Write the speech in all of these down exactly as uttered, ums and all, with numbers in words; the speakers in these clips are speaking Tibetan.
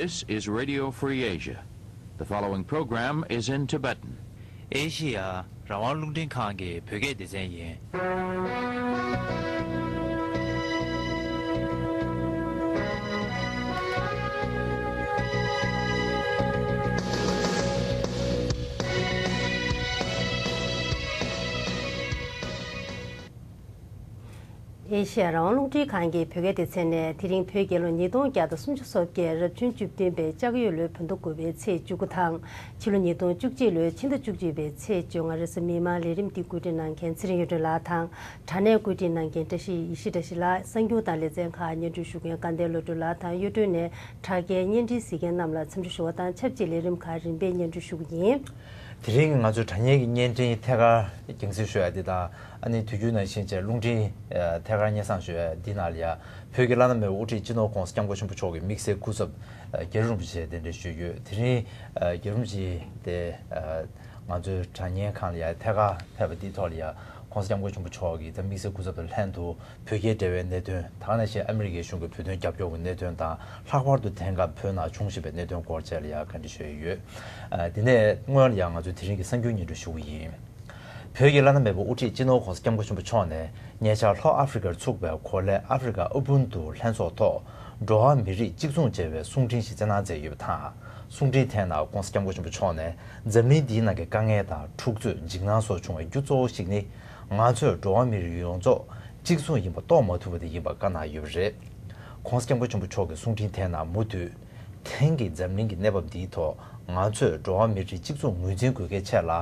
This is Radio Free Asia. The following program is in Tibetan. ཨེ་ཤི་ཡ་རང་དབང་རླུང་འཕྲིན་ཁང་གི་བོད་སྐད་སྡེ་ཚན་ཡིན། ཨེ་ཤི་ཡ་རང་དབང་རླུང་འཕྲིན་ཁང་གི་བོད་སྐད་སྡེ་ཚན་ནས་དེ་རིང་བོད་རྒྱལ་ལོ་ཉིས་སྟོང་བརྒྱ་དང་སུམ་ཅུ་སོ་བརྒྱད་རབ་བྱུང་བཅུ་བདུན་པའི་ལྕགས་ཡོས་ལོའི་བོད་ཟླ་དགུ་པའི་ཚེས་བཅུ་དགུ་དང་། ཕྱི་ལོ་ཉིས་སྟོང་བཅུ་གཅིག་ལོའི་ཕྱི་ཟླ་བཅུ་གཅིག་པའི་ཚེས་བཅོ་ལྔ། རེས་གཟའ་མིག་དམར། ལས་རིམ་འདི་བཀོད་སྒྲིག་གནང་མཁན་ཚེ་རིང་གཡུ་སྒྲོན་ལགས་དང་། དྲ་གནས་བཀོད་སྒྲིག་གནང་མཁན་བཀྲ་ཤིས་ཡེ་ཤེས་བཀྲ་ཤིས་ལགས། གསར་འགྱུར་དང་ལེ་ཚན་ཁག་སྙན་སྒྲོན་ཞུ་མཁན་སྐལ་ལྡན་བློ་གྲོས་ལགས་དང་། གཡུ་སྒྲོན་ནས་དྲ་རྒྱའི་བརྙན་འཕྲིན་གཟིགས་མཁན་རྣམས་ལ་འཚམས་འདྲི་ཞུ་བ་དང་ཆབས་ཅིག་ལས་རིམ་ཁག་རིམ་པས་སྙན་སྒྲོན་ཞུ་གི་ཡིན། དེ་རིང་གི་ང་ཚོའི་དྲ་བརྙན་གྱི་བརྙན་འཕྲིན་ཐད་ཀར་རྒྱང་སྲིང་ཞུ་ཡ་འདི་དང་། ཨ་ནི་དུས་རྒྱུན་ནང་བཞིན་བྱས་རླུང་འཕྲིན་ཨ་ཐད་ཀར་སྙན་སེང་ཞུ་ཡ་འདི་ནང་ལ་ཡ། བོད་ཀྱི་བླ་ན་མེད་པའི་དབུ་ཁྲིད་སྤྱི་ནོར་༸གོང་ས་༸སྐྱབས་མགོན་ཆེན་པོ་མཆོག་གི་དམིགས་བསལ་སྐུ་ཚབ་ཨ་རྒྱལ་བ་རིན་པོ་ཆེ་གདན་འདྲེན་ཞུས་ཡོད། དེ་རིང་ཨ་རྒྱལ་བ་རིན་པོ་ཆེ་དེ་ཨ་ང་ཚོའི་དྲ་བརྙན་ཁང་ལ་ཡ་ཐད་ཀར་ཕེབས་པ་འདིའི་ཐོག་ལ་ཡ། ༸གོང་ས་༸སྐྱབས་མགོན་ཆེན་པོ་མཆོག་གི་དམིགས་བསལ་སྐུ་ཚབ་དང་ལྷན་དུ་བོད་རྒྱའི་འབྲེལ་བའི་གནད་དོན། ད་ག་ནང་བཞིན་ཨ་མི་རི་ཀའི་གཞུང་གིས་བོད་དོན་རྒྱབ་སྐྱོར་གྱི་གནད་དོན་དང་། ལྷག་པར་དུ་དེང་སྐབས་བོད་ནང་བྱུང་བཞིན་པའི་གནད་དོན་སྐོར་བཅས་ལ་ཡང་བཀའ་འདྲི་ཞུས་ཡོད། ཨ་དེ་ནས་སྔོན་ལ་ཡང་ང་ཚོས་དེ་རིང་གི་གསར་འགྱུར་སྙན་སྒྲོན་ཞུ་གི་ཡིན། བོད་ཀྱི་བླ་ན་མེད་པའི་དབུ་ཁྲིད་སྤྱི་ནོར་༸གོང་ས་༸སྐྱབས་མགོན་ཆེན་པོ་མཆོག་ནས་ཉེ་ཆར་ལྷོ་ཨ་ཧྥེ་རི་ཀར་ཚུགས་པའི་གོ་ལའི་ཨ་ཧྥེ་རི་ཀ་དབུ་དཔུང་དུ་ལྷན་ཚོགས་ཐོག་འགྲོ་བ་མིའི་རིགས་གཅིག་མཚུངས་བྱ་བའི་གསུང་འཕྲིན་ཞིག་སྩལ་གནང་མཛད་ཡོད་པ་དང་། གསུང་འཕྲིན་དེའི་ནང་༸གོང་ས་༸སྐྱབས་མགོན་ཆེན་པོ་མཆོག་ནས་འཛམ་གླིང་འདིའི་ནང་གི་དཀའ་ངལ་དང་འཁྲུག་རྩོད་འཇིགས་སྣང་སོགས་བྱུང་བའི་རྒྱུ་གཙོ་བོ་ཞིག་ནི། ང་ཚོས་འགྲོ་བ་མིའི་རིགས་ཡོངས་རྫོགས་གཅིག་མཚུངས་ཡིན་པ་རྟོགས་མ་ཐུབ་པ་དེ་ཡིན་པ་བཀའ་གནང་ཡོད་པ་རེད། ༸གོང་ས་༸སྐྱབས་མགོན་ཆེན་པོ་མཆོག་གི་གསུང་འཕྲིན་དེའི་ནང་མུ་མཐུད། དེང་གི་འཛམ་གླིང་གི་གནས་བབ་འདིའི་ཐོག་ང་ཚོས་འགྲོ་བ་མིའི་རིགས་གཅིག་མཚུངས་ངོས་འཛིན་དགོས་གལ་ཆེ་ལ།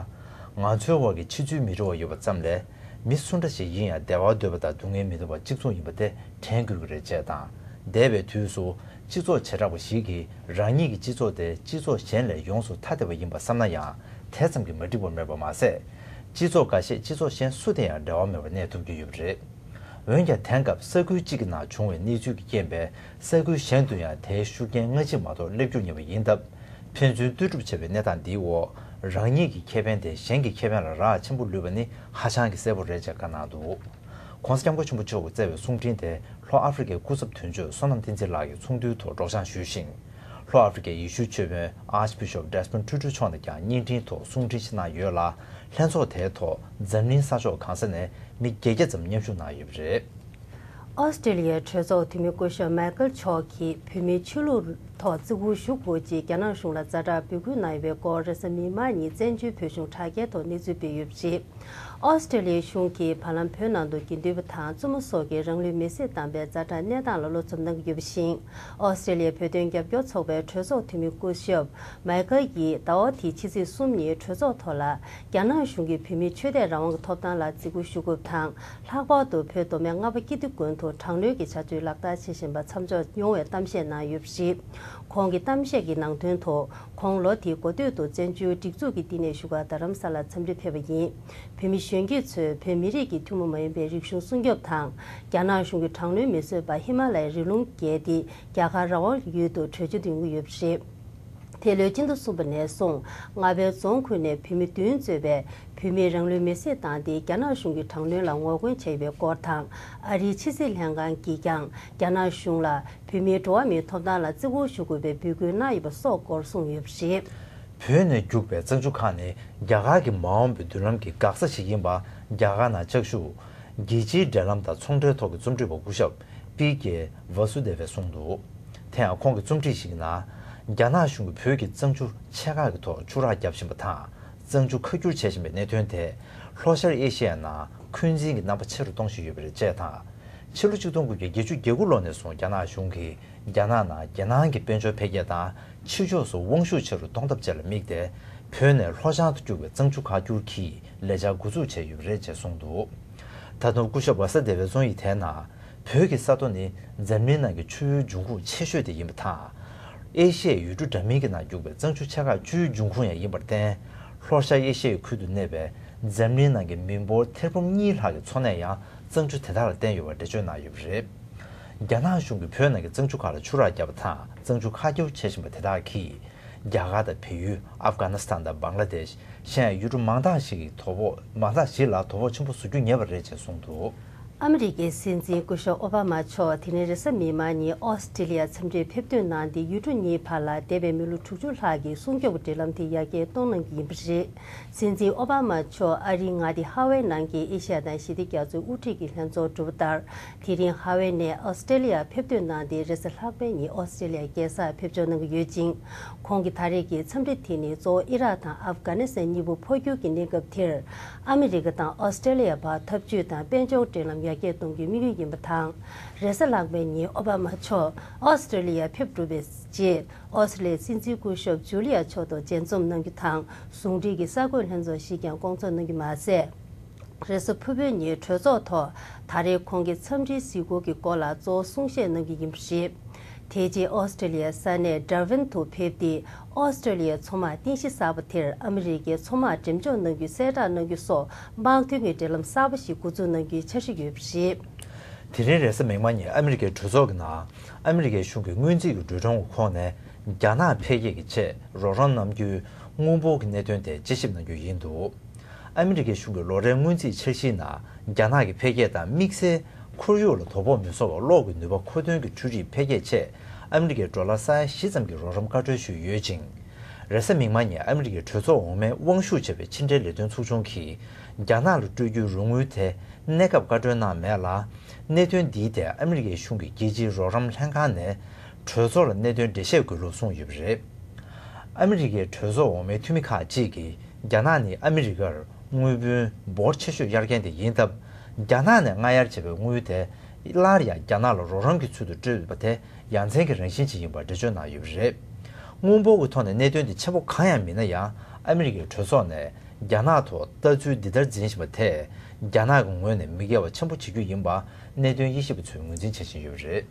ང་ཚོའི་དབར་གྱི་ཕྱི་ཚུལ་མི་འདྲ་བ་ཡོད་པ་ཙམ་ལས། མི་སུ་འདྲ་ཞིག་ཡིན་ཡང་བདེ་བ་འདོད་པ་དང་སྡུག་བསྔལ་མི་འདོད་པ་གཅིག་མཚུངས་ཡིན་པ་དེ་དྲན་དགོས་ཀྱི་རེད་ཅེས་དང་། འདས་པའི་དུས་སུ་སྤྱི་ཚོགས་བྱེ་བྲག་པ་ཞིག་གིས་རང་ཉིད་ཀྱི་སྤྱི་ཚོགས་དེ་སྤྱི་ཚོགས་གཞན་ལས་ཡོངས་སུ་ཐ་དད་པ་ཡིན་པ་བསམ་ན་ཡང་། དེ་ཙམ་གྱིས་མ་འགྲིག་པ་མེད་པ་མ་ཟད། སྤྱི་ཚོགས་འགའ་ཤས་སྤྱི་ཚོགས་གཞན་སུ་དང་ཡང་འབྲེལ་བ་མེད་པར་གནས་ཐུབ་ཀྱི་ཡོད་པ་རེད། འོན་ཀྱང་། དེང་སྐབས་ས་ཁུལ་གཅིག་གི་ནང་བྱུང་བའི་གནས་ཚུལ་གྱི་རྐྱེན་པས། ས་ཁུལ་གཞན་དུ་ཡང་དེའི་ཤུགས་རྐྱེན་སྔ་ཕྱི་མ་གཏོགས་སླེབས་རྒྱུ་ངེས་པ་ཡིན་སྟབས། ཕན་ཚུན་ལྟོས་གྲུབ་བྱེད་པའི་གནས་སྟངས་འདིའི་འོག་རང་ཉིད་ཀྱི་ཁེ་ཕན་དེ་གཞན་གྱི་ཁེ་ཕན་ལ་རག་ཆེན་པོ་ལུས་པ་ནི་ཧ་ཅང་གི་གསལ་པོ་རེད་ཅེས་བཀའ་གནང་འདུག ༸གོང་ས་༸སྐྱབས་མགོན་ཆེན་པོ་མཆོག་གིས་སྩལ་བའི་གསུང་འཕྲིན་དེ་ལྷོ་ཨ་ཧྥེ་རི་ཀའི་སྐུ་ཚབ་དོན་གཅོད་བསོད་ནམས་བསྟན་འཛིན་ལགས་ཀྱིས་ཚོགས་འདུའི་ཐོག་སྒྲོག་སྦྱང་ཞུས་ཤིང་། ལྷོ་ཨ་ཧྥེ་རི་ཀའི་ཡེ་ཤུའི་ཆོས་དཔོན་Archbishop Desmond Tutu མཆོག་ནས་ཀྱང་བརྙན་འཕྲིན་ཐོག་གསུང་འཕྲིན་ཞིག་གནང་ཡོད་ལ། ལྷན་ཚོགས་དེའི་ཐོག་འཛམ་གླིང་ས་ཕྱོགས་གང་ས་ནས་མི་བརྒྱད་བརྒྱ་ཙམ་མཉམ་ཞུགས་གནང་ཡོད་པ་རེད། ཨོ་སི་ཀྲི་ལི་ཡའི་གྲོས་ཚོགས་འཐུས་མི་སྐུ་ཞབས་མའི་ཀལ་མཆོག་གིས་བོད་མིའི་ཆོས་ལུགས་ཐོག་བརྩི་བཀུར་ཞུ་དགོས་ཅེས་རྒྱ་ནག་གཞུང་ལ་ཛ་དྲག་འབོད་སྐུལ་གནང་ཡོད་པའི་སྐོར། རེས་གཟའ་མིག་དམར་ཉིན་བཙན་བྱོལ་བོད་གཞུང་དྲ་རྒྱའི་ཐོག་གནས་ཚུལ་སྤེལ་ཡོད་པ་རེད། ཨོ་སི་ཀྲི་ལི་ཡའི་གཞུང་གིས་བར་ལམ་བོད་ནང་དུ་དགེ་འདུན་པ་དང་བཙུན་མོ་སོགས་ཀྱིས་རང་ལུས་མེར་སྲེག་བཏང་པའི་ཛ་དྲག་གནས་སྟངས་ལ་བློ་འཚབ་གནང་གི་ཡོད་པ་བཞིན། ཨོ་སི་ཀྲི་ལི་ཡའི་བོད་དོན་རྒྱབ་སྐྱོར་ཚོགས་པའི་གྲོས་ཚོགས་འཐུས་མི་སྐུ་ཞབས་མའི་ཀལ་གྱིས་ཟླ་བ་འདིའི་ཕྱི་ཚེས་གསུམ་ཉིན་གྲོས་ཚོགས་ཐོག་ལ། རྒྱ་ནག་གཞུང་གིས་བོད་མིའི་ཆོས་དད་རང་དབང་གི་ཐོབ་ཐང་ལ་བརྩི་བཀུར་ཞུ་དགོས་པ་དང་། ལྷག་པར་དུ་བོད་མདོ་སྨད་རྔ་པ་ཀིརྟི་དགོན་དུ་དྲག་གནོན་གྱི་བྱ་སྤྱོད་ལག་བསྟར་བྱེད་བཞིན་པ་མཚམས་འཇོག་ཡོང་བའི་གཏམ་བཤད་གནང་ཡོད་པ་རེད། ཁོང་གི་གཏམ་བཤད་ཀྱི་ནང་དོན་དུ། ཁོང་ལོ་འདིའི་འགོ་སྟོད་དུ་བཙན་བྱོལ་སྒྲིག་འཛུགས་ཀྱི་བསྟི་གནས་བཞུགས་སྒར་རྡ་རམ་ས་ལར་འཚམས་འདྲིར་ཕེབས་པ་ཡིན། བོད་མི་གཞོན་སྐྱེས་ཚོས་བོད་མི་རིགས་ཀྱི་ཐུན་མོང་མ་ཡིན་པའི་རིག་གཞུང་སྲུང་སྐྱོབ་དང་། རྒྱ་ནག་གཞུང་གིས་དྲག་གནོན་མི་བཟོས་པར་ཧི་མ་ལ་ཡའི་རི་ལུང་བརྒལ་ཏེ་རྒྱ་གར་རང་དབང་ཡུལ་དུ་བྲོས་བྱོལ་འདོན་གྱི་ཡོད་པ་རེད། འདི་ལོའི་སྤྱི་ཟླ་གསུམ་པ་ནས་བཟུང་རྔ་པའི་རྫོང་ཁུལ་ནས་བོད་མི་བདུན་གཙོས་པའི་བོད་མིས་རང་ལུས་མེར་སྲེག་བཏང་སྟེ་རྒྱ་ནག་གཞུང་གི་དྲག་གནོན་ལ་ངོ་རྒོལ་བྱས་ཡོད་པའི་སྐོར་དང་། ཨ་རིའི་ཕྱི་སྲིད་ལྷན་ཁང་གིས་ཀྱང་རྒྱ་ནག་གཞུང་ལ་བོད་མིའི་འགྲོ་བ་མིའི་ཐོབ་ཐང་ལ་བརྩི་བཀུར་ཞུ་དགོས་པའི་འབོད་སྐུལ་གནང་ཡོད་པ་སོགས་སྐོར་གསུངས་ཡོད་པ་རེད། བོད་ནས་རྒྱུག་པའི་གཙང་ཆུ་ཁག་ནི་རྒྱ་གར་གྱི་མ་འོངས་པའི་མདུན་ལམ་གྱི་འགག་རྩ་ཞིག་ཡིན་པ་རྒྱ་གར་ནང་ལྕགས་ཞུ། རྒྱལ་སྤྱིའི་འབྲེལ་ལམ་དང་ཚོང་འབྲེལ་ཐོག་གི་རྩོམ་སྒྲིག་པ་སྐུ་ཞབས་པི་ཀེ་ཝ་སུ་དེ་ཝས་གསུངས་འདུག་དེ་ཡང་ཁོང་གི་རྩོམ་སྒྲིག་ཞིག་གི་ནང་། རྒྱ་ནག་གཞུང་གིས་བོད་ཀྱི་གཙང་ཆུ་ཆེ་ཁག་གི་ཐོག་ཆུ་རགས་བརྒྱབ་བཞིན་པ་དང་། གཙང་ཆུ་ཁ་བསྒྱུར་བྱེད་བཞིན་པའི་གནད་དོན་དེས་ལྷོ་ཤར་ཨེ་ཤེ་ཡའི་ནང་འཁོན་འཛིན་གྱི་རྣམ་པ་ཆེ་རུ་གཏོང་བཞིན་ཡོད་པ་རེད་ཅེས་དང་། ཕྱི་ལོ་ཆིག་སྟོང་དགུ་བརྒྱ་བརྒྱད་ཅུ་གྱ་དགུ་ལོ་ནས་བཟུང་རྒྱ་ནག་གཞུང་གིས་རྒྱ་ནག་ནང་རྒྱལ་ནང་གི་དཔལ་འབྱོར་འཕེལ་རྒྱས་དང་ཕྱི་ཕྱོགས་སུ་དབང་ཤུགས་ཆེ་རུ་གཏོང་ཐབས་བཅས་ལ་དམིགས་ཏེ། བོད་ནས་ལྷོ་བྱང་དུ་རྒྱུག་པའི་གཙང་ཆུ་ཁ་བསྒྱུར་གྱི་ལས་འཆར་འགོ་འཛུགས་བྱས་ཡོད་པ་རེད་ཅེས་གསུངས་འདུག་ད་དུང་སྐུ་ཞབས་ཝ་ས་དེ་ཝས་གསུངས་ཡིག་དེའི་ནང་། བོད་ཀྱི་ས་མཐོ་ནི་འཛམ་གླིང་ནང་གི་ཆུ་ཡུར་འབྱུང་ཁུངས་ཆེ་ཤོས་དེ་ཡིན་པ་དང་། ཨེ་ཤི་ཡའི་ཡུལ་གྲུ་འདྲ་མིན་གྱི་ནང་རྒྱུག་པའི་གཙང་ཆུ་ཆེ་ཁག་བཅུའི་འབྱུང་ཁུངས་ཡང་ཡིན་པར་བརྟེན། ལྷོ་ཤར་ཨེ་ཤི་ཡའི་ཁུལ་དུ་གནས་པའི་འཛམ་གླིང་ནང་གི་མི་འབོར་ཐེར་འབུམ་གཉིས་ལྷག་གི་འཚོ་གནས་ཡང་གཙང་ཆུ་དེ་དག་ལ་བརྟེན་ཡོད་པར་འགྲེལ་བརྗོད་གནང་ཡོད་པ་རེད། རྒྱ་ནག་གཞུང་གིས་བོད་ནང་གི་གཙང་ཆུ་ཁག་ལ་ཆུ་རགས་བརྒྱབ་པ་དང་གཙང་ཆུ་ཁ་བསྒྱུར་བྱེད་བཞིན་པ་དེ་དག་གིས། རྒྱ་གར་དང་བལ་ཡུལ། ཨབ་གྷ་ནི་སི་ཐན་དང་བང་ལ་དེཤ། གཞན་ཡང་ཡུལ་གྲུ་མང་དག་ཞིག་གི་དོ་ཕོག་མང་དག་ཞིག་ལ་དོ་ཕོག་ཆེན་པོ་བཟོ་རྒྱུ་ངེས་པ་རེད་ཅེས་གསུངས་འདུག་ཨ་མི་རི་ཀའི་སྲིད་འཛིན་སྐུ་ཞབས་ཨོ་བྷ་མ་མཆོག་དེ་རིང་རེས་གཟའ་མིག་དམར་ཉིན་ཨོ་སི་ཀྲི་ལི་ཡར་འཚམས་འདྲིར་ཕེབས་ཐོན་གནང་སྟེ། ཡུལ་གྲུ་གཉིས་བར་ལ་འདས་པའི་མི་ལོ་དྲུག་ཅུ་ལྷག་གི་སྲུང་སྐྱོབ་ཀྱི་འབྲེལ་ལམ་དེ་ཡར་རྒྱས་གཏོང་གནང་གི་ཡིན་པ་རེད། སྲིད་འཛིན་ཨོ་བྷ་མ་མཆོག་ཨ་རིའི་མངའ་སྡེ་ཧ་ཝའི་ནང་གི་ཨེ་ཤ་ཡ་དང་ཞི་བདེ་རྒྱ་མཚོའི་དབུ་ཁྲིད་ཀྱི་ལྷན་ཚོགས་གྲུབ་པ་ལྟར། དེ་རིང་ཧ་ཝའི་ནས་ཨོ་སི་ཀྲི་ལི་ཡར་ཕེབས་ཐོན་གནང་སྟེ། རེས་གཟའ་ལྷག་པའི་ཉིན་ཨོ་སི་ཀྲི་ལི་ཡའི་རྒྱལ་སར་ཕེབས་འབྱོར་གནང་གི་ཡོད་ཅིང་། ཁོང་གི་ད་རེས་ཀྱི་འཚམས་འདྲི་དེ་ནི་གཙོ་བོ་ཨི་རག་དང་ཨབ་གྷ་ནི་སི་ཐན་གཉིས་པོ་འཕོ་འགྱུར་གྱི་གནས་སྐབས་དེར། ཨ་མི་རི་ཀ་དང་ཨོ་སི་ཀྲི་ལི་ཡ་བར་འཐབ་ཇུས་དང་དཔལ་འབྱོར་འབྲེལ་ལམ་ཡར་རྒྱས་གཏོང་རྒྱུའི་དམིགས་ཡུལ་ཡིན་པ་དང་། རེས་གཟའ་ལྷག་པའི་ཉིན་ཨོ་བྷ་མ་མཆོག་ཨོ་སི་ཀྲི་ལི་ཡར་ཕེབས་གྲུབ་པའི་རྗེས། ཨོ་སི་ཀྲི་ལི་ཡའི་སྲིད་འཛིན་སྐུ་ཞབས་ཇུ་ལི་ཡ་མཆོག་དང་མཇལ་འཛོམས་གནང་རྒྱུ་དང་། ཟུང་འབྲེལ་གྱི་གསར་འགོད་ལྷན་ཚོགས་ཤིག་ཀྱང་སྐོང་ཚོགས་གནང་རྒྱུ་མ་ཟད། རེས་གཟའ་ཕུར་བུའི་ཉིན་གྲོས་ཚོགས་ཐོག་ད་རེས་ཁོང་གི་འཚམས་འདྲིའི་གཟིགས་སྐོར་གྱི་སྐོར་ལ་གཙོ་བོ་གསུང་བཤད་གནང་རྒྱུ་ཡིན་པ་རེད། དེ་རྗེས་ཨོ་སི་ཀྲི་ལི་ཡའི་ས་གནས་ཌར་ཝིན་དུ་ཕེབས་ཏེ། ཨོ་སི་ཀྲི་ལི་ཡའི་མཚོ་དམག་རྟེན་གཞི་གསར་པ་དེར་ཨ་མི་རི་ཀའི་མཚོ་དམག་འགྲེམས་འཇོག་གནང་རྒྱུ་གསལ་བསྒྲགས་གནང་རྒྱུ་སོགས། དམག་དོན་གྱི་འབྲེལ་ལམ་གསར་པ་ཞིག་འགོ་འཛུགས་གནང་རྒྱུའི་འཆར་གཞི་ཡོད་པ་རེད། དེ་རིང་རེས་གཟའ་མིག་དམར་ཉིན་ཨ་མི་རི་ཀའི་གྲོས་ཚོགས་ཀྱི་ནང་། ཨ་མི་རི་ཀའི་གཞུང་གི་སྔོན་རྩིས་ཀྱི་འགྲོ་གྲོན་གྱི་ཁོངས་ནས། རྒྱ་ནག་འཕེལ་རྒྱས་ཀྱི་ཆེད་རོགས་རམ་གནང་རྒྱུའི་དངུལ་འབོར་གྱི་གནད་དོན་དེ་དཔྱད་ཞིབ་གནང་རྒྱུ་ཡིན་འདུག་ཨ་མི་རི་ཀའི་གཞུང་གི་ལོ་རེའི་སྔོན་རྩིས་འཆར་གཞིའི་ནང་། རྒྱ་ནག་གི་འཕེལ་རྒྱས་དང་དམིགས་བསལ་ཁོར་ཡུག་ལ་དོ་ཕོག་མི་བཟོ་བར་གློག་གི་ནུས་པ་མཁོ་འདོན་གྱི་འཕྲུལ་རིག་འཕེལ་རྒྱས་ཆེད། ཨ་མི་རི་ཀས་ཌོ་ལར་ས་ཡ་བཞི་ཙམ་གྱི་རོགས་རམ་བཀའ་འཁྲོལ་ཞུས་ཡོད་ཅིང་། རེས་གཟའ་མིག་དམར་ཉིན་ཨ་མི་རི་ཀའི་གྲོས་ཚོགས་འོག་མའི་དབང་ཤུགས་ཆེ་བའི་ཕྱི་འབྲེལ་ལས་དོན་ཚོགས་ཆུང་གིས། རྒྱ་ནག་ལ་སྤྲོད་རྒྱུའི་རོགས་དངུལ་དེ། གནས་སྐབས་བཀའ་འཁྲོལ་གནང་མེད་ལ། གནད་དོན་འདིའི་ཐད་ཨ་མི་རི་ཀའི་གཞུང་གི་རྒྱལ་སྤྱིའི་རོགས་རམ་ལྷན་ཁང་ནས། གྲོས་ཚོགས་ལ་གནད་དོན་འགྲེལ་བཤད་དགོས་ལུགས་གསུངས་ཡོད་པ་རེད། ཨ་མི་རི་ཀའི་གྲོས་ཚོགས་འོག་མའི་འཐུས་མི་ཁག་ཅིག་གིས། རྒྱ་ནག་ནི་ཨ་མི་རི་ཀར་དངུལ་བུན་འབོར་ཆེ་ཤོས་གཡར་མཁན་དེ་ཡིན་སྟབས། རྒྱ་ནག་ནས་མངགས་གཡར་བྱས་པའི་དངུལ་དེ། སླར་ཡང་རྒྱ་ནག་ལ་རོགས་རམ་གྱི་ཚུལ་དུ་སྤྲོད་པ་དེ། ཡ་མཚན་གྱི་རང་བཞིན་ཅིག་ཡིན་པར་འགྲེལ་བརྗོད་གནང་ཡོད་པ་རེད། དངུལ་འབོར་གྱི་ཐོག་ནས་གནད་དོན་དེ་ཆེན་པོ་གང་ཡང་མིན་ན་ཡང་། ཨ་མི་རི་ཀའི་གྲོས་ཚོགས་ནས། རྒྱ་ནག་ཐོག་ལྟ་ཚུལ་འདི་ལྟར་འཛིན་བཞིན་པ་དེས། རྒྱ་ནག་གི་ངོས་ནས་མི་དགེ་བ་ཆེན་པོ་བྱེད་རྒྱུ་ཡིན་པ། གནད་དོན་དབྱེ་ཞིབ་པ་ཚོས་ངོས་འཛིན་བྱེད་བཞིན་ཡོད་པ་རེད།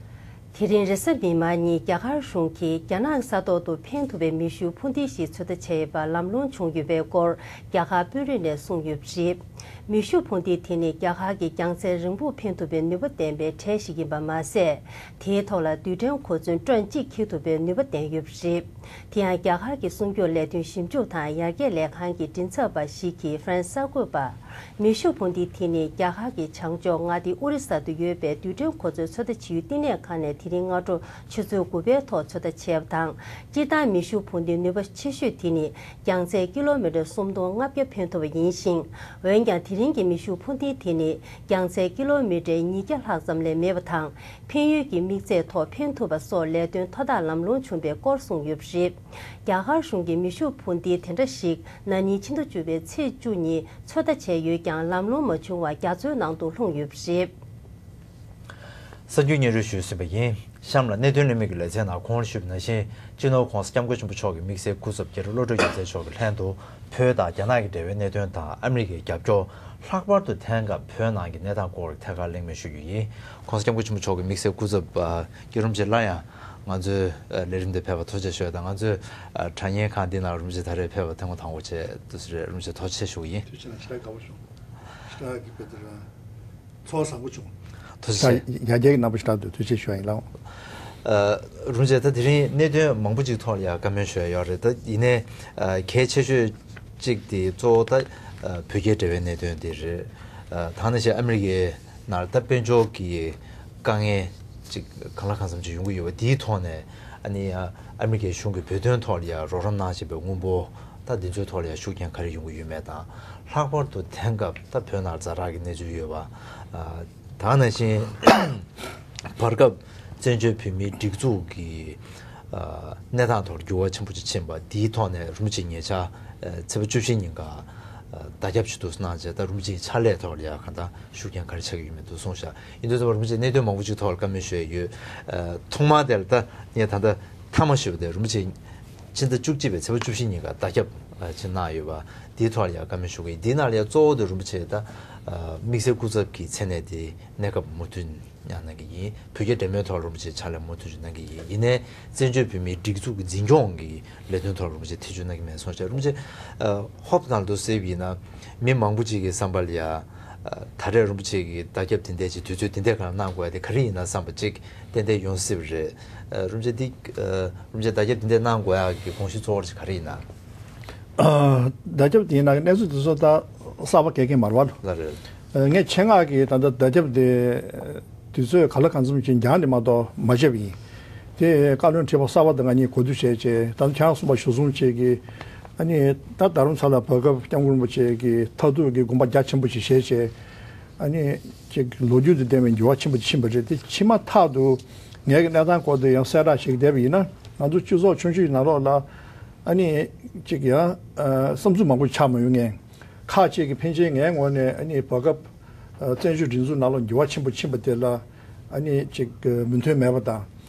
དེ་རིང་རེས་གཟའ་མིག་དམར་ཉིན་རྒྱ་གར་གཞུང་གིས་རྒྱ་ནག་ས་ཐོག་ཏུ་ཕན་ཐོགས་པའི་མེ་ཤུགས་འཕུར་མདེལ་ཞིག་ཚོད་ལྟ་བྱས་ཡོད་པ་ལམ་ལྷོང་བྱུང་ཡོད་པའི་སྐོར། རྒྱ་གར་དཔོན་རིགས་ནས་གསུངས་ཡོད་པ་རེད། མེ་ཤུགས་འཕུར་མདེལ་དེ་ནི་རྒྱ་གར་གྱི་རྒྱང་ཚད་རིང་པོར་འཕེན་ཐུབ་པའི་ནུས་པ་ལྡན་པའི་གྲས་ཤིག་ཡིན་པ་མ་ཟད། དེའི་ཐོག་ལ་རྡུལ་ཕྲན་གོ་མཚོན་ཊོན་གཅིག་འཁྱེར་ཐུབ་པའི་ནུས་པ་ལྡན་ཡོད་པ་རེད། དེ་ཡང་རྒྱ་གར་གྱི་སྲུང་སྐྱོབ་ལས་དོན་ཞིབ་འཇུག་དང་ཡར་རྒྱས་ལས་ཁང་གི་མགྲིན་ཚབ་པ་ཞིག་གིས་ཧྥ་རན་སི་གསར་འགོད་པར། མེ་ཤུགས་འཕུར་མདེལ་དེ་ནི་རྒྱ་གར་གྱི་བྱང་ཕྱོགས་མངའ་སྡེ་ཨོ་རི་ས་དུ་ཡོད་པའི་རྡུལ་ཕྲན་གོ་མཚོན་ཚོད་ལྟ་བྱེད་ཡུལ་བསྟི་གནས་ཁང་ནས་དེ་རིང་སྔ་དྲོ་ཆུ་ཚོད་དགུ་པའི་ཐོག་ཚོད་ལྟ་བྱས་པ་དང་། སྤྱིར་བཏང་མེ་ཤུགས་འཕུར་མདེལ་ནུས་པ་ཆེ་ཤོས་དེ་ནི། རྒྱང་ཚད་ཀི་ལོ་མི་ཊར་སུམ་སྟོང་ལྔ་བརྒྱ་འཕེན་ཐུབ་པ་ཡིན་ཞིང་། འོན་ཀྱང་དེ་རིང་གི་མེ་ཤུགས་འཕུར་མདེལ་དེ་ནི། རྒྱང་ཚད་ཀི་ལོ་མི་ཊར་ཉིས་བརྒྱ་ལྷག་ཙམ་ལས་མེད་པ་དང་། འཕེན་ཡུལ་གྱི་དམིགས་ཚད་ཐོག་འཕེན་ཐུབ་པ་སོགས་ལས་དོན་མཐོ་ཐལ་ལམ་ལྷོང་བྱུང་བའི་སྐོར་གསུངས་ཡོད་པ་རེད། རྒྱ་གར་གཞུང་གིས་མེ་ཤུགས་འཕུར་མདེལ་དེ་འདྲ་ཞིག་ན་ནིང་ཕྱི་ཟླ་བཅུ་པའི་ཚེས་བཅུ་ཉིན་ཚོད་ལྟ་བྱས་ཡོད་ཀྱང་། ལམ་ལྷོང་མ་བྱུང་བར་རྒྱ་མཚོའི་ནང་དུ་ལྷུང་ཡོད་པ་རེད། གསར་འགྱུར་སྙན་སྒྲོན་ཞུས་ཟིན་པ་ཡིན། གཤམ་ལ་གནད་དོན་གླེང་མོལ་གྱི་ལེ་ཚན་ནང་གོང་ལ་ཞུས་པ་ནང་བཞིན། སྤྱི་ནོར་༧གོང་ས་༧སྐྱབས་མགོན་ཆེན་པོ་མཆོག་གི་དམིགས་བསལ་སྐུ་ཚབ་རྒྱ་རི་བློ་གྲོས་རྒྱལ་མཚན་མཆོག་གི་ལྷན་དུ། བོད་དང་རྒྱ་ནག་གི་འབྲེལ་བའི་གནད་དོན་དང་། ཨ་མི་རི་ཀའི་རྒྱབ་སྐྱོར། ལྷག་པར་དུ་དེང་སྐབས་བོད་ནང་གི་གནས་སྟངས་སྐོར་ཐད་ཀར་གླེང་མོལ་ཞུ་རྒྱུ་ཡིན། ༧གོང་ས་༧སྐྱབས་མགོན་ཆེན་པོ་མཆོག་གི་དམིགས་བསལ་སྐུ་ཚབ་ཨ། རྒྱ་རི་རིན་པོ་ཆེ་སླར་ཡང་ང་ཚོའི་ཨ། ལས་རིམ་འདིར་ཕེབས་པར་ཐུགས་རྗེ་ཆེ་ཞུ་ཡ་དང་། ང་ཚོའི་ཨ། དྲ་བརྙན་ཁང་འདི་ནང་རིན་པོ་ཆེ་ད་རེས་ཕེབས་པ་ཐེངས་མ་དང་པོ་བྱས་དུས་སུ་རེད། རིན་པོ་ཆེ་ཐུགས་རྗེ་ཆེ་ཞུ་གི་ཡིན། ཐུགས་རྗེ་ཆེ། ཞེ་དྲག་དགའ་པོ་བྱུང་། ཞེ་དྲག་གི་དཔེ་དེ་རང་ཚོར་བ་བཟང་པོ་བྱུང་། ཐུགས་རྗེ་ཆེ། ཡར་རྒྱས་ཀྱི་རྣམ་པ་ཞེ་དྲག་འདུག་ཐུགས་རྗེ་ཆེ་ཞུ་ཡ་ཡིན་ལགས། ཨ། རིན་པོ་ཆེ་ད་དེ་རིང་གནད་དོན་མང་པོ་ཅིག་ཐོག་ལ་ཡང་བཀའ་མོལ་ཞུ་ཡ་ཡོད་རེད། ད་ཡིན་ནའི་ཨ། གལ་ཆེ་ཤོས་གཅིག་དེ་གཙོ་བོ་ད་ཨ། བོད་རྒྱའི་འབྲེལ་བའི་གནད་དོན་དེ་རེད། ཨ། ད་ནང་བཞིན་ཨ་མི་རི་ཀའི་ནང་ད་དཔལ་འབྱོར་གྱི་དཀའ་ངལ་ཅིག་གང་ལ་གང་འཚམ་ཅིག་ཡོང་གི་ཡོད་པ་དེའི་ཐོག་ནས། ཨ་ནི་ཨ། ཨ་མི་རི་ཀའི་གཞུང་གིས་བོད་དོན་ཐོག་ལ་ཡང་རོགས་རམ་གནང་བཞིན་པའི་དངུལ་འབོར་ད་འདི་ཚོའི་ཐོག་ལ་ཡང་ཤུགས་རྐྱེན་ག་རེ་ཡོང་གི་ཡོད་མེད་དང་། ལྷག་པར་དུ་དེང་སྐབས་ད་བོད་ནང་ཛ་དྲག་གི་གནས་ཚུལ་ཡོད་པ། ཨ། ད་ནང་བཞིན་བར་སྐབས་བཙན་བྱོལ་བོད་མིའི་སྒྲིག་འཛུགས་ཀྱི་ཨ། གནས་སྟངས་ཐོག་འགྱུར་བ་ཆེན་པོ་ཅིག་ཕྱིན་པ་འདིའི་ཐོག་ནས་རིན་པོ་ཆེ་ཉེ་ཆར་ཨ། ཚེས་པ་བཅུ་བཞི་ཉིན་ཀ་ཨ། བརྡ་ཁྱབ་ཅིག་འདུག་གནང་བྱས། ད་རིན་པོ་ཆེའི་ཕྱག་ལས་ཐོག་ལ་ཡང་གང་ལྟར་ཤུགས་རྐྱེན་ག་རེ་ཆགས་ཀྱི་ཡོད་མེད་འདུག་གསུངས་ཤག་ཡིན་དུས་ཙམ་པ་རིན་པོ་ཆེ་གནད་དོན་མང་པོ་ཅིག་ཐོག་ལ་བཀའ་མོལ་ཞུ་ཡ་ཡོད། ཨ། ཐོག་མར་དེ་ལ་ད་ངས་ད་ལྟ་མཐའ་མ་ཞུས་པ་དེ། རིན་པོ་ཆེ་ཕྱི་ཟླ་བཅུ་གཅིག་པའི་ཚེས་པ་བཅུ་བཞི་ཉིན་ཀ་བརྡ་ཁྱབ་ཨ། ཅིག་གནང་ཡོད་པ་འདིའི་ཐོག་ལ་ཡང་བཀའ་མོལ་ཞུ་གི་ཡིན། འདིའི་ནང་ལ་ཡང་གཙོ་བོ་དེ་རིན་པོ་ཆེ་ད་ཨ། དམིགས་བསལ་སྐུ་ཚབ་ཀྱི་མཚན་གནས་དེ་གནས་སྐབས་མུ་མཐུད་ཡང་གནང་གི་ཡིན། བོད་རྒྱ་འབྲེལ་མོལ་ཐོག་རིན་པོ་ཆེ་ཕྱག་ལས་མུ་མཐུད་ཅིག་གནང་གི་ཡིན། ཡིན་ནའི་བཙན་བྱོལ་བོད་མིའི་སྒྲིག་འཛུགས་ཀྱི་འཛིན་སྐྱོང་གི་ལས་དོན་ཐོག་རིན་པོ་ཆེ་ཐེ་བྱུས་གནང་གི་མེད་གསུངས་བྱས། རིན་པོ་ཆེ་ཨ། ཧོབ་ནང་དུ་གཟིགས་པ་ཡིན་ན། མི་མང་པོ་ཅིག་གི་བསམ་པ་ལ་ཡ། ཨ། ད་རེས་རིན་པོ་ཆེ་གིས་བརྡ་ཁྱབ་དེ་འདྲ་ཅིག་དུས་ཚོད་དེ་འདྲ་གང་གནང་དགོས་ཡ་དེ་ག་རེ་ཡིན་ན་བསམ་པ་ཅིག་ཏན་ཏན་ཡོང་སྲིད་པ་རེད། ཨ། རིན་པོ་ཆེ་འདི། ཨ། རིན་པོ་ཆེ་བརྡ་ཁྱབ་དེ་འདྲ་གནང་དགོས་ཡ་གི་དགོངས་གཞི་གཙོ་བོ་ཅིག་ག་རེ་ཡིན་ན། ཨ། བརྡ་ཁྱབ་དེ་ཡིན་ན་གནས་ཚུལ་དེ་ཚོ་ད་གསར་པ་གང་ཡང་མ་རེད་པ། ལགས་རེད། ངས་ཆེད་མངགས་ཀྱིས་ད་ལྟ་བརྡ་ཁྱབ་དེ་དུས་ཚོད་ག་ལ་གང་འཚམ་ཅིག་འགྱངས་ནས་མ་གཏོགས་མ་བྱས་པ་ཡིན། དེ་བཀའ་བློན་ཁྲི་པ་གསར་པ་དང་ང་གཉིས་གོ་བསྡུར་བྱས་བྱས། ད་ལྟ་ཁྱེད་རང་གསུངས་པ་ཞུ་སོང་བྱས་ཀྱི། ཨ་ནི་ད་རྡ་རམ་ས་ལ་བར་སྐབས་སྐྱབས་མགོན་རིན་པོ་ཆེ་གི་མཐར་ཐུག་གི་དགོངས་པ་རྒྱ་ཆེན་པོ་ཞིག་བཞེས་བྱས། ཨ་ནི་ཅིག་ལོ་རྒྱུས་དང་ལྡན་པའི་འགྱུར་བ་ཆེན་པོ་ཅིག་ཕྱིན་པ་རེད། དེ་ཕྱི་མ་ཐག་ཏུ་ངའི་གི་གནས་སྟངས་སྐོར་དེ་ཡང་གསལ་བསྒྲགས་ཞིག་བསྡད་པ་ཡིན་ན། ང་ཚོ་སྤྱི་ཚོགས་ཆུང་ཆུང་ཡི་ནང་ལོགས་ལ་ཨ་ནི་ཅིག་ཡང་བསམ་ཚུལ་མང་པོ་ཆགས་མ་ཡོང་ངེས། ཁག་ཅིག་གིས་ཕན་ཆད་ངའི་ངོས་ནས་ཨ་ནི་བར་སྐབས་བཙན་བྱོལ་སྒྲིག་འཛུགས་ནང་ལ་འགྱུར་བ་ཆེན་པོ་ཕྱིན་པ་དེ་ལ་ཨ་ནི་ཅིག་མོས་མཐུན་མེད་པ་དང་།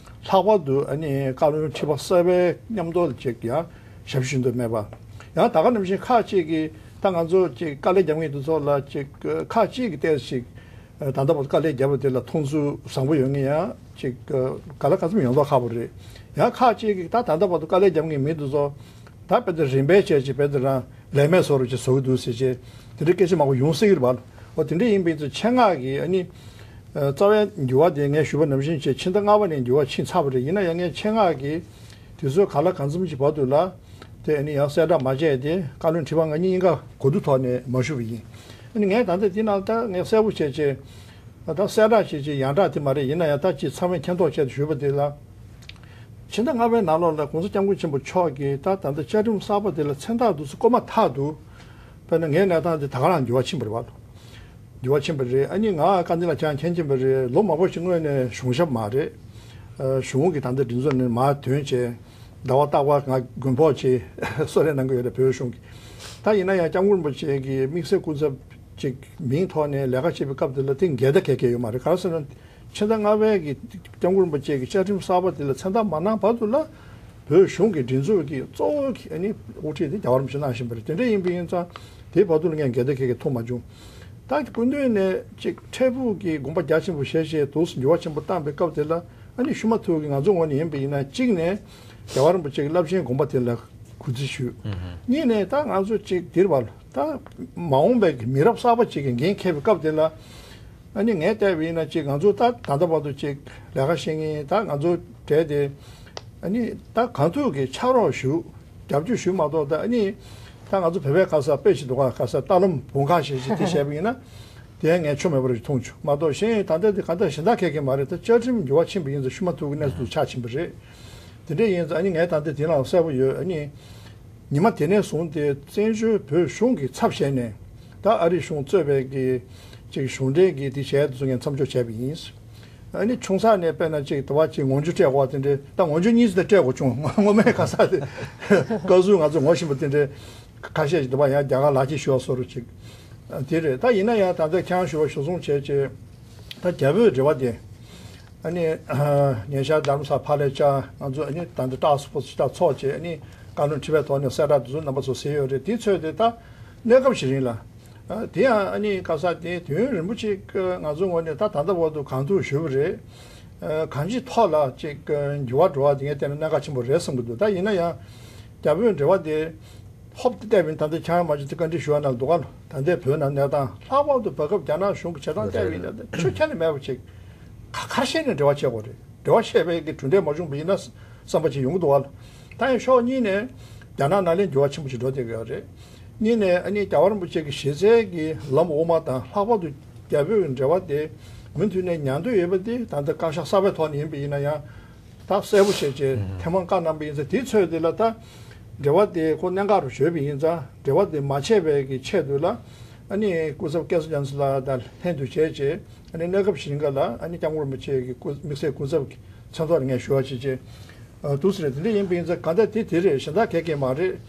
ལྷག་པར་དུ་ཨ་ནི་བཀའ་བློན་ཁྲི་པ་གསར་པའི་མཉམ་དུ་ཅིག་ཡང་ཞབས་ཞུ་འདོད་མེད་པ། ཡང་ད་ག་ནང་བཞིན་ཁག་ཅིག་གིས་ད་ང་ཚོ་ཅིག་དཀའ་ལས་རྒྱབ་མཁན་དེ་ཚོ་ལ་ཅིག་ཁག་ཅིག་གིས་ཏོག་ཙམ་ཅིག་ད་ལྟ་བར་དཀའ་ལས་བརྒྱབ་པ་དེ་ལ་མཐོང་ཚུལ་བཟང་པོ་ཡོད་ངེས། ཡང་ཅིག་ག་ལ་ག་ཚོད་ཡོང་མདོག་ཁ་པོ་རེད། ཡང་ཁག་ཅིག་གིས་ད་ད་ལྟ་བར་དུ་དཀའ་ལས་རྒྱབ་མཁན་མི་དེ་ཚོ་ད་དཔེ་དེ་རིམ་པས་བྱས་ཅིག་དཔེ་དེ་རང་ལས་མེད་བཟོ་རུ་ཅིག་བཟོ་གི་འདུག་ཟེར་བྱས། དེ་འདྲའི་སྐད་ཆ་མང་པོ་ཡོང་སྲིད་ཀྱི་རེད་པ། འོ་དེ་འདྲ་ཡིན་པའི་ཚེ་ཆེད་མངགས་ཀྱིས་ཨ་ནི་རྩ་བའི་འགྱུར་བ་དེ་ངས་ཞུས་པ་ནང་བཞིན་བྱས་ཕྱི་ཟླ་ལྔ་པ་ནས་འགྱུར་བ་ཕྱིན་ཚར་བ་རེད། ཡིན་ན་ཡང་ངས་ཆེད་མངགས་ཀྱིས་དུས་ཚོད་ག་ལ་གང་འཚམ་ཅིག་བར་དུ་ལ་དེ་ཨ་ནི་ཡང་གསལ་བསྒྲགས་མ་བྱས་ཏེ་བཀའ་བློན་ཁྲི་པ་ང་གཉིས་གཉིས་ཀ་གོ་བསྡུར་ཐོག་ནས་མ་ཞུས་པ་ཡིན། ཨ་ནི་ངས་ད་ལྟ་དེ་ནང་ལ་ད་ངས་གསལ་པོ་བྱས་བྱས། ད་གསལ་བསྒྲགས་བྱས་བྱས་ཡང་དག་དེ་མ་རེད། ཡིན་ན་ཡང་ད་ཅིག་ཚང་མས་མཁྱེན་རྟོགས་ཆེད་དུ་ཞུས་པ་དེ་ལ། ཕྱི་ཟླ་ལྔ་པའི་ནང་ལོགས་ལ་༸གོང་ས་༸སྐྱབས་མགོན་ཆེན་པོ་མཆོག་གིས་ད་ད་ལྟ་བཅའ་ཁྲིམས་གསར་པ་དེ་ལ་མཚན་རྟགས་འདུག་སེ་བསྐུར་མ་ཐག་ཏུ། དཔེར་ན་ངའི་གནས་སྟངས་དེ་ད་ག་རང་འགྱུར་བ་ཕྱིན་པ་རེད་པ། འགྱུར་བ་ཕྱིན་པ་རེད། ཨ་ནི་ང་བཀའ་འདི་ལ་ཅང་མཁྱེན་གྱིན་པ་རེད། ལོ་མང་པོ་ཞིག་སྔོན་ནས་གཞུང་ཞབས་མ་རེད། ཨ་གཞུང་གི་ད་ལྟ་སྒྲིག་འཛུགས་ནས་མར་ཐོན་བྱས། ཟླ་བ་རྟག་པར་ང་མགོན་ཕོགས་ཆེ་གསོལ་རས་གནང་གི་ཡོད་རེད་བོད་གཞུང་གིས། ད་ཡིན་ན་ཡང་སྐྱབས་མགོན་རིན་པོ་ཆེ་གི་དམིགས་བསལ་སྐུ་ཚབ་ཅིག་མིང་ཐོག་ནས་ལས་ཀ་བྱེད་པའི་སྐབས་དེ་ལ་དེ་འགལ་ཟླ་ག་གེ་ཡོད་མ་རེད། ག་རེ་ཟེར་ན། ཕྱི་ཟླ་ལྔ་པའི་གི་སྐྱབས་མགོན་རིན་པོ་ཆེ་གི་བཅའ་ཁྲིམས་གསར་པ་དེ་ལ་མཚན་རྟགས་མ་གནང་བར་དུ་ལ། བོད་གཞུང་གི་སྒྲིག་འཛུགས་ཀྱི་གཙོ་བོ་གི་ཨ་ནི་དབུ་ཁྲིད་དེ་རྒྱལ་བ་རིན་པོ་ཆེ་གནང་བཞིན་པ་རེད། དེ་འདྲ་ཡིན་པ་ཡིན་ཙང་དེའི་བར་དུ་ལ་ངས་འགལ་ཟླ་ག་གེ་མཐོང་མ་བྱུང་། ད་སྐུ་མདུན་ནས་ཅིག་འཕྲལ་ཕུགས་ཀྱི་དགོངས་པ་རྒྱ་ཆེན་པོ་བཞེས་བྱས་འདུག་སེ་འགྱུར་བ་ཆེན་པོ་བཏང་པའི་སྐབས་དེ་ལ་ཨ་ནི་ཞུ་མ་ཐུབ་ཀྱི། ང་ཚོ་ངོས་ནས་ཡིན་པ་ཡིན་ན་གཅིག་ནས་རྒྱལ་བ་རིན་པོ་ཆེ་གི་རླབས་ཆེན་དགོངས་པ་དེ་ལ་གུས་བརྩི་ཞུ། གཉིས་ནས་ད་ང་ཚོ་ཅིག་འདིར་བ་ད་མ་འོངས་པའི་མི་རབས་གསར་པ་ཅིག་གི་འགན་འཁྱེར་བའི་སྐབས་དེ་ལ། ཨ་ནི་ངས་བལྟས་པ་ཡིན་ན་ཅིག་ང་ཚོ་ད་ད་ལྟ་བར་དུ་ཅིག་ལས་ཀ་བྱེད་མཁན་ད་ང་ཚོ་གྲས་དེ་ཨ་ནི་ད་གང་ཐུབ་ཀྱིས་ཕྱག་རོགས་ཞུ། རྒྱབ་སྐྱོར་ཞུ་མ་གཏོགས། ད་ཨ་ནི་ད་ང་ཚོ་བོད་པའི་ཁ་ས་དཔེ་ཞིག་འདུག་ག་ཁ་ས་ལྟ་ལམ་བུང་ཁ་ཞེས་ཞིག་དེ་བྱས་པ་ཡིན་ན་དེ་ངས་ཆོ་མེད་པ་རེད་མཐོང་བྱུང་མ་གཏོགས། གཞན་ད་ལྟ་དེ་ག་འདྲ་གཞན་དག་ག་གེ་མ་རེད། ད་བཅའ་ཁྲིམས་འགྱུར་བ་ཕྱིན་པ་ཡིན་ཙང་ཞུ་མ་ཐུབ་ཀྱི་གནས་སུ་ཆགས་ཕྱིན་པ་རེད། དེ་འདྲ་ཡིན་ཙང་ཨ་ནི་ངས་ད་ལྟ་དེ་ནང་གསལ་པོ་ཡོད། ཨ་ནི། ཉི་མ་དེ་ནས་བཟུང་སྟེ་བཙན་བྱོལ་བོད་གཞུང་གི་ཚབ་བྱས་ནས་ད་ཨ་རི་གཞུང་གཙོས་པའི་གི་ཅིག་གཞུང་འབྲེལ་གྱི་དེ་བྱས་དེ་ཚོ་ངས་མཚམས་འཇོག་བྱས་པ་ཡིན། ཨ་ནི་ཆུང་ས་ནས་དཔེར་ན་ཅིག་དུ་བ་ཅིག་ངོ་རྒྱུ་སྤྲད་དགོས་པ་དེ་འདྲའི། ད་ངོ་རྒྱུ་གཉིས་ཙམ་ད་སྤྲད་དགོས་བྱུང་། ངོ་མའི་ཁ་ས་དེ་བཀའ་ཟུར་ང་ཚོ་ངོ་བཞིན་པ་དེ་འདྲའི་ཁ་ཤས་ཤིག་དུ་བ་ཡང་རྒྱ་གར་ལག་ཁྱེར་ཞུ་བ་བཟོ་རུ་ཅིག་དེ་རེད། ད་ཡིན་ན་ཡང་ད་ལྟ་ཁྱེད་རང་ཞུ་བ་ཞུ་སོང་བྱས་བྱས་ད་རྒྱ་བོད་འབྲེལ་བ་དེ། ཨ་ནི། ཉེ་ཆར་རྡ་རམ་ས་ཕར་ལ་བཅར། ང་ཚོ་ཨ་ནི་ད་ལྟ་ཊཱསྐ་ཕོར་སི་ཞིག་ད་ཚོགས་བྱས། ཨ་ནི་བཀའ་བློན་ཁྲི་པའི་ཐོག་ནས་གསལ་བསྒྲགས་དེ་ཚོ་རྣམ་པ་ཚོ་གཟིགས་ཡོད་རེད། དེ་ཚོས་དེ་ད་གནས་སྐབས་ཤིག་རིང་ལ། ཨ་དེ་ཡང་ཨ་ནི་ག་ས་དེ་དུས་ཡུན་རིང་པོ་ཅིག་ང་ཚོ་ངོས་ནས་ད་ད་ལྟ་བར་དུ་གང་ཐུབ་ཞུས་པ་རེད། ཨ་གང་ཅིའི་ཐོག་ལ་ཅིག་འགྱུར་བ་འགྲོ་བ་དེ་ངས་བལྟས་ན་གནད་འགག་ཆེན་པོ་རེད་བསམ་གྱི་འདུག་ད་ཡིན་ན་ཡང་རྒྱ་བོད་འབྲེལ་བ་དེ། ཧོབ་ཏེ་བལྟས་པ་ཡིན་ད་ལྟ་ཁྱེད་རང་མ་གཞི་དེ་བཀའ་འདྲི་ཞུ་བ་ནང་འདུག་ག་ད་ལྟའི་བོད་ནང་གནས་སྟངས། ལྷག་པར་དུ་བར་སྐབས་རྒྱ་ནག་གཞུང་གི་བྱེད་སྟངས་བལྟས་པ་ཡིན་ད་ཆོས་ཁྱབ་ནས་མེད་པ་ཅིག་ག་ག་བཤད་ནས་འབྲེལ་བ་བྱེད་དགོས་རེད། འབྲེལ་བ་བཤད་པའི་གི་གྲུབ་འབྲས་མ་བྱུང་བ་ཡིན་ན་བསམ་པ་ཅིག་ཡོང་གི་འདུག་ག་ད་ཡང་ཕྱོགས་གཉིས་ནས་རྒྱ་ནག་ནང་ལ་འགྱུར་བ་ཆེན་པོ་ཅིག་འགྲོ་བསྡད་ཀྱི་ཡོད་རེད། གཉིས་ནས་ཨ་ནི་རྒྱལ་བ་རིན་པོ་ཆེ་གི་གཞི་རྩའི་གི་ལམ་དབུ་མ་དང་། ལྷག་པར་དུ་རྒྱ་བོད་ཀྱི་འབྲེལ་བ་དེ་མུ་མཐུད་ནས་ཉམས་འདོད་ཡོད་པ་དེ་ད་ལྟ་བཀའ་ཤག་གསར་པའི་ཐོག་ནས་ཡིན་པ་ཡིན་ན་ཡང་། ད་གསལ་པོ་བྱས་བྱས་ཐེངས་མང་བཀའ་གནང་པ་ཡིན་ཙང་། དེའི་ཚོད་དེ་ལ་ད་འབྲེལ་བ་དེ་ཁོ་གནད་འགག་རུ་བྱོས་པ་ཡིན་ཙང་། འབྲེལ་བ་དེ་མ་ཆད་པའི་གི་ཆེད་དུ་ལ་ཨ་ནི་སྐུ་ཚབ་སྐལ་བཟང་རྒྱ་མཚོ་ལགས་དང་ལྷན་དུ་བྱས་བྱས། ཨ་ནི་གནས་སྐབས་ཤིག་རིང་ག་ལ་ཨ་ནི་སྐྱབས་མགོན་རིན་པོ་ཆེ་གི་སྐུ་དམིགས་བསལ་སྐུ་ཚབ་ཀྱི་མཚན་ཐོག་ནས་ངས་ཞུ་བ་བྱེད་ཅེས་འདུག་ཟེར། དེ་འདྲ་ཡིན་པ་ཡིན་ཙང་གང་ལྟར་དེ་དེ་རེད། གཞན་དག་ག་གེ་མ་རེད།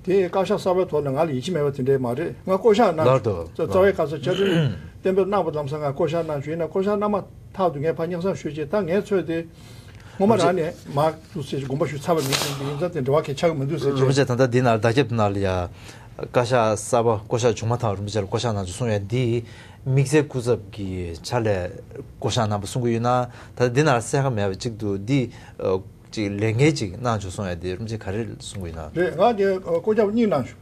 དེ་བཀའ་ཤག་གསར་པའི་ཐོག་ནས་ང་ལ་ཡིད་ཆེས་མེད་པ་དེ་འདྲས་མ་རེད། ང་བསྐོ་བཞག་གནང་། ལགས་འདུག་རྩ་བའི་བཀའ་ཤག་བཅའ་ཁྲིམས་གཏན་འབེབས་གནང་བ་ལམ་སང་ང་བསྐོ་བཞག་གནང་བྱུང་། ཡིན་ན་བསྐོ་བཞག་གནང་མ་ཐག་ཏུ་ངས་ཕར་སྙན་སེང་ཞུས་རྗེས། ད་ངའི་ཚོད་དེ་སྔོན་མ་རང་ནས་མར་འདུག་ཟེར་དགོངས་པ་ཞུས་ཚར་བ་མིན་ཙང་། དེ་ཡིན་ཙང་དེ་འབྲེལ་བ་གལ་ཆགས་ཀྱི་མི་འདུག་ཟེར་རིན་པོ་ཆེ། ད་ལྟ་འདི་ནང་བརྡ་ཁྱབ་ནང་ལ་ཡ་བཀའ་ཤག་གསར་པ་བསྐོ་བཞག་བྱུང་མ་ཐག་རིན་པོ་ཆེ་ལ་བསྐོ་བཞག་གནང་བྱུང་གསུང་ཡ་འདི་དམིགས་བསལ་སྐུ་ཚབ་ཀྱི་ཕྱག་ལས་བསྐོ་བཞག་གནང་པ་གསུང་གི་ཡོད་ན། ད་ལྟ་འདི་ནང་གསལ་ཁ་མེད་པ་གཅིག་འདུག་འདི་ཅིག་ལས་འགན་ཅིག་གནང་བྱུང་གསུང་ཡ་དེ་རིན་པོ་ཆེ་ག་རེ་གསུང་གི་ཡོད་ན། རེད། ང་དེ་བསྐོ་བཞག་གཉིས་གནང་བྱུང་།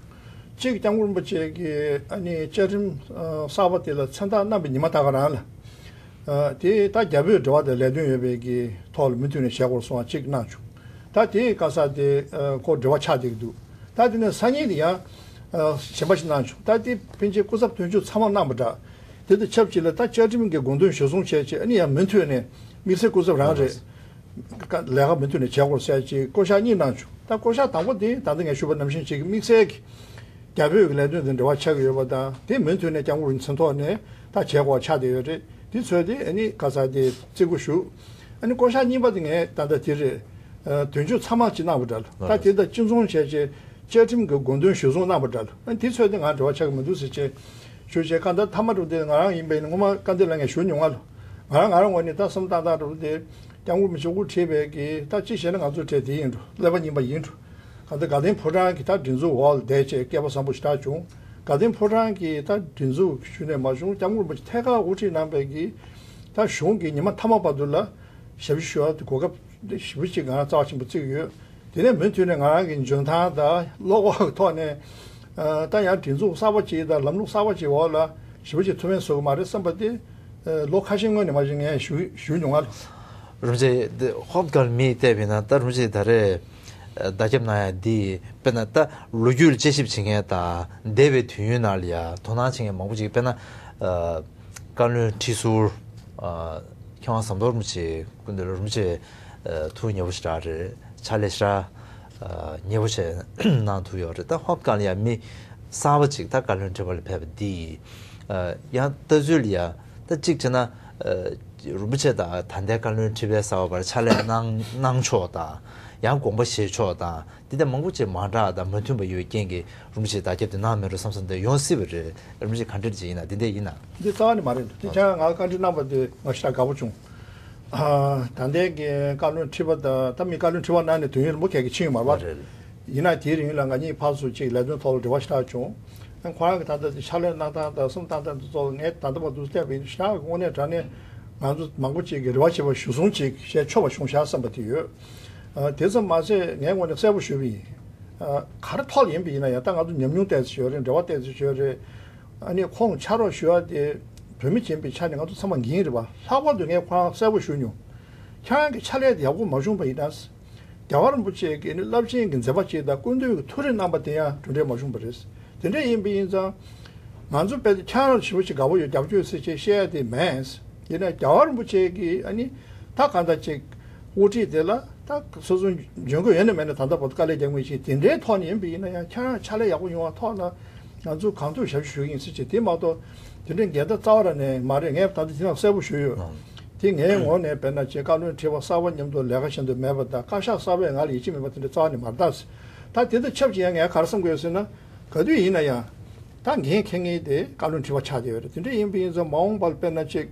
གཅིག་སྐྱབས་མགོན་རིན་པོ་ཆེ་གིས་ཨ་ནི་བཅའ་ཁྲིམས་ཨ་གསར་པ་དེ་ལ་མཚན་རྟགས་བསྣམས་པའི་ཉི་མ་ད་ག་རང་ལ། ཨ་དེ་ད་རྒྱ་བོད་འབྲེལ་བ་དང་ལས་དོན་ཡོད་པའི་གི་ཐོག་ལ་མུ་མཐུད་ནས་བྱེད་དགོས་གསུང་བ་གཅིག་གནང་བྱུང་། ད་དེའི་ག་ས་དེ་ཨ་ཁོ་འབྲེལ་བ་ཆགས་བསྡད་ཀྱི་འདུག་ད་དེ་ནས་སང་ཉིན་དེ་ཡང་ཨ་གཞན་པ་ཞིག་གནང་བྱུང་། ད་དེ་ཕན་ཆད་སྐུ་ཚབ་དོན་གཅོད་ཚང་མ་གནང་པ་འདྲ། དེ་དང་ཆབས་ཅིག་ལ་ད་བཅའ་ཁྲིམས་ཀྱི་དགོངས་དོན་གཞིར་བཟུང་བྱས་བྱས་ཨ་ནི་ཡང་མུ་མཐུད་ནས་དམིགས་བསལ་སྐུ་ཚབ་རང་རེད། ལས་ཀ་མུ་མཐུད་ནས་བྱེད་དགོས་ཟེར་ཅིག་བསྐོ་བཞག་གཉིས་གནང་བྱུང་། ད་བསྐོ་བཞག་དང་པོ་དེ་ད་ལྟ་ངས་ཞུས་པ་ནང་བཞིན་ཅིག་གི་དམིགས་བསལ་གྱི་རྒྱ་བོད་ཀྱི་ལས་དོན་དང་འབྲེལ་བ་ཆགས་ཀྱི་ཡོད་པ་དང་། དེ་མུ་མཐུད་ནས་སྐྱབས་མགོན་རིན་པོ་ཆེ་མཚན་ཐོག་ནས་ད་བྱེད་དགོས་ཆགས་བསྡད་ཡོད་རེད། དེ་ཚོས་དེ་ཨ་ནི་ག་ས་དེ་བརྩི་བཀུར་ཞུ། ཨ་ནི་བསྐོ་བཞག་གཉིས་པ་དེ་ངས་ད་ལྟ་དེ་རེད། ཨ་དོན་གཅོད་ཚང་མ་ཅིག་གནང་བ་འདྲ་ལ། ད་དེ་དང་གཅིག་མཚུངས་བྱས་བྱས་བཅའ་ཁྲིམས་ཀྱི་དགོངས་དོན་གཞིར་བཟུང་གནང་བ་འདྲ་ལ། ཨ་ནི་དེ་ཚོས་དེ་ང་འབྲེལ་བ་ཆགས་ཀྱི་མི་འདུག་ཟེར་བྱས་ཞུ་བྱས། གང་ལྟར་མཐའ་མ་འགྲོ་དེ་ང་རང་ཡིན་པས་ནི་ངོ་མ་བཀའ་འདི་ལ་ངས་ཞུ་མྱོང་ང་ལ། ང་རང་ང་རང་ངོས་ནས་ད་བསམ་བཏང་བཏང་འགྲོ་དེ་སྐྱབས་མགོན་རིན་པོ་ཆེ་དབུ་ཁྲིད་པའི་གི་ད་ཅི་བྱས་ན་ང་ཚོ་གྲས་དེ་ཡིན་འགྲོ། ཀླད་པ་རྙིང་པ་ཡིན་འགྲོ། གང་ལྟར་དགའ་ལྡན་ཕོ་བྲང་གི་ད་སྒྲིག་འཛུགས་འོག་ལ་བསྡད་བྱས་སྐལ་པ་བཟང་པོ་ཞེ་དྲག་བྱུང་། དགའ་ལྡན་ཕོ་བྲང་གི་ད་སྒྲིག་འཛུགས་ཞུས་ནས་མ་བྱུང་། སྐྱབས་མགོན་རིན་པོ་ཆེ་ཐད་ཀར་དབུ་ཁྲིད་གནང་པའི་གི་ད་གཞུང་གི་ཉི་མ་མཐའ་མ་བར་དུ་ལ་ཞབས་ཞུ་ཞུ་བ་དེ་གོ་སྐབས་ཞེ་པོ་ཅིག་ང་རང་རྩ་བ་ཆེན་པོ་བརྩི་གི་ཡོད། དེ་ནས་མུ་མཐུད་ནས་ང་རང་གི་འཇོན་ཐང་དང་བློ་ཁོག་གི་ཐོག་ནས་ཨ་ད་ཡང་སྒྲིག་འཛུགས་གསར་པ་ཅིག་དང་ལམ་ལུགས་གསར་པ་ཅིག་འོག་ལ་ཞེ་པོ་ཅིག་ཐུགས་ཕན་གསོས་ཀྱི་མ་རེད་བསམ་པ་དེ་ཨ་ལོ་ཁ་ཤས་སྔོན་ནས་མ་གཞི་ངས་ཞུ་ཞུས་མྱོང་ང་། རིན་པོ་ཆེ་འདི་ཧོབ་གལ་མི་བལྟས་པས་ན་ད་རིན་པོ་ཆེ་ད་རེས་ཨ་བརྡ་ཁྱབ་གནང་ཡ་འདི་དཔེར་ན་ད་ལོ་རྒྱུས་ལ་དཔྱད་ཞིབ་བྱེད་མཁན་དང་འདས་པའི་དུས་ཡུན་ནང་ལ་ཡ་དོ་སྣང་བྱེད་མཁན་མང་པོ་ཅིག་དཔེར་ན་ཨ་བཀའ་བློན་ཁྲི་ཟུར་ཨ་མཁས་དབང་ཟམ་གདོང་རིན་པོ་ཆེ་སྐུ་མདུན་ལ་རིན་པོ་ཆེ་ཨ་ཐུགས་མཉེས་པོ་ཞེ་དྲག་རེད། ཕྱག་ལས་ཞེ་དྲག་ཨ་མཉེས་པོ་བྱས་གནང་ཐུབ་ཡོད་རེད། ད་ཧོབ་གལ་ཡ་མི་གསར་པ་ཅིག་ད་བཀའ་བློན་ཁྲི་པ་ལ་ཕེབས་པ་འདི་ཨ་ཡང་ལྟ་ཚུལ་ཡ་ད་གཅིག་བྱས་ན་ཨ་རིན་པོ་ཆེ་དང་ད་ལྟའི་བཀའ་བློན་ཁྲི་པའི་གསར་པ་བར་ཕྱག་ལས་གནང་གནང་ཕྱོགས་དང་ཡང་དགོངས་པ་བཞེས་ཕྱོགས་དང་འདི་ལྟ་མང་པོ་ཅིག་མ་འདྲ་དང་མ་མཐུན་པ་ཡོད་རྐྱེན་གྱིས་རིན་པོ་ཆེས་བརྡ་ཁྱབ་དེ་གནང་མེད་འགྲོ་བསམ་བསམ་དེ་ཡོང་སྲིད་པ་རེད། རིན་པོ་ཆེ་ག་འདྲ་ཅིག་ཡིན་ན་འདི་འདྲ་ཡིན་ན། འདི་རྩ་བ་ནས་མ་རེད་འདུག་དེ་ཁྱེད་རང་ང་བཀའ་འདྲི་གནང་བ་དེ་ང་ཞེ་དྲག་དགའ་པོ་བྱུང་། ཨ་ད་ལྟའི་གི་བཀའ་བློན་ཁྲི་པ་དང་ད་མི་བཀའ་བློན་ཁྲི་པ་གནང་ནས་དུས་ཡུན་རིང་པོ་གས་ཀྱི་ཕྱིན་ཡོད་མ་རེད་པ། རེད། ཡིན་ན་དེའི་རིང་ལ་ང་གཉིས་ཕར་ཚུར་ཅིག་ལས་དོན་ཐོག་ལ་འབྲེལ་བ་ཞེ་དྲག་བྱུང་། ཁོ་རང་གི་ད་ལྟ་དེ་ཕྱག་ལས་གནང་སྟངས་དང་གསུང་སྟངས་དང་དེ་ཚོ་ངས་ད་ལྟ་བར་དུ་བལྟས་པ་ཡིན་ན་ཞེ་དྲག་དངོས་གནས་དྲང་གནས་ང་ཚོ་མང་པོ་ཅིག་གི་རེ་བ་བྱེད་པ་གཞིར་བཟུང་ཅིག་བྱས་ཆོག་པ་བྱུང་ཤག་བསམ་པ་དེ་ཡོད། ཨ་དེ་ཙམ་མ་ཟད་ངས་དངོས་གནས་གསལ་པོ་ཞུས་པ་ཡིན། ཨ་ག་རེ་ཐོག་ལ་ཡིན་པ་ཡིན་ན་ཡང་ད་ང་ཚོ་ཉམས་མྱོང་ཏོག་ཙམ་ཡོད་རེད། འབྲེལ་བ་ཏོག་ཙམ་ཡོད་རེད། ཨ་ནི་ཁོང་ཕྱག་རོགས་ཞུ་བ་དེ་བོད་མི་ཡིན་པའི་ཆ་ནས་ང་ཚོ་ཚང་མ་འགན་རེད་པ། ལྷག་པར་དུ་ངས་ཁོ་རང་གསལ་པོ་ཞུས་མྱོང་། ཁྱེད་རང་གི་ཕྱག་ལས་དེ་ཡག་པོ་མ་བྱུང་བ་ཡིན་ན། རྒྱལ་བ་རིན་པོ་ཆེ་གི་ནི་རླབས་ཆེན་གྱི་མཛད་པ་ཅིག་དང་སྐུ་མདུན་གྱི་ཐུགས་རེ་གནང་བ་དེ་ཡང་གྲུབ་འབྲས་མ་བྱུང་བ་རེད། དེ་འདྲ་ཡིན་པ་ཡིན་ཙང་། ང་ཚོ་དཔེ་ཁྱེད་རང་ཞེ་པོ་ཅིག་དགའ་པོ་ཡོད་རྒྱབ་སྐྱོར་ཟེར་ཅིག་བཤད་ཡ་དེ་མེད། ཡིན་ན་རྒྱལ་བ་རིན་པོ་ཆེ་གི་ཨ་ནི་ད་གང་ལྟར་ཅིག་དབུ་ཁྲིད་དེ་ལ་ད་སོ་སོ་འཇོན་གོ་ཡོད་ན་མེད་ན་ད་ལྟ་བར་དུ་དཀའ་ལས་རྒྱག་མུས་ཤིག་དེ་འདྲའི་ཐོག་ནས་ཡིན་པ་ཡིན་ན་ཡང་ཁྱེད་རང་ཕྱག་ལས་ཡག་པོ་ཡོང་བ་ཐོག་ལ་ང་ཚོ་གང་ཐུབ་ཞབས་ཞུ་ཞུ་གི་ཡིན་ཟེར་ཅིག་དེ་མ་གཏོགས་དེ་འདྲའི་འགལ་ཟླ་རྩ་བ་རང་ནས་མ་རེད། ངས་ད་ལྟ་དེ་ནང་གསལ་པོ་ཞུས་ཡོད། དེ་ངའི་ངོས་ནས་དཔེར་ན་ཅིག་བཀའ་བློན་ཁྲི་པ་གསར་པ་མཉམ་དུ་ལས་ཀ་བྱེད་འདོད་མེད་པ་དང་བཀའ་ཤག་གསར་པས་ང་ལ་ཡིད་ཆེས་མེད་པ་དེ་འདྲ་རྩ་བ་ནས་མ་རེད། ད་དེ་དང་ཆབས་ཅིག་ཡང་ངས་ག་རེ་བསམ་དགོས་ཟེར་ན། ག་དུས་ཡིན་ན་ཡང་། ད་འགན་འཁྱེར་མཁན་དེ་བཀའ་བློན་ཁྲི་པ་ཆགས་བསྡད་ཡོད་རེད། དེ་འདྲ་ཡིན་པ་ཡིན་ཙང་མ་འོངས་པར་དཔེར་ན་ཅིག་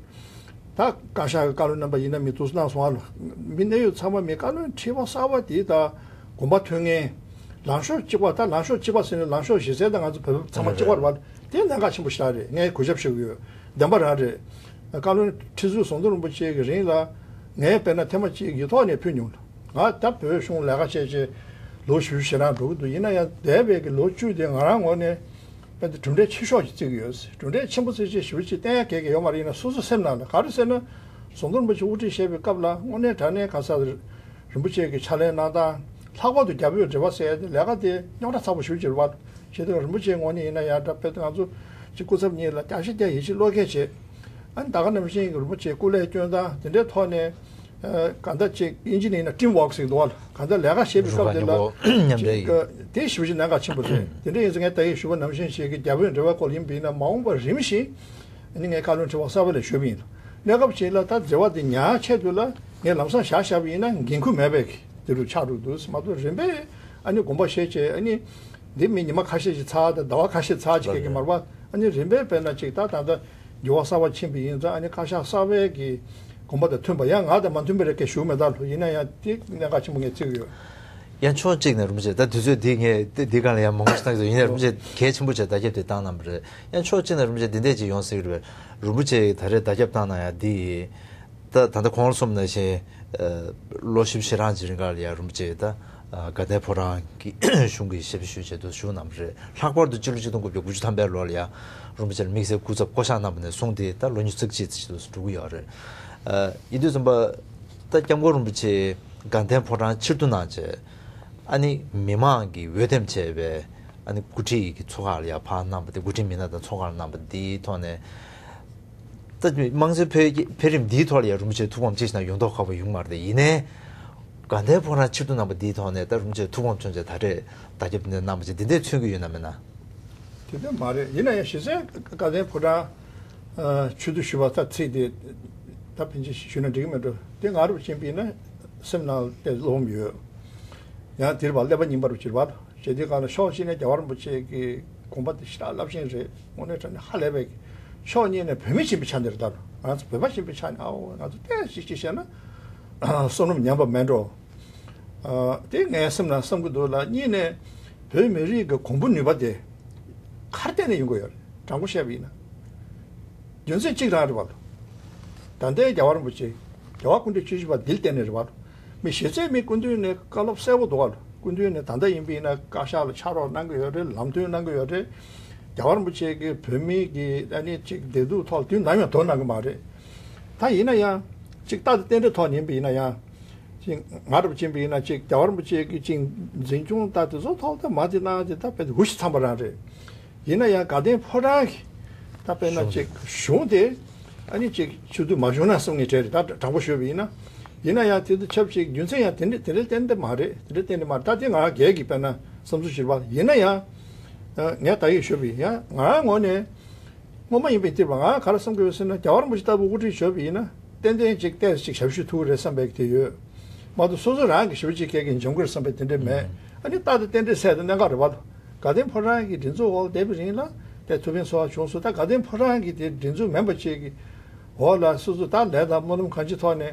ད་བཀའ་ཤག་གི་བཀའ་བློན་རྣམ་པ་ཡིན་ན་མི་འདུག་སེ་གནང་སོང་ཨ། མི་གནད་ཡོད་ཚང་མ་མི་བཀའ་བློན་ཁྲི་པ་གསར་པ་དེ་ད་དགོངས་པ་མཐུན་མཁན། ལངས་ཕྱོགས་གཅིག་པ། ད་ལངས་ཕྱོགས་གཅིག་པ་ཟེར་ན་ལངས་ཕྱོགས་གཞི་རྩའི་ད་ང་ཚོ་བོད་པ་ཚང་མ་གཅིག་པ་རེད་པ། དེ་གནད་འགག་ཆེན་པོ་ཞིག་རེད། ངས་གུས་ཞབས་ཞུ་གི་ཡོད། བདེན་པ་རང་རེད། བཀའ་བློན་ཁྲི་ཟུར་ཟམ་གདོང་རིན་པོ་ཆེ་གི་རིང་ལ་ངས་དཔེར་ན་ཐེངས་མ་གཅིག་ཡིག་ཐོག་ནས་ཕུལ་མྱོང་། ང་ད་བོད་གཞུང་ལས་ཀ་བྱས་བྱས་ལོ་བཞི་བཅུ་ཞེ་གྲངས་འགྲོ་གི་འདུག་ཡིན་ན་ཡང་འདས་པའི་གི་ལོ་བཅུ་དེ་ང་རང་ངོས་ནས་དཔེ་དེ་གྲུབ་འབྲས་ཆེ་ཤོས་ཅིག་བརྩི་གི་ཡོད། གྲུབ་འབྲས་ཆེན་པོ་བརྩི་བྱས་ཞེ་པོ་ཅིག་བསྟན་ཡ་གལ་གལ་ཡོད་མ་རེད། ཡིན་ན་སོ་སོ་སེམས་ནང་ལ་ག་རེ་ཟེར་ན། ཟམ་གདོང་རིན་པོ་ཆེ་དབུ་ཁྲིད་བྱེད་པའི་སྐབས་ལ་དངོས་གནས་དྲང་གནས་ག་ས་རིན་པོ་ཆེ་གི་ཕྱག་ལས་གནང་སྟངས། ལྷག་པར་དུ་རྒྱ་བོད་འབྲེལ་བ་ཟེར་ཡ་དེ་ལས་ཀ་དེ་རྙོག་དྲ་ཚ་པོ་ཞེ་པོ་ཅིག་རེད་པ། བྱས་ཙང་རིན་པོ་ཆེའི་ངོས་ནས་ཡིན་ན་ཡང་འདྲ། དཔེར་ན་ང་ཚོ་གཅིག་སྐུ་ཚབ་གཉིས་ལ་བསྐྱར་ཞིབ་བསྐྱར་ཡིད་ཆེས་བློ་འགེལ་བྱས། ཨ་ནི་ད་ག་ནང་བཞིན་གྱི་རིན་པོ་ཆེའི་སྐུ་ལས་སྐྱོན་དང་དེ་འདྲའི་ཐོག་ནས། ཨ་གང་ལྟར་ཅིག་དབྱིན་ཇི་ནས་ཡིན་ན་ཊིམ་ཝོག་ཟེར་གྱི་འདུག་བ། གང་ལྟར་ལས་ཀ་བྱེད་པའི་སྐབས་དེ་ལ་རུ་ཁག་མཉམ་འབྲེལ་ཅིག་ཡིན། དེ་ཞེ་པོ་ཅིག་གནད་འགག་ཆེན་པོ་རེད། དེ་འདྲ་ཡིན་ཙང་ངས་ད་གིན་ཞུས་པ་ནང་བཞིན་ཞིག་གི་རྒྱ་བོད་འབྲེལ་བའི་སྐོར་ཡིན་པ་ཡིན་ན་མ་འོངས་པར་རིམ་བཞིན་ཨ་ནི་ངས་བཀའ་བློན་ཁྲི་པ་གསར་པ་ལ་ཞུས་པ་ཡིན། གནས་སྐབས་ཅིག་ལ་ད་འབྲེལ་བ་དེ་ཉར་ཆེད་དུ་ལ་ངས་ལམ་སང་བཞག་བཞག་པ་ཡིན་ན་འགན་ཁུར་མེད་པའི་དེ་རུ་ཆགས་འགྲོ་འདུག་མ་གཏོགས་རིམ་པས་ཨ་ནི་དགོངས་པ་བཞེས་བྱས། ཨ་ནི་འདི་མི་ཉི་མ་ཁ་ཤས་ཤིག་ཚར་དང་ཟླ་བ་ཁ་ཤས་ཚར་ཅིག་གི་མ་རེད་པ། ཨ་ནི་རིམ་པས་དཔེར་ན་ཅིག་ད་ད་ལྟ་འགྱུར་བ་གསར་པ་ཕྱིན་པ་ཡིན་ཙང་ཨ་ནི་བཀའ་ཤག་གསར་པའི་གི་དགོངས་པ་དང་མཐུན་པ། ཡང་ང་དང་མ་མཐུན་པ་རེད་སྐད་ཞུ་མེད་ད་ལོ། ཡིན་ན་ཡང་དེ་གནད་འགག་ཆེན་པོ་ངས་བརྩི་གི་ཡོད། ཡང་ཕྱོགས་གཅིག་ནས་རིན་པོ་ཆེ་ད་དུས་ཚོད་འདི་ངས་དེ་འདི་སྒང་ལ་ཡང་མང་པོ་ཞིག་བཏང་གི་འདུག་ཡིན་ནའི་རིན་པོ་ཆེ་གལ་ཆེན་པོ་བྱས་བརྡ་ཁྱབ་དེ་བཏང་གནང་བ་རེད། ཡང་ཕྱོགས་གཅིག་ནས་རིན་པོ་ཆེ་འདི་འདྲས་ཅིག་ཡོང་སྲིད་ཀྱི་རེད། རིན་པོ་ཆེ་ད་རེས་བརྡ་ཁྱབ་བཏང་གནང་ཡ་འདི་ད་ད་ལྟ་གོང་ལ་གསུངས་ནང་བཞིན་ལོ་བཞི་བཅུ་ཞེ་གྲངས་ཀྱི་རིང་ག་ལ་ཡ་རིན་པོ་ཆེ་ད་དགའ་ལྡན་ཕོ་བྲང་གི་གཞུང་གི་ཞབས་ཞུ་བྱས་འདུག་ཞུ་གནང་བ་རེད། ལྷག་པར་དུ་སྤྱི་ལོ་ཆིག་སྟོང་དགུ་བརྒྱ་དགུ་བཅུ་ཐམ་པའི་ལོ་ལ་ཡ་རིན་པོ་ཆེ་ལ་དམིགས་བསལ་སྐུ་ཚབ་བསྐོ་གཞག་གནང་བ་ནས་བཟུང་སྟེ་ད་ལོ་ཉི་ཤུ་རྩ་གཅིག་ཙམ་ཞིག་འགྲོ་གི་ཡོད་རེད། ཡིན་དུས་ཙམ་པ་ད་སྐྱབས་མགོན་རིན་པོ་ཆེ་དགའ་ལྡན་ཕོ་བྲང་ཕྱིར་བསྡུ་གནང་བྱས་ཨ་ནི་མི་མང་གིས་འོས་འདེམས་བྱས་པའི་ཨ་ནི་འགོ་ཁྲིད་ཀྱི་ཚོགས་ཁག་ལ་ཡ་ཕར་གནང་བ་དེ། འགོ་ཁྲིད་མི་སྣ་དང་ཚོགས་ཁག་ལ་གནང་བ་འདིའི་ཐོག་ནས། ད་དམངས་གཙོའི་འཕེལ་འཕེལ་རིམ་འདིའི་ཐོག་ལ་ཡང་རིན་པོ་ཆེ་ཐུགས་ཕམ་ཅི་ཞིག་ན་ཡོང་མདོག་ཁ་པོ་ཡོང་མ་རེད། ཡིན་ནའི་དགའ་ལྡན་ཕོ་བྲང་ཕྱིར་བསྡུ་གནང་པ་འདིའི་ཐོག་ནས་ད་རིན་པོ་ཆེ་ཐུགས་ཕམ་བྱུང་ཚེ་ད་རེས་བརྡ་ཁྱབ་འདི་གནང་པ་ཅིག་འདི་འདྲས་མཚོན་གྱི་ཡོད་ན་མེད་ན། དེ་འདྲ་མ་རེད། ཡིན་ན་ཡང་གཞི་རྩའི་དགའ་ལྡན་ཕོ་བྲང་ཕྱིར་བསྡུ་ཞུས་པ་ད་ཚིག་དེ་ད་ཕན་ཆད་ཞུས་ན་འགྲིག་གི་མེད་འགྲོ། དེ་ང་རུ་ཕྱིན་པ་ཡིན་ན་སེམས་ནང་དེ་རློམ་ཡོད། ཡང་དེར་བ་ཀླད་པ་རྙིང་པ་རུ་གྱུར་པ། ཞེས་དེ་གང་ལ་ཕྱོགས་གཅིག་ནས་རྒྱལ་བ་རིན་པོ་ཆེ་གི་དགོངས་པ་དེ་ཞེ་དྲག་རླབས་ཆེན་རེད། དངོས་གནས་དྲང་གནས་ཧ་ལས་པའི། ཕྱོགས་གཉིས་ནས་བོད་མི་ཡིན་པའི་ཆ་ནས་རེད། ད་ང་ཚོ་བོད་པ་ཡིན་པའི་ཆ་ནས་ཨའོ་ང་ཚོ་ཏོག་ཙམ་ཅིག་བཤད་ན་བསོད་ནམས་ཉམས་པ་མེད་འགྲོ། ཨ་དེ་ངའི་སེམས་ནང་བསམ་གྱི་འདུག་ལ། གཉིས་ནས་བོད་མི་རིགས་ཀྱི་གོང་བུ་ནུས་པ་དེ་ག་རེ་བརྟེན་ནས་ཡོང་གི་ཡོད་རེད། དྲང་པོ་བཤད་པ་ཡིན་ན། རྒྱུ་མཚན་གཅིག་རང་རེད་བ། ད་ལྟའི་རྒྱལ་བ་རིན་པོ་ཆེ། རྒྱལ་བ་སྐུ་ཕྲེང་བཅུ་བཞི་པ་འདི་ལ་བརྟེན་ནས་རེད་བ། མི་གཞི་རྩའི་མི་སྐུ་མདུན་ནས་བཀའ་སློབ་གསལ་པོ་འདུག་བ། སྐུ་མདུན་ནས་ད་ལྟ་ཡིན་པ་ཡིན་ན་བཀའ་ཤག་ལ་ཕྱག་རོགས་གནང་གི་ཡོད་རེད། ལམ་སྟོན་གནང་གི་ཡོད་རེད། རྒྱལ་བ་རིན་པོ་ཆེ་གིས་བོད་མི་གི་ཨ་ནི་ཅིག་བདེ་སྡུག་ཐོག་དུས་ནམ་ཡང་དོ་གནང་གི་མ་རེད། ད་ཡིན་ན་ཡང་ཅིག་རྟག་ཏུ་རྟེན་འབྲེལ་ཐོག་ནས་ཡིན་པ་ཡིན་ན་ཡང་། ཅིག་ང་རུ་ཕྱིན་པ་ཡིན་ན་ཅིག་རྒྱལ་བ་རིན་པོ་ཆེ་གིས་ཅིག་འཛིན་སྐྱོང་ད་དེ་ཚོ་ཐོག་ད་མ་དེ་གནང་དེ་ད་དཔེ་དེ་འུ་ཤི་འཚམ་པ་རང་རེད། ཡིན་ན་ཡང་དགའ་ལྡན་ཕོ་བྲང་གི་ད་དཔེར་ན་ཅིག་གཞུང་དེ་ཨ་ནི་ཅིག་ཕྱིར་བསྡུ་མ་བྱུང་ན་གསུང་ངེས་བྲལ་རེད། ད་དྲང་པོ་ཞུས་པ་ཡིན་ན། ཡིན་ན་ཡང་དེ་དུ་ཆབས་ཅིག་རྒྱུ་མཚན་ཡང་དེ་འདྲ་དེ་འདྲ་གཏན་ནས་མ་རེད། དེ་འདྲ་གཏན་ནས་མ་རེད། ད་དེ་ང་སྒེར་གྱི་དཔེར་ན་བསམ་ཚུལ་ཞིག་རེད་བ། ཡིན་ན་ཡང་ངས་ད་ཡིག་ཞུས་པ་ཡིན། ཡང་ང་ངོས་ནས་སྔོན་མ་ཡིན་པའི་སྟེང་ང་ག་རེ་བསམ་གྱི་ཡོད་ཟེར་ན་རྒྱལ་བ་རིན་པོ་ཆེ་ལྟ་བུ་དབུ་ཁྲིད་བྱས་པ་ཡིན་ན་ཏན་ཏན་ཅིག་ཏོག་ཙམ་ཅིག་ཞབས་ཞུ་ཐུབ་ཀྱི་རེད་བསམ་པའི་དེ་ཡོད། མ་གཏོགས་སོ་སོ་རང་གི་ཞབས་ཕྱི་སྐད་ཀྱི་འཇོན་གྱི་རེད་བསམ་པའི་དེ་འདྲ་མེད། ཨ་ནི་རྟག་ཏུ་རྟེན་འབྲེལ་ཟེར་དེ་གནད་འགག་རེད་བ། དགའ་ལྡན་ཕོ་བྲང་གི་སྒྲིག་འཛུགས་འོག་བསྡད་པའི་རིང་ལ་དེ་ཐུགས་ཕན་གསོས་པ་བྱུང་སོང་། ད་དགའ་ལྡན་ཕོ་བྲང་གི་དེ་སྒྲིག་འཛུགས་མིན་པ་ཅིག་གི་འོག་ལ་སོ་སོ་ད་ལས་དང་སྨོན་ལམ་གང་ཅི་ཐོག་ནས་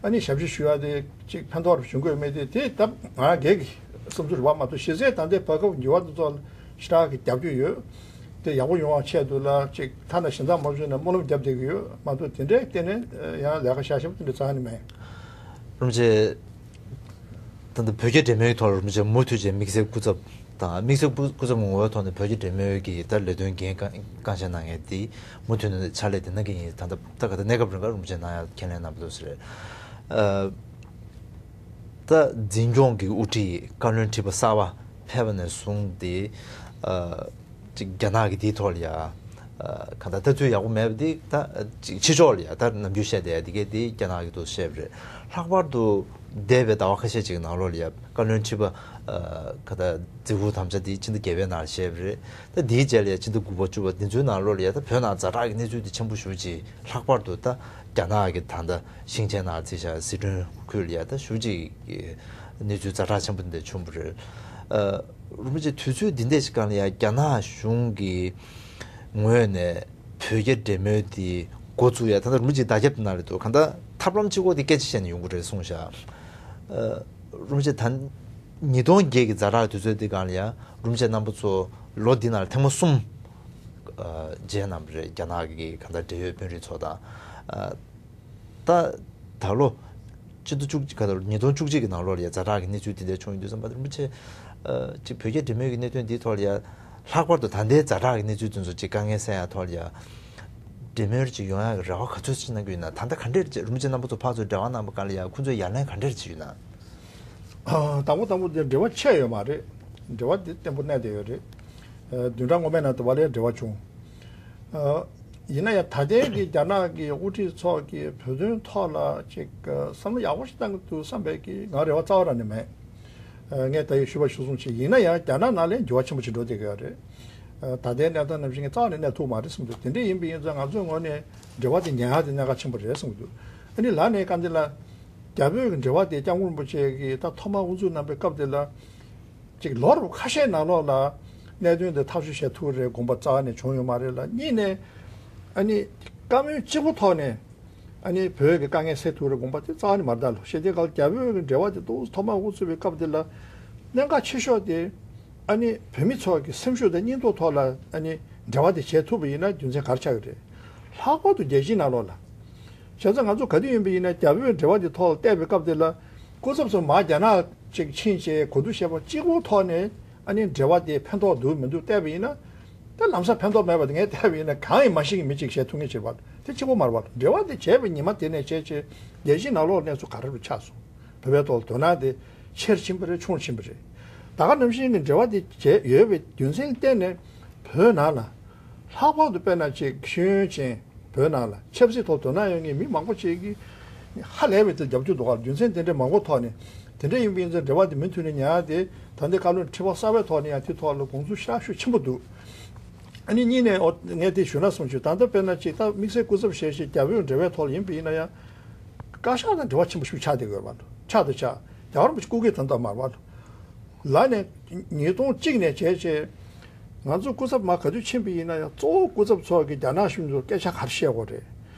ཨ་ནི་ཞབས་ཕྱི་ཞུ་ཡ་དེ་ཅིག་ཕན་ཐོགས་རུ་བྱུང་དགོས་མེད་དེ་དེ་ད་ང་སྒེར་གྱི་བསམ་ཚུལ་རེད་བ། མ་གཏོགས་གཞི་རྩའི་ད་ལྟའི་བར་སྐབས་འགྱུར་བ་དེ་ཚོ་ལ་ཞེ་དྲག་གི་རྒྱབ་སྐྱོར་ཡོད། དེ་ཡག་པོ་ཡོང་བ་ཆེད་དུ་ལ་ཅིག་ཐ་ན་ཞེ་དྲག་མ་བྱུང་ན་སྨོན་ལམ་རྒྱབ་བསྡད་ཀྱི་ཡོད། མ་གཏོགས་དེ་འདྲའི་སྟེང་ནས་ཡང་ལས་ཀ་བྱ་ཞབས་དེ་འདྲ་རྩ་ནས་མེད། རིན་པོ་ཆེ། ད་ལྟ་བོད་རྒྱ་འབྲེལ་མོལ་ཐོག་ལ་རིན་པོ་ཆེ་མུ་མཐུད་བྱས་དམིགས་བསལ་སྐུ་ཚབ་དང་དམིགས་བསལ་སྐུ་སྐུ་ཚབ་ངོ་བོའི་ཐོག་ནས་བོད་རྒྱ་འབྲེལ་མོལ་གྱི་ད་ལས་དོན་འགན་རྐང་རྐང་འཆང་གནང་མཁན་དེ་མུ་མཐུད་ནས་ཕྱག་ལས་དེ་གནང་གི་ཡིན། ད་ལྟ་ད་ག་ད་གནས་སྐབས་རིང་ལ་རིན་པོ་ཆེ་གནང་ཡ་ཁས་ལེན་གནང་བ་འདུག་ཟེར། ཨ། ད་འཛིན་སྐྱོང་གི་དབུ་ཁྲིད་བཀའ་བློན་ཁྲི་པ་གསར་པ་ཕེབས་པ་ནས་བཟུང་སྟེ། ཨ། ཅིག་རྒྱ་ནག་གི་དེའི་ཐོག་ལ་ཡ། ཨ། གང་ལྟར་ལྟ་ཚུལ་ཡག་པོ་མེད་པ་འདི་ད་ཅིག་ཕྱི་ཕྱོགས་ལ་ཡ་ད་ནམ་རྒྱུན་བཤད་བསྡད་ཡ་འདི་གས་འདི་རྒྱ་ནག་གི་ཐོག་བཤད་པ་རེད། ལྷག་པར་དུ་འདས་པའི་ཟླ་བ་ཁ་ཤས་ཅིག་ནང་ལོགས་ལ་ཡ་བཀའ་བློན་ཁྲི་པ། ཨ། ག་ད་རྫི་བོ་དམ་བཅའ་འདི་ཕྱི་ཟླ་བརྒྱད་པའི་ནང་ལ་བཤད་པ་རེད། ད་འདིའི་རྗེས་ལ་ཡ་ཕྱི་ཟླ་དགུ་པ་བཅུ་པ་འདི་ཚོའི་ནང་ལོགས་ལ་ཡ་ད་བོད་ནང་ཛ་དྲག་གི་གནས་ཚུལ་འདི་ཆེན་པོ་ཞེ་པོ་ཅིག་ལྷག་པར་དུ་ད་རྒྱ་ནག་གི་ད་ལྟ་ཞིང་ཆེན་ནང་རྩིས་བཞག་ཟི་ཁྲོན་ཁུལ་ལ་ཡ་ད་ཞེ་པོ་ཅིག་གི་གནས་ཚུལ་ཛ་དྲག་ཆེན་པོ་འདི་བྱུང་བ་རེད། ཨ། རིན་པོ་ཆེ་དུས་ཚོད་འདི་འདྲ་ཞིག་སྒང་ལ་ཡང་རྒྱ་ནག་གཞུང་གི་ངོས་ནས་བོད་རྒྱ་འབྲེལ་མོལ་དེ་འགོ་བཙུགས་ཡ་ད་ལྟ་རིན་པོ་ཆེ་བརྡ་ཁྱབ་ནང་ལ་འདུག་གང་ལྟར་ཐབས་ལམ་གཅིག་པོ་དེ་སྐད་ཆ་བཤད་ནས་ཡོང་གི་རེད་གསུངས་ཤག་ཨ། རིན་པོ་ཆེ་ད་ཉིས་སྟོང་བརྒྱད་ཀྱི་ཛ་དྲག་དུས་ཚོད་འདི་སྒང་ལ་ཡང་རིན་པོ་ཆེ་རྣམ་པ་ཚོ་ལོ་འདི་ནང་ལ་ཐེངས་མ་གསུམ་ཨ། མཇལ་གནང་བ་རེད། རྒྱ་ནག་གི་གང་ལྟར་འབྲེལ་ཡོད་དཔོན་རིགས་ཚོ་དང་། ཨ། ད་ད་ལོ་ཕྱི་ཟླ་བཅུ་གཅིག་ག་ད་ཉིས་སྟོང་བཅུ་གཅིག་གི་ནང་ལོགས་ལ་ཡ་ཛ་དྲག་གི་གནས་ཚུལ་དེ་འདྲ་བྱུང་ཡོད་དུས་ཙམ་པ་རིན་པོ་ཆེ། ཨ། ཅིག་བོད་རྒྱ་འབྲེལ་མོལ་གྱི་གནད་དོན་འདིའི་ཐོག་ལ་ཡ་ལྷག་པར་དུ་ད་ལྟའི་ཛ་དྲག་གི་གནས་ཚུལ་དེ་ཚོ་ཅིག་དཀའ་ངལ་སེལ་ཡ་ཐོག་ལ་ཡ་འབྲེལ་མོལ་ཅིག་ཡོང་ཡ་གི་རེ་བ་ག་ཚོད་ཅིག་གནང་གི་ཡོད་ན། ད་ལྟ་ག་འདྲས་ཅིག་རིན་པོ་ཆེ་རྣམ་པ་ཚོ་ཕར་ཚུར་འབྲེལ་བ་གནང་པ་སྒང་ལ་ཡ་ཁོང་ཚོས་ཡ་ལན་ག་འདྲས་ཅིག་ཡོད་ན། ཨ། དང་པོ་དང་པོ་དེ་འབྲེལ་བ་ཆད་ཡོད་མ་རེད། འབྲེལ་བ་དེ་བརྟན་པོ་གནས་བསྡད་ཡོད་རེད། ཨ། བདུན་ཕྲག་སྔོན་མའི་ནང་དུ་བ་ལས་འབྲེལ་བ་བྱུང་། ཨ། ཡིན་ན་ཡང་ད་ལྟའི་གི་རྒྱ་ནག་གི་དབུ་ཁྲིད་ཚོ་གིས་བོད་དོན་ཐོག་ལ་ཅིག་བསམ་བློ་ཡག་པོ་ཞིག་བཏང་གི་འདུག་བསམ་པའི་གི་ང་རེ་བ་རྩ་བ་རང་ནས་མེད། ཨ། ངས་ད་ཡོད་ཞུ་བ་ཞུ་སོང་ཆེ། ཡིན་ན་ཡང་རྒྱ་ནག་ནང་ལ་འགྱུར་བ་ཆེན་པོ་ཞིག་འགྲོ་བསྡད་ཀྱི་ཡོད་རེད། ཨ། ད་ལྟའི་གནས་སྟངས་ནང་བཞིན་རྩ་བ་ནས་གནས་ཐུབ་མ་རེད་བསམ་འདུག་དེ་འདྲ་ཡིན་པ་ཡིན་ཙང་ང་ཚོའི་ངོས་ནས་འབྲེལ་བ་དེ་ཉར་ཡག་དེ་གནད་འགག་ཆེན་པོ་རེད་བསམ་གྱི་འདུག་ཨ་ནི་ལར་ནས་བཀའ་འདི་ལ། རྒྱ་བོད་ཀྱི་འབྲེལ་བ་དེ་སྐྱབས་མགོན་རིན་པོ་ཆེ་གིས་ད་ཐོག་མར་དབུ་འཛུགས་གནང་པའི་སྐབས་དེ་ལ། ཅིག་ལོ་རབས་ཁ་ཤས་ནང་ལོགས་ལ་གནད་དོན་དེ་ཐག་གཅོད་བྱེད་ཐུབ་རེད་དགོངས་པ་རྩ་བ་ནས་བྱུང་ཡོད་མ་རེད་ལ། གཉིས་ནས་ཨ་ནི་བཀའ་མོལ་གཅིག་པུ་ཐོག་ནས་ཨ་ནི་བོད་ཀྱི་དཀའ་ངལ་སེལ་ཐུབ་རེད་དགོངས་པ་དེ་རྩ་བ་ནས་མ་རེད་ད་ལོ། ཞེས་དེ་ག་ལ་རྒྱ་བོད་ཀྱི་འབྲེལ་བ་དེ་ཏོག་ཙམ་ཐོག་མར་དབུ་ཚུགས་པའི་སྐབས་དེ་ལ་གནད་འགག་ཆེ་ཤོས་དེ་ཨ་ནི་བོད་མི་ཚོ་གི་སེམས་ཤུགས་དང་སྙིང་སྟོབས་ཐོག་ལ་ཨ་ནི་འབྲེལ་བ་དེ་བྱེད་ཐུབ་པ་ཡིན་ན་རྒྱུ་མཚན་ག་རེ་ཆགས་ཀྱི་རེད། ལྷག་པར་དུ་རྒྱལ་སྤྱིའི་ནང་ལོགས་ལ། བྱས་ཙང་ང་ཚོ་ག་དུས་ཡིན་པ་ཡིན་ན་རྒྱ་བོད་འབྲེལ་བ་དེ་ཐོག་ལ་བལྟས་པའི་སྐབས་དེ་ལ་སྐུ་ཚབ་ཚོ་མར་རྒྱ་ནག་ཅིག་ཕྱིན་བྱས་གོ་བསྡུར་བྱས་པ་གཅིག་པོ་ཐོག་ནས་ཨ་ནི་འབྲེལ་བ་དེ་ཕན་ཐོགས་འདུག་མི་འདུག་བལྟས་པ་ཡིན་ན། ད་ལམ་སང་ཕན་ཐོགས་མེད་པ་དེ་ངས་བལྟས་པ་ཡིན་ན་གང་ཡང་མ་ཤེས་ཀྱི་མི་གཅིག་བྱས་ཐུབ་ངེས་ཅིག་རེད་པ། དེ་གཅིག་པོ་མ་རེད་པ། འབྲེལ་བ་དེ་བྱས་པའི་ཉི་མ་དེ་ནས་བྱས་བྱས་རྒྱལ་སྤྱིའི་ནང་ལོགས་གནས་ཚུལ་ག་རེ་རུ་ཆགས་སོང་། བོད་པའི་ཐོག་ལ་དོ་སྣང་དེ་ཆེར་ཕྱིན་པ་རེད་ཆུང་ཕྱིན་པ་རེད། ད་ག་ནང་བཞིན་གྱི་འབྲེལ་བ་དེ་བྱས་ཡོད་པའི་རྒྱུ་མཚན་བརྟེན་ནས་བོད་ནང་ལ་ལྷག་པར་དུ་དཔེར་ན་ཅིག་ཤེས་ཡོན་ཅན། བོད་ནང་ལ་ཆབ་སྲིད་ཐོག་དོ་སྣང་ཡོད་མཁན་མི་མང་པོ་ཅིག་གིས་ཧ་ལས་པའི་དེ་རྒྱབ་སྐྱོར་འདུག་ག་རྒྱུ་མཚན་དེ་འདྲའི་མང་པོ་ཐོག་ནས། དེ་འདྲ་ཡིན་པ་ཡིན་ཙང་འབྲེལ་བ་དེ་མུ་མཐུད་ནས་ཉར་ཏེ། ད་ལྟའི་བཀའ་བློན་ཁྲི་པ་གསར་པའི་ཐོག་ནས་ཡང་དེ་ཐོག་ལ་དགོངས་ཚུལ་ཞེ་དྲག་ཤུགས་ཆེན་པོ་འདུག་ཨ་ནི་གཉིས་ནས་ཨོ་ངས་དེ་ཞུ་ན་བསམ་བྱུང་། ད་ལྟ་དཔེར་ན་ཅིག་ད་དམིགས་བསལ་སྐུ་ཚབ་བྱས་བྱས་རྒྱ་བོད་འབྲེལ་བའི་ཐོག་ལ་ཡིན་པ་ཡིན་ན་ཡང་། བཀའ་ཤག་དང་འབྲེལ་བ་ཆེན་པོ་ཞིག་ཆགས་བསྡད་ཡོད་མ་གཏོགས། ཆགས་དང་ཆགས། རྒྱལ་བ་རིན་པོ་ཆེ་སྐུ་སྒེར་དོན་དག་མ་རེད་པ། ལ་ནས་ཉིས་སྟོང་གཅིག་ནས་བྱས་བྱས། ང་ཚོ་སྐུ་ཚབ་མར་ག་དུས་ཕྱིན་པ་ཡིན་ན་ཡང་གཙོ་བོ་སྐུ་ཚབ་ཚོ་གིས་རྒྱ་ནག་གཞུང་ཚོར་སྐད་ཆ་ག་རེ་བཤད་དགོས་རེད།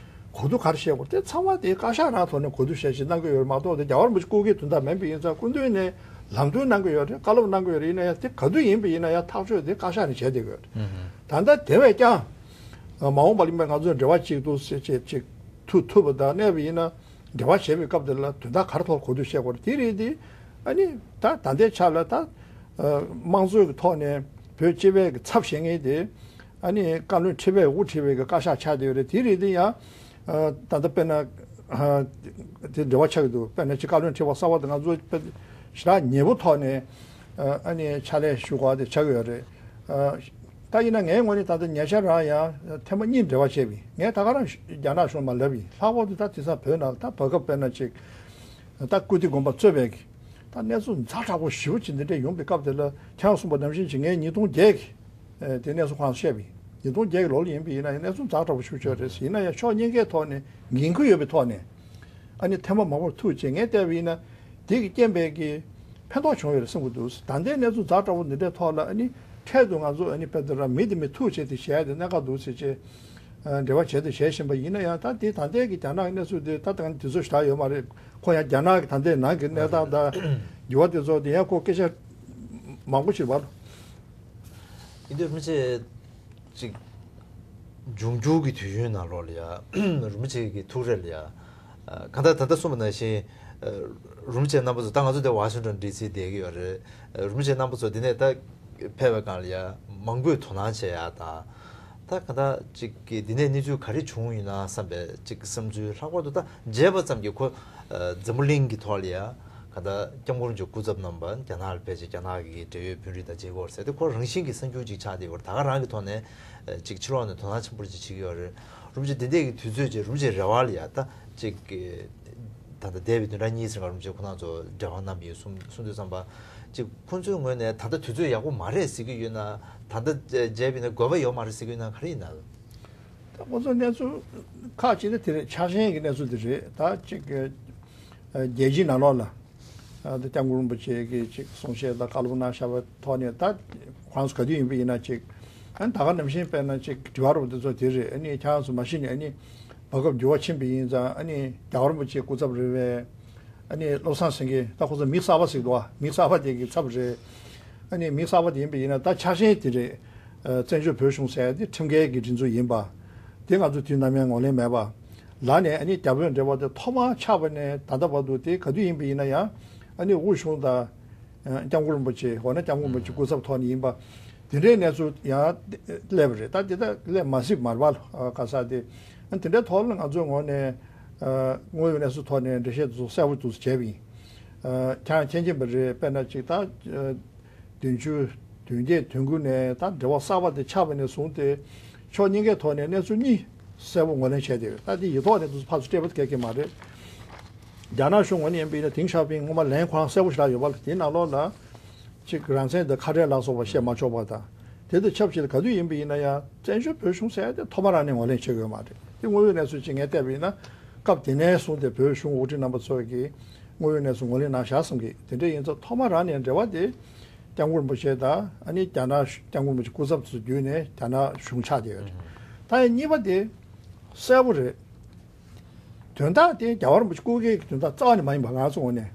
གོ་བསྡུར་ག་རེ་བཤད་དགོས་རེད། དེ་ཚང་མ་དེ་བཀའ་ཤག་རང་ཐོག་ནས་གོ་བསྡུར་བྱས་བྱས་གནང་གི་ཡོད་རེད་མ་གཏོགས། དེ་རྒྱལ་བ་རིན་པོ་ཆེ་སྐུ་སྒེར་དོན་དག་མིན་པ་ཡིན་ཙང་། སྐུ་མདུན་ནས་ལམ་སྟོན་གནང་གི་ཡོད་རེད། བཀའ་སློབ་གནང་གི་ཡོད་རེད། ཡིན་ན་ཡང་དེ་ག་དུས་ཡིན་པ་ཡིན་ན་ཡང་ཐག་གཅོད་དེ་བཀའ་ཤག་ནས་བྱས་བསྡད་ཀྱི་ཡོད་རེད། ད་ལྟ་དེ་བས་ཀྱང་མ་འོངས་པ་ལ་ཡིན་པ་ང་ཚོས་འབྲེལ་བ་གཅིག་ཏུ་ཅིག་ཅིག་ཐུག་ཐུབ་པ་དང་གནས་པ་ཡིན་ན། འབྲེལ་བ་བྱེད་པའི་སྐབས་དེ་ལ་དོན་དག་ག་རེ་ཐོག་གོ་བསྡུར་བྱེད་དགོས་རེད། དེ་རེད་དེ། ཨ་ནི་ད་ད་ལྟའི་ཆ་ལ་ད་དམངས་གཙོའི་གི་ཐོག་ནས་བོད་སྤྱི་པའི་གི་ཚབ་བྱེད་མཁན་དེ། ཨ་ནི་བཀའ་བློན་ཁྲི་པས་དབུ་ཁྲིད་པའི་གི་བཀའ་ཤག་ཆགས་བསྡད་ཡོད་རེད། དེ་རེད་དེ་ཡང་ད་ལྟ་དཔེར་ན་དེ་འབྲེལ་བ་ཆགས་ཀྱི་འདུག་དཔེར་ན་ཅིག་བཀའ་བློན་ཁྲི་པ་གསར་པ་དེ་ང་ཚོ་དཔེ་ཞེ་དྲག་ཉེ་པོ་ཐོག་ནས་ཨ་ནི་ཕྱག་ལས་ཞུ་དགོས་དེ་ཆགས་ཀྱི་ཡོད་རེད། ད་ཡིན་ན་ངའི་ངོས་ནས་ད་ལྟ་ཉེ་ཆར་རང་ཡང་ཐེངས་མ་གཉིས་འབྲེལ་བ་བྱས་པ་ཡིན། ངས་ད་ག་རང་རྒྱ་ནག་གཞུང་མར་ལབ་ཡིན། ལྷག་པར་དུ་ད་དེང་སང་བོད་ནང་ལ་ད་བར་སྐབས་དཔེར་ན་ཅིག་ད་ཀིརྟི་དགོན་པ་གཙོས་པའི་གི་ད་གནས་ཚུལ་ཛ་དྲག་པོ་ཞེ་པོ་ཅིག་འདི་འདྲས་ཡོང་པའི་སྐབས་དེ་ལ། ཁྱེད་རང་གསུངས་པ་ནང་བཞིན་ཅིག་ངས་ཉིས་སྟོང་བརྒྱད་ཀྱི་དེ་གནས་ཚུལ་ཁོ་རང་བཤད་པ་ཡིན། ཉིས་སྟོང་བརྒྱད་ཀྱི་ལོ་ལ་ཡིན་པ་ཡིན་ན་ཡང་གནས་ཚུལ་ཛ་དྲག་པོ་ཞེ་པོ་ཅིག་ཡོད་རེད། ཡིན་ན་ཡང་ཕྱོགས་གཉིས་ཀའི་ཐོག་ནས་འགན་ཁུར་ཡོད་པའི་ཐོག་ནས། ཨ་ནི་ཐེངས་མ་མང་པོར་ཐུག་བྱས་ངས་བལྟས་པ་ཡིན་ན། དེ་གི་རྐྱེན་པས་ཀྱི་ཕན་ཐོགས་བྱུང་ཡོད་རེད་བསམ་གྱི་འདུག་ད་ལྟའི་གནས་ཚུལ་ཛ་དྲག་པོ་འདི་འདྲའི་ཐོག་ལ་ཨ་ནི་འཕྲལ་དུ་ང་ཚོ་ཨ་ནི་དཔེ་དེ་ར་མི་དེ་མི་ཐུག་བྱས་ཏེ་བྱས་ཏེ་གནད་འགག་འདུག་ཟེར་བྱས། ཨ་འབྲེལ་བ་བྱས་ཏེ་བྱས་བཞིན་པ་ཡིན་ན་ཡང་། ད་དེ་ད་ལྟའི་གི་རྒྱ་ནག་གི་གནས་ཚུལ་དེ་ད་ད་ག་ནས་དུས་ཚོད་ཞེ་དྲག་ཡོད་མ་རེད། ཁོ་ཡང་རྒྱ་ནག་གི་ད་ལྟའི་ནང་གི་གནས་སྟངས་དང་འགྱུར་བ་དེ་ཚོ་དེ་ཡང་ཁོ་སྐད་ཆ་མང་པོ་ཞིག་བར། ཡིན་དུས་རིན་པོ་ཆེ་ཅིག་འབྱུང་འགྱུར་གྱི་དུས་ཡུན་ནང་ལོགས་ལ་ཡ། རིན་པོ་ཆེ་གི་ཐུགས་རེ་ལ་ཡ། གང་ལྟར་ད་ལྟ་གསུངས་པ་ནང་བཞིན། རིན་པོ་ཆེ་རྣམ་པ་ཚོ་ད་ང་ཚོ་འདི་ཝ་ཤིང་ཊོན་ཌི་སི་བསྡད་ཀྱི་ཡོད་རེད། རིན་པོ་ཆེ་རྣམ་པ་ཚོ་འདི་ནས་ད་ཕེབས་པའི་སྒང་ལ་ཡ་མང་པོས་དོ་སྣང་བྱེད་ཡ་དང་། ད་གང་ལྟར་ཅིག་གི་འདི་ནས་གནས་ཚུལ་ག་རེ་བྱུང་ཡོད་ན་བསམ་པའི་ཅིག་བསམ་ཚུལ། ལྷག་པར་དུ་ད་མཇལ་བ་ཙམ་གྱིས་ཁོ་འཛམ་བུ་གླིང་གི་ཐོག་ལ་ཡ། ག་ད་སྐྱབས་མགོན་རིན་པོ་ཆེ་སྐུ་ཚབ་རྣམ་པ་རྒྱ་ནག་ལ་ཕེབས་རྗེས་རྒྱ་ནག་གི་འབྲེལ་ཡོད་དཔོན་རིགས་དང་མཇལ་སྐོར་ཟེར་ཏེ་ཁོ་རང་བཞིན་གྱི་གསར་འགྱུར་ཅིག་ཆགས་བསྡད་ཡོད་རེད། ད་ག་རང་གི་ཐོག་ནས་ཅིག་ཕྱི་ལོགས་ནས་དོ་སྣང་ཆེན་པོ་ཅིག་བྱེད་ཀྱི་ཡོད་རེད། རིན་པོ་ཆེ་འདི་འདྲས་ཀྱི་དུས་ཚོད་ཅིག་རིན་པོ་ཆེ་རེ་བ་ལ་ཡ་ད་ཅིག་ད་ལྟ་འདས་པའི་བདུན་ཕྲག་གཉིས་ཙམ་ཀ་རིན་པོ་ཆེ་ཁོང་རྣམ་ཚོ་འབྲེལ་བ་གནང་བ་ཡིན་གསུང་གསུང་དུས་ཙམ་པ། ཅིག་ཁོང་ཚོའི་ངོས་ནས་ད་ལྟ་དུས་ཚོད་ཡག་པོ་མ་རེད་ཟེར་གྱི་ཡོད་ན། ད་ལྟ་མཇལ་བ་ཡིན་ན་དགོས་པ་ཡོད་མ་རེད་ཟེར་གྱི་ཡོད་ན། ག་རེ་ཡིན་ན། ད་ཁོང་ཚོ་གནས་ཚུལ་ཁག་ཅིག་ནི་དེ་རེད། ཆགས་ཞེན་གྱི་གནས་ཚུལ་དེ་རེད། ད་ཅིག་རྒྱལ་སྤྱིའི་ནང་ལོགས་ལ། ཨ་ད་སྐྱབས་མགོན་རིན་པོ་ཆེ་གིས་ཅིག་གསུང་བཤད་དང་བཀའ་སློབ་གནང་བཞག་པའི་ཐོག་ནས། ད་ཁོང་ཚོ་ག་དུས་ཡིན་པ་ཡིན་ན་ཅིག་ཨ་ནི་ད་ག་ནང་བཞིན་དཔེར་ན་ཅིག་དྲི་བ་རོབ་དེ་ཚོ་དེ་རེད། ཨ་ནི་ཁྱེད་རང་ཚོ་མ་གཞི་ནས་ཨ་ནི་བར་སྐབས་འགྱུར་བ་ཕྱིན་པ་ཡིན་ཙང་། ཨ་ནི་རྒྱལ་བ་རིན་པོ་ཆེ་སྐུ་ཚབ་རེད་པས། ཨ་ནི་བློ་བཟང་སེང་གེ། ད་ཁོ་ཚོ་མི་གསར་པ་ཟེར་གྱི་འདུག་ཨ། མི་གསར་པ་དེ་གི་ཚབ་རེད། ཨ་ནི་མི་གསར་པ་དེ་ཡིན་པ་ཡིན་ན། ད་ཆ་ཤས་དེ་རེད། ཨ་བཙན་བྱོལ་བོད་གཞུང་ཟེར་ཡ་དེ་ཁྲིམས་འགལ་གྱི་སྒྲིག་འཛུགས་ཡིན་པ་དེ་ང་ཚོ་དུས་ནམ་ཡང་ངོས་ལེན་མེད་པ། ལ་ནས་ཨ་ནི་རྒྱ་བོད་འབྲེལ་བ་དེ་ཐོག་མར་ཆགས་པ་ནས་ད་ལྟ་བར་དུ་དེ་ག་དུས་ཡིན་པ་ཡིན་ན་ཡང་། ཨ་ནི་དབུ་གཞུང་དང་། ཨ་སྐྱབས་མགོན་རིན་པོ་ཆེ། འོ་ན་སྐྱབས་མགོན་རིན་པོ་ཆེ་སྐུ་ཚབ་ཐོག་ནས་ཡིན་པ། དེ་འདྲའི་གནས་ཚུལ་ཡང་སླེབས་པ་རེད། ད་དེ་ད་སླེབས་མ་སྲིད་མ་རེད་པ། ཨ་ག་ས་དེ། ཨ་དེ་འདྲའི་ཐོག་ལ་ང་ཚོའི་ངོས་ནས། ཨ་དངོས་ཡོད་གནས་ཚུལ་ཐོག་ནས་འགྲེལ་བཤད་དེ་ཚོ་གསལ་པོ་དེ་ཚོ་བྱས་པ་ཡིན། ཨ་ཁྱེད་རང་མཁྱེན་གྱིན་པ་རེད། དཔེར་ན་ཅིག་ད། ཨ་བདུན་ཅུ་དོན་བརྒྱད་དོན་དགུ་ནས་ད་འབྲེལ་བ་གསར་པ་དེ་ཆགས་པ་ནས་བཟུང་སྟེ། ཕྱོགས་གཉིས་ཀའི་ཐོག་ནས་གནས་ཚུལ་གཉིས་གསལ་པོ་ངོས་ལེན་བྱས་ཏེ་ཡོད། ད་དེ་ཡིག་ཐོག་ནས་དེ་ཚོ་ཕར་ཚུར་སྤྲད་པ་དེ་གལ་གལ་མ་རེད། རྒྱ་ནག་གཞུང་ངོས་ནས་ཡིན་པ་ཡིན་ན། ཏེང་ཞའོ་ཕིང་སྔོན་མ་ལན་ཁོ་རང་གསལ་པོ་ཞེ་དྲག་ཡོད་པ་ལ། དེའི་ནང་ལོགས་ལ་ཅིག་རང་བཙན་དང་ཁ་བྲལ་ལ་སོགས་པ་བཤད་མ་ཆོག་པ་དང་། དེ་དང་ཆབས་ཅིག་ལ་ག་དུས་ཡིན་པ་ཡིན་ན་ཡང་བཙན་བྱོལ་བོད་གཞུང་ཟེར་ཡ་དེ་ཐོག་མ་རང་ནས་ངོས་ལེན་བྱེད་དགོས་མ་རེད། དེ་དངོས་ཡོད་གནས་ཚུལ་ཅིག་ངས་བལྟས་པ་ཡིན་ན། སྐབས་དེ་ནས་བཟུང་སྟེ་བོད་གཞུང་འོག་སྒྲིག་རྣམ་པ་ཚོ་གིས་དངོས་ཡོད་གནས་ཚུལ་ངོས་ལེན་གནང་བཞག་བསམ་གི། དེ་འདྲ་ཡིན་ཙང་ཐོག་མ་རང་ནས་འབྲེལ་བ་དེ་སྐྱབས་མགོན་རིན་པོ་ཆེ་དང་། ཨ་ནི་རྒྱ་ནག་སྐྱབས་མགོན་རིན་པོ་ཆེ་སྐུ་ཚབ་ཚོ་བརྒྱུད་ནས་རྒྱ་ནག་གཞུང་ཆགས་བསྡད་ཡོད་རེད། ད་ཡང་གཉིས་པ་དེ་གསལ་པོ་རེད། དོན་དག་དེ་རྒྱལ་བ་རིན་པོ་ཆེ་སྐུ་སྒེར་གྱི་དོན་དག་རྩ་བ་ནས་མ་ཡིན་པ། ང་ཚོ་ངོས་ནས་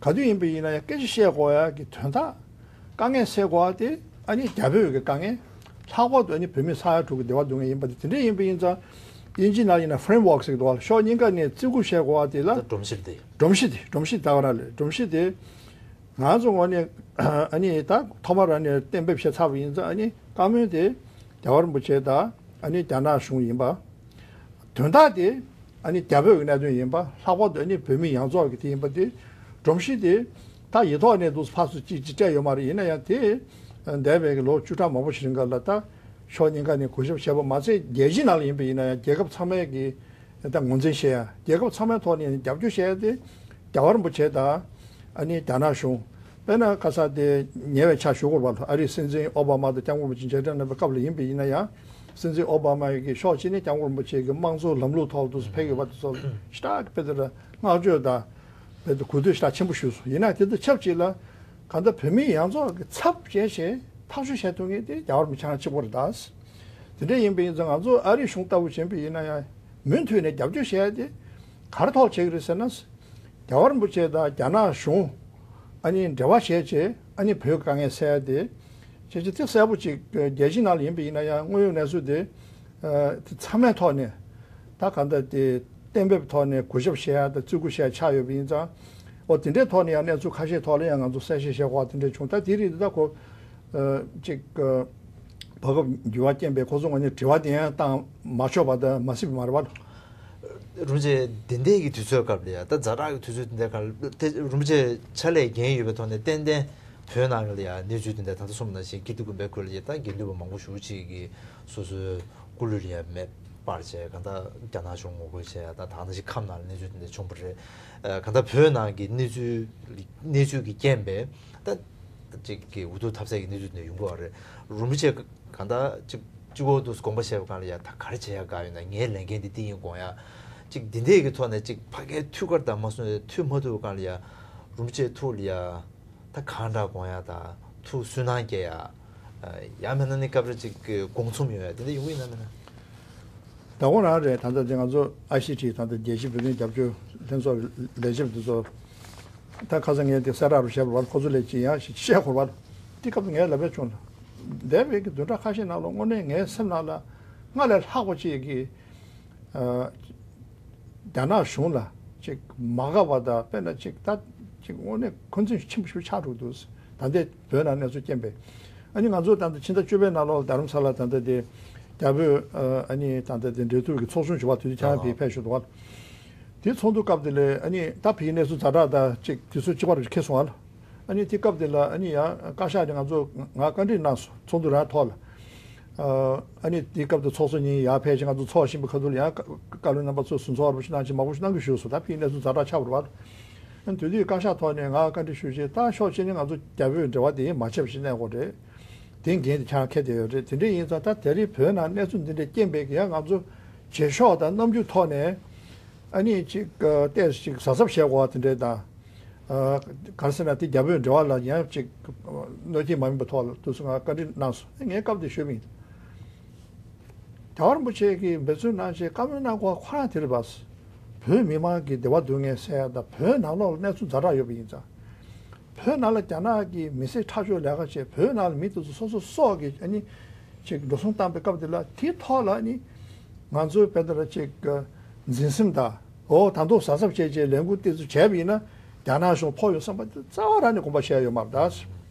ག་དུས་ཡིན་པ་ཡིན་ན་ཡང་སྐད་ཆ་བཤད་དགོས་ཡ་གི་དོན་དག། དཀའ་ངལ་སེལ་དགོས་ཡ་དེ་ཨ་ནི་རྒྱ་བོད་ཀྱི་དཀའ་ངལ། ལྷག་པར་དུ་ཨ་ནི་བོད་མི་ས་ཡ་དྲུག་གི་བདེ་བ་སྡུག་བསྔལ་ཡིན་པ་དེ། དེ་འདྲ་ཡིན་པ་ཡིན་ཙང་། དབྱིན་ཇི་ནང་ཡིན་ན་ཧྥི་རེམ་ཝོག་ཟེར་གྱི་འདུག་བ། ཕྱོགས་གཉིས་ཀ་ནས་བརྩི་བཀུར་བྱེད་དགོས་ཡ་དེ་ལ། ད་སྒྲོམ་གཞི་དེ། སྒྲོམ་གཞི་དེ། སྒྲོམ་གཞི་ད་ག་རང་རེད། སྒྲོམ་གཞི་དེ་ང་ཚོ་ངོས་ནས་ཨ་ནི་ད་ཐོག་མ་རང་ནས་གཏན་འབེབས་བྱས་ཚར་བ་ཡིན་ཙང་། ཨ་ནི་བཀའ་མོལ་དེ་རྒྱལ་བ་རིན་པོ་ཆེ་དང་ཨ་ནི་རྒྱ་ནག་གཞུང་ཡིན་པ། དོན་དག་དེ་ཨ་ནི་རྒྱ་བོད་ཀྱི་གནད་དོན་ཡིན་པ། ལྷག་པར་དུ་ཨ་ནི་བོད་མི་ཡོངས་རྫོགས་ཀྱི་དེ་ཡིན་པ་དེ། སྒྲོམ་གཞི་དེ་ད་ཡིག་ཐོག་ནས་འདུག་ཕར་ཚུར་ཅིག་ཅིག་སྤྲད་ཡོད་མ་རེད། ཡིན་ན་ཡང་དེ་འདས་པའི་གི་ལོ་བཅུ་ཕྲག་མང་པོ་ཞིག་རིང་ག་ལ་ད་ ཕྱོགས་གཉིས་ཀ་ནས་གུས་ཞབས་བྱས་པ་མ་ཚད། རྒྱལ་སྤྱིའི་ནང་ལ་ཡིན་པ་ཡིན་ན་ཡང་རྒྱལ་ཁབ་ཚང་མས་ཀྱི་ད་ངོས་འཛིན་བྱེད་ཡ། རྒྱལ་ཁབ་ཚང་མའི་ཐོག་ནས་རྒྱབ་སྐྱོར་བྱེད་ཡ་དེ་རྒྱལ་བ་རིན་པོ་ཆེ་དང་ཨ་ནི་རྒྱ་ནག་གཞུང་། དཔེར་ན་ཁ་ས་དེ་ཉེ་བའི་ཆར་ཞུ་དགོས་པ་ལ། ཨ་རིའི་སྲིད་འཛིན་ཨོ་བྷ་མ་དང་སྐྱབས་མགོན་རིན་པོ་ཆེ་མཇལ་འཕྲད་གནང་བའི་སྐབས་ལ་ཡིན་པ་ཡིན་ན་ཡང་། སྲིད་འཛིན་ཨོ་བྷ་མ་ཡིས་ཀྱི་ཕྱོགས་གཅིག་ནས་སྐྱབས་མགོན་རིན་པོ་ཆེ་གི་དམངས་གཙོའི་ལམ་ལུགས་ཐོག་ཏུ་ཕེབས་ཡོད་པ་དེ་ཚོ་ལ་ཞེ་དྲག་གི་དཔེ་དེ་ལ་བསྔགས་བརྗོད་དང་། དཔེ་དེ་གུས་འདུད་ཞེ་དྲག་ཆེན་པོ་ཞུས་སོང་། ཡིན་ན་དེ་དང་ཆབས་ཅིག་ལ་གང་ལྟར་བོད་མི་ཡོངས་རྫོགས་ཀྱི་ཚབ་བྱས་བྱས་ཐག་གཅོད་བྱས་ཐུབ་མཁན་དེ་རྒྱལ་བ་རིན་པོ་ཆེ་རང་གཅིག་པོ་རེད་ད། དེ་འདྲ་ཡིན་པ་ཡིན་ཙང་ང་ཚོ་ཨ་རིའི་གཞུང་ལྟ་བུ་བྱས་པ་ཡིན་ན་ཡང་མུ་མཐུད་ནས་རྒྱབ་སྐྱོར་བྱས་ཏེ་ག་རེ་ཐོག་བྱེད་ཀྱི་རེད་ཟེར་ན། རྒྱལ་བ་རིན་པོ་ཆེ་དང་རྒྱ་ནག་གཞུང་ཨ་ནི་འབྲེལ་བ་བྱས་བྱས་ཨ་ནི་བོད་དཀའ་ངལ་སེལ་ཏེ། བྱས་ཙང་དེ་གསལ་པོ་ཅིག་རྒྱལ་སྤྱིའི་ནང་ལ་ཡིན་པ་ཡིན་ན་ཡང་དངོས་ཡོད་གནས་ཚུལ་དེ་ཨ་དེ་ཚང་མའི་ཐོག་ནས་ད་གང་ལྟར་དེ་གཏན་འབེབས་ཐོག་ནས་གུས་ཞབས་བྱེད་ཡ་དང་བརྩི་བཀུར་བྱེད་ཡ་ཆགས་ཡོད་པ་ཡིན་ཙང་། འོ་དེ་འདྲའི་ཐོག་ནས་ཡང་གནས་ཚུལ་ཁ་ཤས་ཐོག་ལ་ཡང་ང་ཚོ་གསལ་བཤད་བྱེད་དགོས་པ་དེ་འདྲ་བྱུང་། ད་དེ་རིགས་དེ་ད་ཁོ་ཨ་ཅིག་ཨ་བར་སྐབས་འགྱུར་བ་རྐྱེན་པས་ཁོ་ཚོ་ངོས་ནས་དྲི་བ་དེ་ཡང་བཏང་མ་ཆོག་པ་དང་མ་སྲིད་པ་མ་རེད་པ། རིན་པོ་ཆེ་འདི་འདྲའི་གི་དུས་ཚོད་སྐབས་ལ་ཡ་ད་ཛ་དྲག་གི་དུས་ཚོད་འདི་འདྲའི་སྐབས་ལ་དེ་རིན་པོ་ཆེ་ཕྱག་ལས་འགན་ཡོད་པའི་ཐོག་ནས་ཏན་ཏན་བོད་ནང་ལ་ཡ་གནས་ཚུལ་འདི་འདྲ་ད་ལྟ་གསུངས་པ་ནང་བཞིན་སྐྱིད་སྡུག་དགོན་པའི་ཁུལ་ལ་ཡ་ད་དགེ་འདུན་པ་མང་པོ་ཞེ་པོ་ཅིག་གིས་སོ་སོའི་སྐུ་ལུས་ལ་ཡ་མེ་སྤར་བྱས། གང་ལྟར་རྒྱ་ནག་གཞུང་ངོ་རྒོལ་བྱས་ཡ་ད་ད་ནང་བཞིན་ཁམས་ནང་ལ་གནས་ཚུལ་འདི་འདྲ་བྱུང་བ་རེད། ཨ་གང་ལྟར་བོད་ནང་གི་གནས་ཚུལ་གནས་ཚུལ་གྱི་རྐྱེན་པས་ད་ཅིག་གི་འུ་ཐུག་ཐབས་ཟད་ཀྱི་གནས་ཚུལ་འདི་འདྲ་ཡོང་གི་ཡོད་རེད། རིན་པོ་ཆེ་གང་ལྟར་གཅིག་གཅིག་པོ་འདུག་དགོངས་པ་བཞེས་པའི་སྒང་ལ་ཡ་ད་ག་རེ་བྱེད་ཡ་དགའ་ཡོད་ན། ངའི་ལས་འགན་འདི་འདི་ཡིན་དགོངས་ཡ། གཅིག་འདི་འདྲའི་གི་ཐོག་ནས་གཅིག་ཕ་གིའི་ཐུགས་ཁུར་དང་མ་སོང་ནས་ཐུགས་མ་ཐུབ་པའི་སྒང་ལ་ཡ་རིན་པོ་ཆེའི་ཐུགས་ལ་ཡ་ད་གང་འདྲ་དགོངས་ཡ་དང་ཐུགས་སུན་སྣང་སྐྱེ་ཡ། ཡང་མིན་ན་ནི་སྐབས་རེ་གཅིག་གི་དགོངས་ཚོམ་ཡོང་ཡ་དེ་འདྲ་ཡོང་གི་ཡིན་ན་མིན་ན། ད་གོ་རང་རེད། ད་ལྟ་དེ་ང་ཚོ་ཨ་ཤི་ཊི་ད་ལྟ་རྒྱལ་སྤྱིའི་བོད་དོན་རྒྱབ་སྐྱོར་ལྷན་ཚོགས་ལས་བྱེད་པ་དེ་ཚོ་ད་ཁ་སང་ངས་དེ་གསལ་བསྒྲགས་རུ་བྱས་པ་རེད་པ། ཁོ་ཚོ་ལས་ཅི་ཡང་ཞིག་བཤད་དགོས་པ་རེད། དེ་སྐབས་དུ་ངས་ལབ་པ་བྱུང་ལ། འདས་པའི་གི་བདུན་ཕྲག་ཁ་ཤས་ནང་ལ་དངོས་གནས་ངའི་སེམས་ནང་ལ་སྔར་ལས་ལྷག་པ་ཅིག་གི་ཨ་རྒྱ་ནག་གཞུང་ལ་ཅིག་མ་དགའ་བ་དང་། དཔེར་ན་ཅིག་ད་ཅིག་དངོས་གནས་འཁོན་འཛིན་ཆེན་པོ་ཞིག་ཆགས་འགྲོ་གི་འདུག་ད་ལྟའི་བོད་ནང་གནས་ཚུལ་རྐྱེན་པས། ཨ་ནི་ང་ཚོ་ད་ལྟ་ཕྱི་ཟླ་བཅུ་པའི་ནང་ལོགས་རྡ་རམ་ས་ལ་ད་ལྟ་དེ་རྒྱ་བོད་ཨ་ནི་ད་ལྟ་དེ་འབྲེལ་མཐུད་ཀྱི་ཚོགས་ཆུང་ཞུ་བ་དེ་དུས་ཁྱེད་རང་ཕེབས་ཕེབས་ཞུ་འདུག་བ། དེ་ཚོགས་འདུ་སྐབས་དེ་ལས་ཨ་ནི་ད་ཕ་གིའི་གནས་ཚུལ་ཛ་དྲག་དང་ཅིག་དུས་ཚོད་གཅིག་པ་རུ་འཁེལ་སོང་བ་ལ། ཨ་ནི་དེ་སྐབས་དེ་ལ་ཨ་ནི་ཡང་བཀའ་ཤག་དེ་ང་ཚོ་ང་བཀའ་འདྲི་གནང་སོང་། ཚོགས་འདུ་རང་ཐོག་ལ། ཨ་ནི་དེ་སྐབས་དུ་ཚོགས་གཙོ་གཉིས་ཡར་ཕེབས་ཤིང་ང་ཚོ་ཚོགས་ཞིང་པའི་ཁ་ཐུག་ལ་ཡང་བཀའ་བློན་རྣམ་པ་ཚོ་ཟུར་འཚོགས་རུ་ཞིག་གནང་ཅིག་མང་པོ་ཞིག་གནང་གི་ཞུས་སོང་། ད་ཕ་གིའི་གནས་ཚུལ་ཛ་དྲག་ཆགས་པ་རེད་པ། ཨ་ནི་དེ་དུས་བཀའ་ཤག་ཐོག་ནས་ང་བཀའ་འདྲི་ཞུས་རྗེས་ད་ཕྱོགས་གཅིག་ནས་ང་ཚོ་རྒྱ་བོད་འབྲེལ་བ་དེ་མ་ཆད་པ་ཞིག་གནས་དགོས་རེད། དེ་འགན་དེ་ཁྱེད་རང་འཁྱེར་བསྡད་ཡོད་རེད། དེ་འདྲ་ཡིན་ཙང་ད་དེ་རིང་བོད་ནང་གནས་ཚུལ་འདི་འདྲ་རྐྱེན་པས་ཀྱི་ཡང་ང་ཚོ་བྱེད་ཕྱོགས་དང་རྣམ་འགྱུར་ཐོག་ནས་ཨ་ནི་ཅིག་ཨ་ཏོག་ཙམ་ཅིག་གཟབ་གཟབ་བྱེད་དགོས་པ་དེ་འདྲ་དང་། ཨ་ག་རེ་ཟེར་ན་དེ་རྒྱ་བོད་འབྲེལ་བ་ལ་ཡང་ཅིག་གནོད་སྐྱེལ་མ་ཡིན་པའི་ཐོག་ལ་དུས་སུ་ང་བཀའ་འདྲི་གནང་སོང་། ངས་སྐབས་དེ་ཞུས་པ་ཡིན། རྒྱལ་བ་རིན་པོ་ཆེ་གིས་འབད་བརྩོན་གནང་བྱས་བཀའ་མོལ་གནང་དགོས་པ་ཁོ་རང་དེ་རེད་པ། བོད་མི་མང་གི་བདེ་བ་སྡུག་བསྔལ་སེལ་ཡ་དང་བོད་ནང་ལོགས་ལ་གནས་ཚུལ་ཛ་དྲག་ཡོད་པ་ཡིན་ཙང་། བོད་ནང་ལ་རྒྱ་ནག་གི་མི་སེར་ཁྲག་སྦྱོར་ལས་ཀ་བྱས། བོད་ནང་ལ་མི་དེ་ཚོ་སོ་སོ་སྲོག་གི་ཨ་ནི་ཅིག་འགྲོ་སོང་བཏང་པའི་སྐབས་དེ་ལ་དེའི་ཐོག་ལ་ཨ་ནི་ང་ཚོའི་དཔེ་ལྟར་ཅིག་འཛིན་སེམས་དང་། འོ་ད་དུང་གཟབ་གཟབ་བྱས་བྱས་ལས་འགུལ་དེ་ཚོ་བྱས་པ་ཡིན་ན་རྒྱ་ནག་གཞུང་ཕོག་ཡོང་བསམ་པ་དེ་རྩ་བ་རང་ནས་དགོངས་པ་བཞེས་ཡོད་མ་རེད་ད།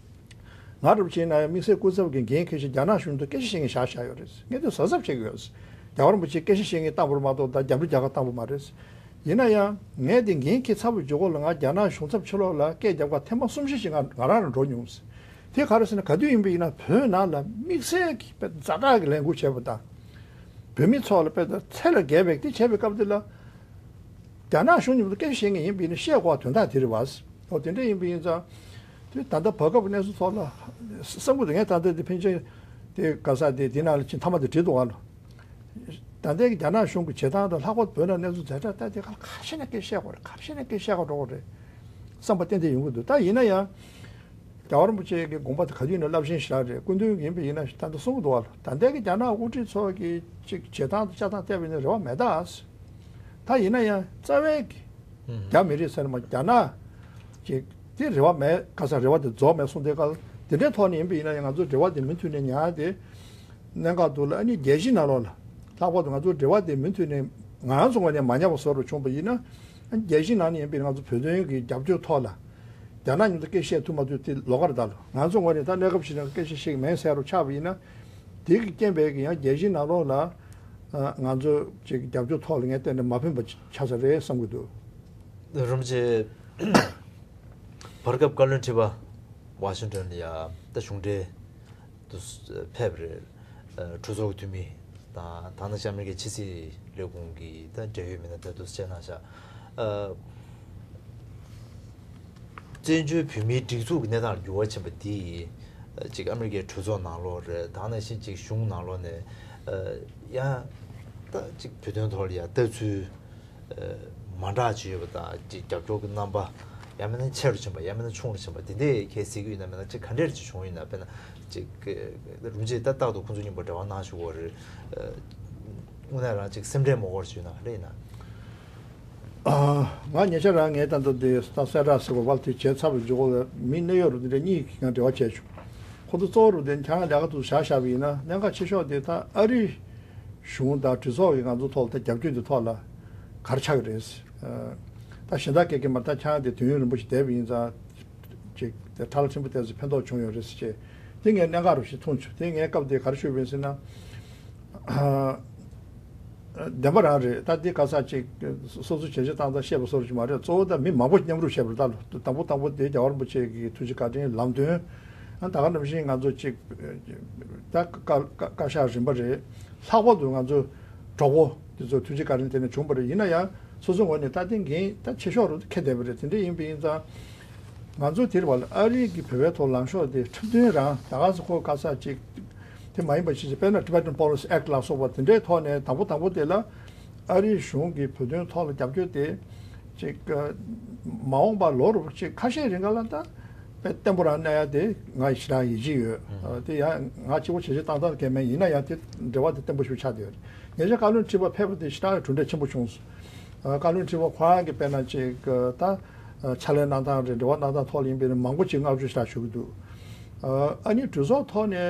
ང་རུ་བྱས་ན་ཡང་དམིགས་བསལ་སྐུ་ཚབ་ཀྱི་འགན་འཁྱེར་བྱས་རྒྱ་ནག་གཞུང་དུ་སྐད་ཆ་བཤད་མཁན་བཞག་བཞག་ཡོད་རེད། ངས་དེ་གཟབ་གཟབ་བྱེད་ཀྱི་ཡོད། རྒྱལ་བ་རིན་པོ་ཆེ་སྐད་ཆ་བཤད་མཁན་བཏང་བ་རེད་མ་གཏོགས་ད་རྒྱ་འབྲུག་རྒྱལ་ཁབ་བཏང་བ་མ་རེད། ཡིན་ན་ཡང་ངས་དེ་འགན་འཁྱེར་ཚར་བའི་མཇུག་གུ་ལ་ང་རྒྱ་ནག་གཞུང་ཚབ་ཕྱི་ལོགས་ལ་སྐད་རྒྱབ་གར་ཐེངས་མ་གསུམ་བཞི་ཞིག་ང་ང་རང་རང་འགྲོ་མྱོང་། དེ་ག་རེ་ཟེར་ན་ག་དུས་ཡིན་པ་ཡིན་ན་བོད་ནང་ལ་དམིགས་བསལ་གྱི་དཔེ་ཛ་དྲག་གི་ལས་འགུལ་བྱས་པ་དང་། བོད་མི་ཚོ་ལ་དཔེ་ད་ཚད་ལས་བརྒལ་བའི་དེ་བྱས་པའི་སྐབས་དེ་ལ། རྒྱ་ནག་གཞུང་མཉམ་དུ་སྐད་ཆ་བཤད་མཁན་ཡིན་པ་ཡིན་ན་བཤད་དགོས་པ་དོན་དག་དེ་རེད་བ། འོ་དེ་འདྲ་ཡིན་པ་ཡིན་ཙང་། དེ་ད་ལྟ་བར་སྐབས་གནས་ཚུལ་ཐོག་ལ་བསམ་གྱི་འདུག་ངས་ད་ལྟ་དེ་ཕན་ཆད་དེ་ག་ས་དེ་དེ་ནང་ལ་ཕྱིན་མཐའ་མ་དེ་བྲིས་འདུག་ག་ལ། ད་ལྟའི་རྒྱ་ནག་གཞུང་གི་བྱེད་སྟངས་དང་ལྷག་པར་བོད་ནང་གནས་ཚུལ་མཛད་འཕྲིན་ལྟ་དེ་ག་ལ་ཁ་ཤས་ནས་སྐད་བཤད་དགོས་རེད། ཁ་ཤས་ནས་སྐད་བཤད་དགོས་འགྲོ་གི་རེད་བསམ་པ་ཏན་ཏན་ཡོང་གི་འདུག་ད་ཡིན་ན་ཡང་། རྒྱལ་བ་རིན་པོ་ཆེ་གི་དགོངས་པ་དེ་ག་དུས་ནས་རླབས་ཆེན་ཞིག་རེད། སྐུ་མདུན་ཡིན་པ་ཡིན་ན་ད་ལྟ་གསུང་གི་འདུག་བ། ད་ལྟའི་གི་རྒྱ་ནག་དབུ་ཁྲིད་ཚོ་གི་ཅིག་བྱེད་སྟངས་དང་བཅའ་སྟངས་བལྟས་པ་ཡིན་ན་རེ་བ་མེད་ད། ད་ཡིན་ན་ཡང་རྩ་བའི་གི་རྒྱ་མི་རིགས་ཟེར་ན་མ་རྒྱ་ནག་ཅིག་དེ་རེ་བ་མེད། ག་ས་རེ་བ་དེ་རྫོགས་མེད་གསུང་དེ་ག་ལ་དེ་འདྲའི་ཐོག་ནས་ཡིན་པ་ཡིན་ན་ཡང་ང་ཚོ་རེ་བ་དེ་མུ་མཐུད་ནས་ཉར་ཏེ། གནད་འགག་འདུག་ལ་ཨ་ནི་རྒྱལ་སྤྱིའི་ནང་ལོགས་ལ་ལྷག་པར་དུ་ང་ཚོ་རེ་བ་དེ་མུ་མཐུད་ནས་ང་རང་ཚོ་ངོས་ནས་མ་ཉམས་པ་བཟོ་རུ་བྱུང་པ་ཡིན་ན། ཨ་ནི་རྒྱལ་སྤྱིའི་ནང་ནས་ཡིན་པའི་ང་ཚོ་བོད་དོན་གྱི་རྒྱབ་སྐྱོར་ཐོག་ལ་རྒྱ་ནག་མཉམ་དུ་སྐད་བཤད་ཐུབ་མ་ཐུབ་དེ་ལོགས་ཀ་རེད། ད་ལོ་ང་ཚོ་ངོས་ནས་ད་གནས་སྐབས་ཤིག་ནང་སྐད་ཆ་བཤད་ཀྱི་མེད་ཟེར་རུ་ཆགས་པ་ཡིན་ན། དེ་གི་རྐྱེན་པས་ཀྱི་ཡང་རྒྱལ་སྤྱིའི་ནང་ལོགས་ལ་ང་ཚོ་ཅིག་རྒྱབ་སྐྱོར་ཐོག་ལ་ངས་བལྟས་ནས་མ་ཕན་པ་ཆགས་ས་རེད་བསམ་གྱི་འདུག་རིན་པོ་ཆེ། བར་སྐབས་བཀའ་བློན་ཁྲི་པ་ཝ་ཤིང་ཏོན་ལ་ཡ་ད་གཞུང་འབྲེལ་དུ་ཕེབས་རེད། གྲོས་ཚོགས་ཀྱི་འཐུས་མི་དང་ད་ནང་བཞིན་ཨ་མི་རི་ཀའི་ཕྱི་སྲིད་ལས་ཁུངས་ཀྱི་ད་འབྲེལ་ཡོད་མི་སྣ་དེ་ཚོ་བཅར་གནང་བཞག་བཙན་བྱོལ་བོད་མིའི་སྒྲིག་འཛུགས་ཀྱི་གནས་སྟངས་ལ་འགྱུར་བ་ཕྱིན་པ་འདིས་ཅིག་ཨ་མི་རི་ཀའི་གྲོས་ཚོགས་ནང་ལོགས་རེད། ད་ནང་བཞིན་ཅིག་གཞུང་ནང་ལོགས་ནས་ཡང་ད་ཅིག་བོད་དོན་ཐོག་ལ་ཡང་ལྟ་ཚུལ་མ་འདྲ་ཅིག་ཡོད་པ་དང་ཅིག་རྒྱབ་སྐྱོར་གྱི་རྣམ་པ་ཡང་མིན་ན་ཆེ་རུ་ཕྱིན་པ་ཡང་མིན་ན་ཆུང་རུ་ཕྱིན་པ་དེ་འདྲས་ཁྱེད་གཟིགས་ཀྱི་ཡོད་ན། མིན་ན་ཅིག་ག་འདྲས་ཅིག་བྱུང་ཡོད་ན། དཔེར་ན་ཅིག་རུམ་ཅིག་ད་རྟག་ཏུ་ཁོང་ཚོ་མཉམ་པོ་འབྲེལ་བ་གནང་བཞུགས་པ་རེད། དངོས་གནས་རང་ཅིག་སེམས་ཁྲལ་མ་དགོས་ཅིག་ཡོད་ན་ག་འདྲས་ཡིན་ན། ང་ཉེ་ཆར་རང་ངའི་ད་ལྟ་དེ་ད་གསལ་བསྒྲགས་ཟེར་བ་བལ་དེ་བྱས་ཚར་བའི་མཇུག་ལ་མི་གནད་ཡོད་རུ་དེ་འདྲ་གཉིས་ཀྱིས་ང་འབྲེལ་བ་བྱས་བྱུང་། ཁོ་ཚོ་གཙོ་བོ་རུ་དེ་ཁྱང་ལས་ཀ་དུ་བཞག་བཞག་པ་ཡིན་ན་གནད་འགག་ཆེ་ཤོས་དེ་ད་ཨ་རི་གཞུང་དང་གྲོས་ཚོགས་ཀྱི་ང་ཚོ་ཐོག་ལ་ད་རྒྱབ་སྐྱོར་དེ་ཐོག་ལ་ག་རེ་ཆགས་ཀྱི་རེད། ད་གཞན་དག་སྐད་ཀྱི་མ་ད་ཁྱང་དེ་དུས་ཡུན་རིང་པོ་ཞིག་བསྡད་པ་ཡིན་ཙང་ཅིག་དེ་ཁྲ་ལ་ཆེན་པོ་བལྟས་ཚེ་ཕན་ཐོགས་བྱུང་ཡོད་རེད་ཟེར་བྱས། དེ་ངས་གནད་འགག་རུ་ཞིག་མཐོང་བྱུང་། དེ་ངས་སྐབས་དེ་ག་རེ་ཞུས་པ་ཡིན་ཟེར་ན། བདེན་པ་རང་རེད། ད་འདི་ག་ས་ཅིག་སོ་སོ་བྱས་རྗེས་བཏང་ཙང་བཤད་པ་སོར་ཅིག་མ་རེད། གཙོ་བོ་ད་མི་མང་པོ་མཉམ་རུབ་བྱས་པ་རེད། ད་ལོ་དང་པོ་དང་པོ་དེ་རྒྱལ་བ་རིན་པོ་ཆེ་གི་ཐུགས་རྗེ་བཀའ་དྲིན་ལམ་སྟོན། ད་ག་ནང་བཞིན་ང་ཚོ་ཅིག་ད་བཀའ་བཀའ་བཀའ་ཤག་རིམ་པ་རེད། ལྷག་པར་དུ་ང་ཚོ་གྲོགས་པོ་དེ་ཚོ་ཐུགས་རྗེ་བཀའ་དྲིན་དེ་ནས་བྱུང་བ་རེད། ཡིན་ན་ཡང་སོ་སོའི་ངོས་ནས་ད་ལྟ་འགན་ད་ཆེ་ཤོས་རུ་ཁེལ་བསྡད་པ་རེད། དེ་འདྲ་ཡིན་པ་ཡིན་ཙང་། ང་ཚོ་དེར་བ་ལ་ཨ་རི་གི་བོད་པའི་ཐོག་ལངས་ཕྱོགས་དེ་ཁྲིམས་མཐུན་རང་ད་ག་ས་ཁོ་ག་ས་ཅིག་དེ་མ་ཡིན་པ་ཅིག་ཅིག་དཔེར་ན་Tibetan Police Act ལ་སོགས་པ་དེ་འདྲའི་ཐོག་ནས་དང་པོ་དང་པོ་དེ་ལ་ཨ་རིའི་གཞུང་གིས་བོད་དོན་ཐོག་ལ་རྒྱབ་སྐྱོར་དེ་ཅིག་མ་འོངས་པ་ལོ་རུ་ཅིག་ཁ་ཤས་རིང་ག་ལ་ད་དཔེ་བརྟན་པོ་རང་གནས་ཡ་དེ་ང་ཞེ་དྲག་ཡིད་ཆེས་ཡོད། དེ་ཡང་ང་གཅིག་པོ་བྱས་རྗེས་བཏང་སྟངས་གལ་མེད། ཡིན་ན་ཡང་དེ་འབྲེལ་བ་དེ་བརྟན་པོ་ཞིག་ཆགས་བསྡད་ཡོད་རེད། ཉེ་ཆར་བཀའ་བློན་ཁྲི་པ་ཕེབས་པ་དེ་ཞེ་དྲག་གྲུབ་འབྲས་ཆེན་པོ་བྱུང་སོང་། བཀའ་བློན་ཁྲི་པ་ཁོ་རང་གིས་དཔེར་ན་ཅིག་ད་ཕྱག་ལས་གནང་སྟངས་རེད། འབྲེལ་བ་གནང་སྟངས་ཐོག་ལ་ཡིན་པའི་མང་པོ་ཅིག་བསྔགས་བརྗོད་ཞེ་དྲག་ཞུ་གི་འདུག་ཨ་ནི་གྲོས་ཚོགས་ཐོག་ནས་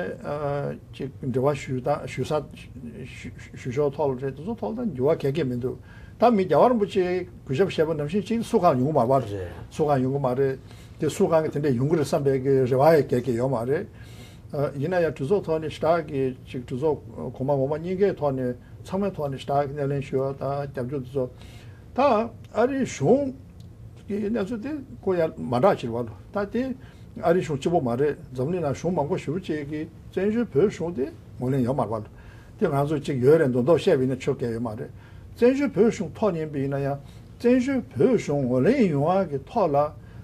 ཅིག་འབྲེལ་བ་ཞུ་སྟངས་ཞུ་ས་ཞུ་ཞུ་ཕྱོགས་ཐོག་ལ་རེད། དེ་ཚོ་ཐོག་ལ་འགྱུར་བ་གང་ཡང་མི་འདུག་ད་མི་རྒྱལ་བ་རིན་པོ་ཆེ་གུས་ཞབས་བྱས་པ་ནང་བཞིན་ཅིག་སུ་གང་ཡོང་གི་མ་རེད་པ། རེད། སུ་གང་ཡོང་གི་མ་རེད། དེ་སུ་གང་གི་དེ་འདྲ་ཡོང་གི་རེད་བསམ་པའི་གི་རེ་བ་ཡང་གང་ཡང་ཡོད་མ་རེད། ཡིན་ན་ཡང་གྲོས་ཚོགས་ཐོག་ནས་ཞེ་དྲག་གི་ཅིག་གྲོས་ཚོགས་གོང་མ་འོག་མ་གཉིས་ཀའི་ཐོག་ནས་ཚང་མའི་ཐོག་ནས་ཞེ་དྲག་གི་སྣེ་ལེན་ཞུ་བ་དང་རྒྱབ་སྐྱོར་དེ་ཚོ། ད་ཨ་རིའི་གཞུང་གི་གནས་ཚུལ་དེ་ཁོ་ཡང་མ་འདྲ་ཅིག་རེད་པ། ད་དེ་ཨ་རིའི་གཞུང་གཅིག་པོ་མ་རེད། འཛམ་གླིང་ནང་གཞུང་མང་པོ་ཞེ་པོ་ཅིག་གིས་བཙན་བྱོལ་བོད་གཞུང་དེ་ངོས་ལེན་ཡོད་མ་རེད་པ། དེ་ང་ཚོ་ཅིག་ཡོད་རེད་མདོག་མདོག་བཤད་པ་ཡིན་ན་ཆོ་ག་ཡོད་མ་རེད། བཙན་བྱོལ་བོད་གཞུང་ཐོག་ནས་ཡིན་པ་ཡིན་ན་ཡང་བཙན་བྱོལ་བོད་གཞུང་ངོས་ལེན་ཡོང་བ་གི་ཐོག་ལ་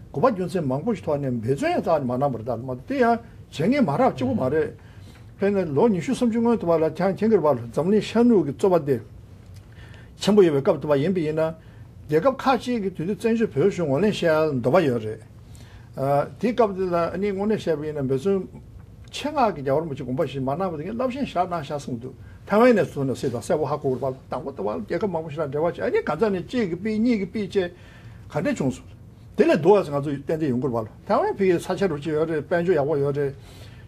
དགོས་པ་རྒྱུ་མཚན་མང་པོ་ཞིག་ཐོག་ནས་འབད་བརྩོན་ཡང་རྩ་ནས་མ་གནང་བ་རེད། ད་མ་དེ་ཡང་བྱེད་མཁན་མ་རག་གཅིག་པོ་མ་རེད། དཔེར་ན་ལོ་ཉི་ཤུ་སུམ་ཅུ་སྔོན་དུ་བ་ལ་ཁྱང་མཁྱེན་གྱི་རེད་པ། འཛམ་གླིང་ཤར་ནུབ་ཀྱི་རྩོད་པ་དེ་ཆེན་པོ་ཡོད་པའི་སྐབས་དུ་བ་ཡིན་པ་ཡིན་ན། རྒྱལ་ཁབ་ཁག་ཅིག་གིས་དུས་དེ་བཙན་བྱོལ་བོད་གཞུང་ངོས་ལེན་བྱེད་ཡ་འདོད་པ་ཡོད་རེད། ཨ་དེའི་སྐབས་དེ་ལ་ཨ་ནི་དངོས་གནས་བཤད་པ་ཡིན་ན་འབད་བརྩོན་ཆེད་མངགས་ཀྱི་རྒྱལ་བ་རིན་པོ་ཆེ་དགོངས་པ་བཞེས་མ་གནང་བ་དེ་ངས་རླབས་ཆེན་ཞེ་དྲག་གནང་ཤག་གསུངས་འདུག་ཐའེ་ཝན་ནས་བཟུང་ནས་སྲིད་དང་གསལ་པོ་ཧ་གོ་དགོས་པ། དང་པོ་དུ་བ་རྒྱལ་ཁབ་མང་པོ་ཞེ་དྲག་འབྲེལ་བ་བྱས། ཨ་ནི་གང་ཟག་ནས་གཅིག་གིས་ཕུད་གཉིས་ཀྱིས་ཕུད་བྱས་ག་འདྲས་བྱུང་སོང་། དེ་ལས་སྡུག་པ་ང་ཚོ་ཏན་ཏན་ཡོང་གི་རེད་པ། ཐའེ་ཝན་ཕ་གིའི་ས་ཆ་རུ་ཅིག་ཡོད་རེད། དཔལ་འབྱོར་ཡག་པོ་ཡོད་རེད།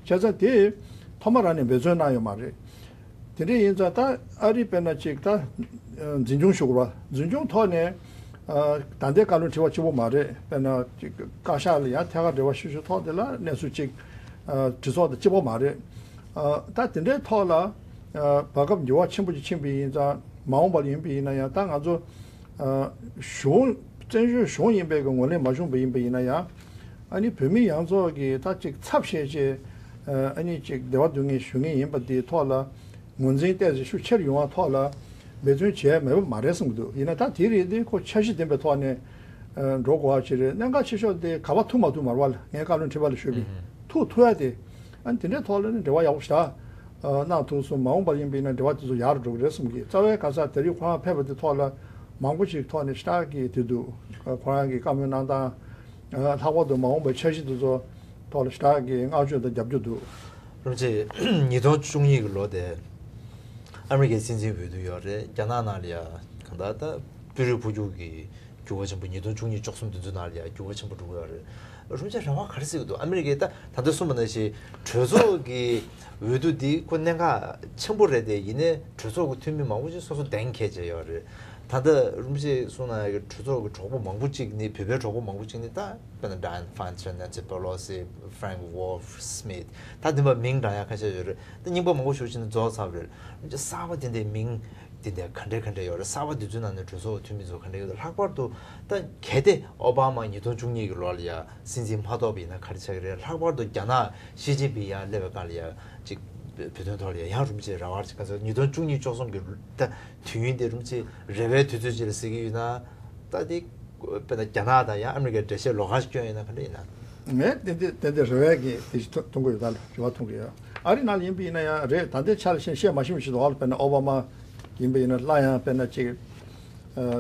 བྱས་ཙང་དེ་ཐོག་མ་རང་ནས་འབད་བརྩོན་གནང་ཡོད་མ་རེད། དེ་འདྲ་ཡིན་ཙང་ད་ཨ་རི་དཔེར་ན་ཅིག་ད་འཛིན་སྐྱོང་ཞུ་དགོས་པ། འཛིན་སྐྱོང་ཐོག་ནས་ད་ལྟའི་བཀའ་བློན་ཁྲི་པ་གཅིག་པོ་མ་རེད། དཔེར་ན་ཅིག་བཀའ་ཤག་ལ་ཡང་ཐད་ཀར་འབྲེལ་བ་ཞུ་ཞུ་ཐོག་དེ་ལ་གནས་ཚུལ་ཅིག་གྲོས་ཚོགས་དང་གཅིག་པོ་མ་རེད། ད་དེ་འདྲའི་ཐོག་ལ་བར་སྐབས་འགྱུར་བ་ཆེན་པོ་ཅིག་ཕྱིན་པ་ཡིན་ཙང་མ་འོངས་པ་ལ་ཡིན་པ་ཡིན་ན་ཡང་ད་ང་ཚོ་གཞུང་བཙན་བྱོལ་གཞུང་ཡིན་པའི་གི་ངོས་ལེན་མ་བྱུང་བ་ཡིན་པ་ཡིན་ན་ཡང་། ཨ་ནི་བོད་མི་ཡོངས་རྫོགས་ཀྱི་ད་ཅིག་ཚབ་བྱས་བྱས་ཨ་ནི་ཅིག་འབྲེལ་བ་འདུག་ངེས་ཞུ་ངེས་ཡིན་པ་དེའི་ཐོག་ལ་ངོས་འཛིན་ཏོག་ཙམ་ཤུགས་ཆེར་ཡོང་བ་ཐོག་ལ་འབད་བརྩོན་བྱས་མེད་པ་མ་རེད་བསམ་གྱི་འདུག་ཡིན་ན་ད་དེ་རེད་དེ་ཁོ་འཆར་གཞི་ལྡན་པའི་ཐོག་ནས་འགྲོ་དགོས་པ་ཅིག་རེད། གནད་འགག་ཆེ་ཤོས་དེ་ག་པར་ཐུག་མ་ཐུག་མ་རེད་པ། ངས་བཀའ་བློན་ཁྲི་པ་ལ་ཞུས་པ་ཡིན། ཐུག་ཐུག་ཡ་དེ་ཨ་ནི་དེ་འདྲའི་ཐོག་ལ་ནི་འབྲེལ་བ་ཡག་པོ་ཞེ་དྲག་གནང་ཐུབ་སོང་། མ་འོངས་པར་ཡིན་པ་ཡིན་ན་འབྲེལ་བ་དེ་ཚོ་ཡག་རུ་འགྲོ་གི་རེད་བསམ་གྱི། རྩ་བའི་ག་ས་དེ་རིང་ཁོ་རང་ཕེབས་པ་དེ་ཐོག་ལ་མང་པོ་ཞིག་ཐོག་ནས་ཞེ་དྲག་གི་དེ་འདུག་ཁོ་རང་གི་བཀའ་མོལ་གནང་སྟངས། ལྷག་པར་དུ་མ་འོངས་པའི་འཆར་གཞི་དེ་ཚོ་ཐོག་ལ་ཞེ་དྲག་གི་བསྔགས་བརྗོད་དང་རྒྱབ་སྐྱོར་འདུག་རིན་པོ་ཆེ། ཉིས་སྟོང་བཅུ་གཉིས་ཀྱི་ལོ་དེ་ཨ་མི་རི་ཀའི་སྲིད་འཛིན་འོས་བསྡུ་ཡོད་རེད། རྒྱ་ནག་ནང་ལ་ཡ་གང་ལྟར་ད་དཔོན་རིགས་འཕོ་འགྱུར་གྱི་འགྱུར་བ་ཆེན་པོ། ཉིས་སྟོང་བཅུ་གཉིས་བཅུ་གསུམ་དེ་ཚོའི་ནང་ལ་ཡ་འགྱུར་བ་ཆེན་པོ་འགྲོ་གི་ཡོད་རེད། རིན་པོ་ཆེ་རེ་བ་ག་རེ་བྱེད་ཀྱི་འདུག་ཨ་མི་རི་ཀའི་ད་ད་ལྟ་གསུངས་པ་ནང་བཞིན་གྲོས་ཚོགས་ཀྱི་འོས་བསྡུ་འདི་ཁོ་གནད་འགག་ཆེན་པོ་རེད་དེ། ཡིན་ནའི་གྲོས་ཚོགས་ཀྱི་འཐུས་མི་མང་པོ་ཅིག་སོ་སོ་གདན་འཁེལ་བྱས་ཡོད་རེད། ད་ལྟ་རིན་པོ་ཆེས་གསུངས་གནང་ཡག་གི་གྲོས་ཚོགས་ཀྱི་གྲོགས་པོ་མང་པོ་ཅིག་ནི། བོད་པའི་གྲོགས་པོ་མང་པོ་ཅིག་ནི་ད་དཔེར་ན་Dianne Feinstein, Nancy Pelosi, Frank Wolf, Schmidt, ད་འདི་མ་མིང་བགྲང་ཡག་ཁ་ཤས་ཡོད་རེད། ད་རྙིང་པ་མང་པོ་ཞིག་ཕྱིན་ནས་རྫོགས་ཚར་བ་རེད། རིན་པོ་ཆེ་གསར་པ་དེ་འདྲའི་མིང་དེ་འདྲ་ག་འདྲ་ག་འདྲ་ཡོད་རེད། གསར་པ་དེ་ཚོའི་ནང་ནས་གྲོས་ཚོགས་འཐུས་མི་ཚོ་ག་འདྲ་ཡོད་རེད། ལྷག་པར་དུ་ད་གལ་ཏེ་ཨོ་བྷ་མ་ཉིས་སྟོང་བཅུ་གཉིས་ཀྱི་ལོ་ལ་ཡ་སྲིད་འཛིན་མ་གཏོགས་པ་ཡིན་ན་ག་རེ་ཆགས་ཀྱི་རེད། ལྷག་པར་དུ་རྒྱ་ནག་ཞི་ཅིན་ཕིང་ཡར་སླེབས་པའི་སྒང་ལ་ཡ་ཅིག་ བོད་དོན་ཐོག་ལ་ཡང་རུམ་ཅེ་ར་བར་ཅིག་ག་ཚོད་ཉིས་སྟོང་བཅུ་གཉིས་བཅུ་གསུམ་གྱི་ད་དུས་ཡུན་དེ་རུམ་ཅེ་རེ་བའི་དུས་ཚོད་ཅིག་ལ་ཟེར་གྱི་ཡོད་ན། ད་དེ་དཔེར་ན་རྒྱ་ནག་དང་ཡང་ཨ་མི་རི་ཀའི་འགྲེལ་བཤད་ལོགས་ཀ་ཞིག་སྐྱོན་ཡོད་ན་ག་འདྲ་ཡིན་ན། ངས་ཏན་ཏན་ཏན་ཏན་རེ་བའི་གི་དེ་ཞིག་མཐོང་གི་ཡོད། ད་རེ་བ་མཐོང་གི་ཡོད། ཨ་རི་ནང་ལ་ཡིན་པ་ཡིན་ན་ཡང་རེད། ད་ལྟའི་ཆ་ལ་ཤེས་བཤད་མ་ཤེས་མི་ཞིག་འདུག་ཨ། དཔེར་ན་ཨོ་བྷ་མ་ཡིན་པ་ཡིན་ན་སླར་ཡང་དཔེར་ན་ཅིག་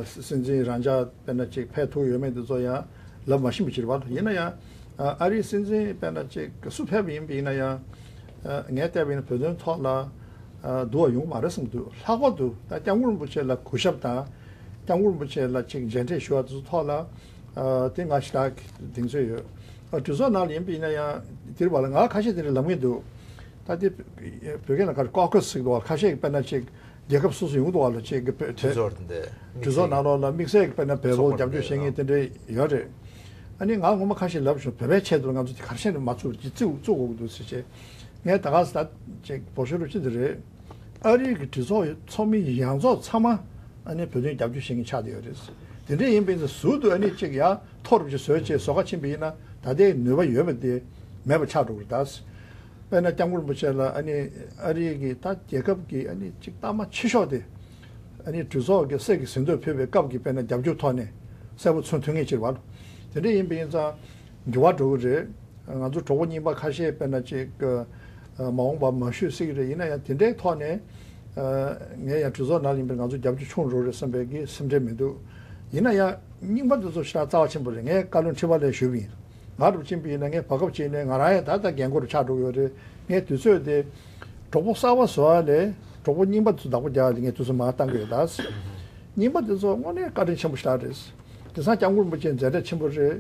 སྲིད་འཛིན་རང་འཇགས་དཔེར་ན་ཅིག་ཕེབས་ཐུབ་ཡོད་མེད་དེ་ཚོ་ཡང་ལབ་མ་ཤེས་མི་ཞིག་རེད་བ། ཡིན་ན་ཡང་ཨ་རིའི་སྲིད་འཛིན་དཔེར་ན་ཅིག་སུ་ཕེབས་པ་ཡིན་པ་ཡིན་ན་ཡང་ངས་བལྟས་པ་ཡིན་ན་བོད་དོན་ཐོག་ལ་འདུ་བ་ཡོང་གི་མ་རེད་བསམ་འདུག་ལྷག་པར་དུ་ད་སྐྱབས་མགོན་རིན་པོ་ཆེ་ལ་གུས་ཞབས་དང་། སྐྱབས་མགོན་རིན་པོ་ཆེ་ལ་ཅིག་མཇལ་འཕྲད་ཞུ་བ་དེ་ཚོ་ཐོག་ལ་ཨ་དེ་ང་ཞེ་དྲག་གདེང་ཚོད་ཡོད། ཨ་གྲོས་ཚོགས་ནང་ལ་ཡིན་པ་ཡིན་ན་ཡང་དེར་བ་ལ་ང་ཁ་ཤས་དེ་འདྲ་ལབ་མཁན་འདུག་ད་དེ་བོད་སྐད་ནང་ག་རེ་ཀོ་ཀ་སི་ཟེར་གི་འདུག་བ། ཁ་ཤས་ཀྱི་དཔེར་ན་ཅིག་རྒྱལ་ཁབ་སོ་སོ་ཡོང་གི་འདུག་བ་ལ་ཅིག་གི་བོད་དེ་དེ་ཚོར་དེ་འདྲ་གྲོས་ཚོགས་ནང་ལོགས་ལ་དམིགས་བསལ་གྱི་དཔེར་ན་བལ་པོ་ཚོགས་པ་རྒྱབ་སྐྱོར་བྱེད་མཁན་དེ་འདྲ་ཡོད་རེད། ཨ་ནི་ང་ངོ་མ་ཁ་ཤས་ལབ་བྱུང་། བོད་པའི་ཆེད་དུ་ང་ཚོ་དེ་ག་རེ་བྱས་ནས་མ་ཚུགས་ཀྱི་བརྩི་བརྩི་དགོས་ཀྱི་འདུག་ཟེར་བྱས། ངས་ད་ག་ས་ད་ཅིག་འབོ་ཤོར་རུ་ཅི་འདི་རེད། ཨ་རིའི་གི་གྲོས་ཚོགས་ཚོགས་མི་ཡོངས་རྫོགས་ཚང་མ་ཨ་ནི་བོད་དོན་རྒྱབ་སྐྱོར་བྱེད་མཁན་ཆགས་བསྡད་ཡོད་རེད། དེ་འདྲ་ཡིན་པ་ཡིན་ཙང་ཟུར་དུ་ཨ་ནི་གཅིག་ཡ་ཐོ་རུ་ཅིག་བཟོས་བྱས་བཟོ་ཁ་ཕྱིན་པ་ཡིན་ན་ད་ལྟའི་ནུས་པ་ཡོད་པ་དེ་མེད་པ་ཆགས་འགྲོ་གི་རེད་ད། དཔེར་ན་སྐྱབས་མགོན་རིན་པོ་ཆེ་ལ་ཨ་ནི་ཨ་རིའི་གི་ད་རྒྱལ་ཁབ་ཀྱི་ཨ་ནི་གཅིག་གཏའ་མ་ཆེ་ཤོས་དེ་ཨ་ནི་གྲོས་ཚོགས་ཀྱི་གསེར་གྱི་ཟིན་ཐོ་ཕུལ་བའི་སྐབས་ཀྱི་དཔེར་ན་རྒྱབ་སྐྱོར་ཐོག་ནས་གསལ་པོ་མཚོན་ཐུབ་མཁན་ཅིག་རེད་བ། དེ་འདྲ་ཡིན་པ་ཡིན་ཙང་འགྱུར་བ་འགྲོ་གི་རེད། ང་ཚོ་གྲོགས་པོ་རྙིང་པ་ཁ་ཤས་དཔེར་ན་ཅིག་མ་འོངས་པ་མ་ཞུ་སྲིད་ཀྱི་རེད། ཡིན་ན་ཡང་དེ་འདྲའི་ཐོག་ནས་ངས་ཡང་གྲོས་ཚོགས་ནང་ལ་ཡིན་པའི་ང་ཚོ་རྒྱབ་སྐྱོར་ཆུང་འགྲོ་རེད་བསམ་པའི་གི་སེམས་ཁྲལ་མི་འདུག་ཡིན་ན་ཡང་རྙིང་པ་འདི་ཚོ་ཞེ་དྲག་རྩ་བ་ཆེན་པོ་རེད། ངས་བཀའ་བློན་ཁྲི་པ་ལ་ཞུས་པ་ཡིན། ང་རུ་ཕྱིན་པ་ཡིན་ན་ངས་བར་སྐབས་ཅིག་ནས་ང་རང་ཡང་ད་ལྟ་རྒན་རྒོན་རུ་ཆགས་འགྲོ་གི་ཡོད་རེད། ངས་དུས་ཚོད་དེ་གྲོགས་པོ་གསར་པ་བཟོ་བ་ལས་གྲོགས་པོ་རྙིང་པ་ཚོ་བདག་པོ་རྒྱག་ཡ་དེ་ངས་དུས་ཚོད་མར་བཏང་གི་ཡོད་ད། རྙིང་པ་དེ་ཚོ་དངོས་གནས་བཀའ་དྲིན་ཆེན་པོ་ཞེ་དྲག་རེད། དེང་སང་སྐྱབས་མགོན་རིན་པོ་ཆེ་མཛད་བྲེལ་ཆེན་པོ་རེད།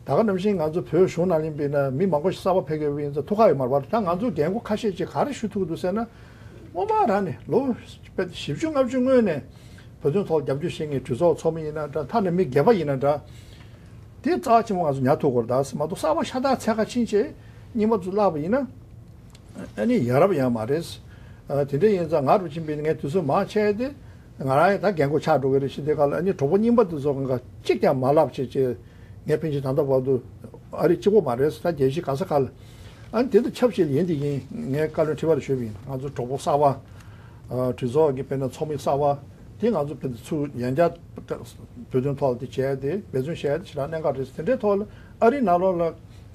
ད་ག་ནང་བཞིན་ང་ཚོ་བོད་གཞུང་ནང་ལ་ཡིན་པ་ཡིན་ན་མི་མང་པོ་ཞིག་གསར་པ་ཕེབས་ཀྱི་ཡོད་པ་ཡིན་ཙང་ཐུགས་ཁག་ཡོད་མ་རེད་པ། ད་ང་ཚོ་རྒན་རྒོན་ཁ་ཤས་ཅིག་ག་རེ་ཞུ་ཐུབ་ཀྱི་འདུག་ཟེར་ན། སྔོན་མ་རང་ནས་ལོ་བཞི་བཅུ་ལྔ་བཅུ་སྔོན་ནས་བོད་དོན་ཐོག་རྒྱབ་སྐྱོར་བྱེད་མཁན་གྲོས་ཚོགས་ཚོགས་མི་ཡིན་ན་འདྲ། ཐ་ན་མི་སྒེར་པ་ཡིན་ན་འདྲ། དེ་རྩ་ཆེན་པོ་ང་ཚོ་ཉར་ཐུབ་དགོས་རེད། ད་མ་གཏོགས་གསར་པ་ཤ་སྟག་འཚོལ་ག་ཕྱིན་བྱས་རྙིང་པ་ཚོ་བརླག་པ་ཡིན་ན་ཨ་ནི་ཡ་རབས་ཡང་མ་རེད། ཨ་དེ་འདྲ་ཡིན་ཙང་ང་རུ་ཕྱིན་པ་ཡིན་ན་ངས་དུས་ཚོད་མང་ཆེ་དེ་ང་རང་ཡང་ད་རྒན་རྒོན་ཆགས་འགྲོ་གི་རེད། ཞེས་དེ་ག་ལ་ཨ་ནི་གྲོགས་པོ་རྙིང་པ་དེ་ཚོ་གང་ག་གཅིག་ཀྱང་མ་བརླག་བྱས་བྱས་ངས་ཕན་ཆད་ད་ལྟ་བར་དུ་ཨ་རི་གཅིག་པོ་མ་རེད། ད་རྒྱལ་སྤྱི་ག་ས་ག་ལ་ཨ་ནི་དེ་དང་ཆབས་ཅིག་ལ་ཡིན་དེ་ཡིན་ངས་བཀའ་བློན་ཁྲི་པ་ལ་ཞུས་པ་ཡིན། ང་ཚོ་གྲོགས་པོ་གསར་པ་ཨ་གྲོས་ཚོགས་ཀྱི་དཔེར་ན་ཚོགས་མི་གསར་པ་དེ་ང་ཚོ་དཔེར་ན་ཚུར་ཡང་བསྐྱར་བོད་དོན་ཐོག་ལ་དེ་བྱས་ཏེ་འབད་བརྩོན་བྱས་ཏེ་ཞེ་དྲག་གནད་འགག་རེད། དེ་འདྲའི་ཐོག་ལ་ཨ་རི་ནང་ལོགས་ལ་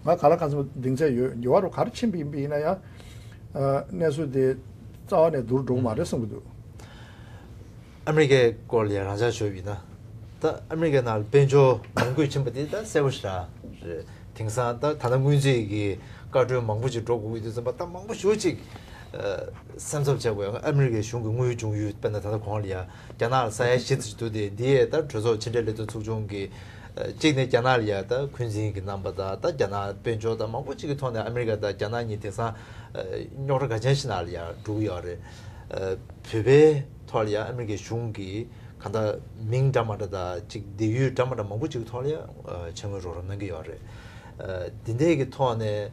ང་ག་ལ་གང་འཚམ་གདེང་ཚད་ཡོད། འགྱུར་བ་རུ་ག་རེ་ཕྱིན་པ་ཡིན་པ་ཡིན་ན་ཡང་ཨ་གནས་ཚུལ་དེ་རྩ་བ་ནས་བསྡུར་འགྲོ་གི་མ་རེད་བསམ་གྱི་འདུག་ཨ་མི་རི་ཀའི་སྐོར་ལ་ཡང་རང་འཇགས་ཞུས་པ་ཡིན་ན། ད་ཨ་མི་རི་ཀའི་ནང་ལ་དཔལ་འབྱོར་ནང་ཁུལ་ཕྱིན་པ་དེ་ད་གསལ་པོ་ཞེ་དྲག་རེད། དེང་སང་ད་ད་ལྟ་སྔོན་རྩིས་ཀྱི་བཀའ་འཁྲོལ་མང་པོ་ཅིག་འགྲོ་དགོས་ཀྱི་འདུག་བསམ་པ་ད་མང་པོ་ཞེ་པོ་ཅིག་སེམས་འཚབ་བྱེད་དགོས། ཨ་མི་རི་ཀའི་གཞུང་གི་དངུལ་འབྱུང་ཡུལ་དཔེར་ན་ད་ལྟ་གོང་ལ་ཡ་རྒྱ་ནག་ལ་ས་ཡ་བཞི་ཙམ་ཞིག་འདུག་སྟེ། འདི་ཡས་ད་གྲོས་ཚོགས་ཕྱི་འབྲེལ་ལས་དོན་ཚོགས་ཆུང་གི་གཅིག་ནས་རྒྱ་ནག་ལ་ཡ་ད་འཁོན་འཛིན་གྱི་རྣམ་པ་དང་ད་རྒྱ་ནག་དཔལ་འབྱོར་དང་མང་པོ་ཅིག་གི་ཐོག་ནས་ཨ་མི་རི་ཀ་དང་རྒྱ་ནག་གཉིས་དེང་སང་རྙོག་དྲ་གལ་ཆེན་ཞིག་ནང་ལ་ཡ་འགྲོ་གི་ཡོད་རེད། བོད་པའི་ཐོག་ལ་ཡ་ཨ་མི་རི་ཀའི་གཞུང་གིས་གང་ལྟར་མིང་འདྲ་མ་འདྲ་དང་ཅིག་དེ་ཡུལ་འདྲ་མ་འདྲ་མང་པོ་ཅིག་གི་ཐོག་ལ་ཡ་ཕྱག་དངུལ་རོགས་རམ་གནང་གི་ཡོད་རེད། འདི་འདྲའི་གི་ཐོག་ནས་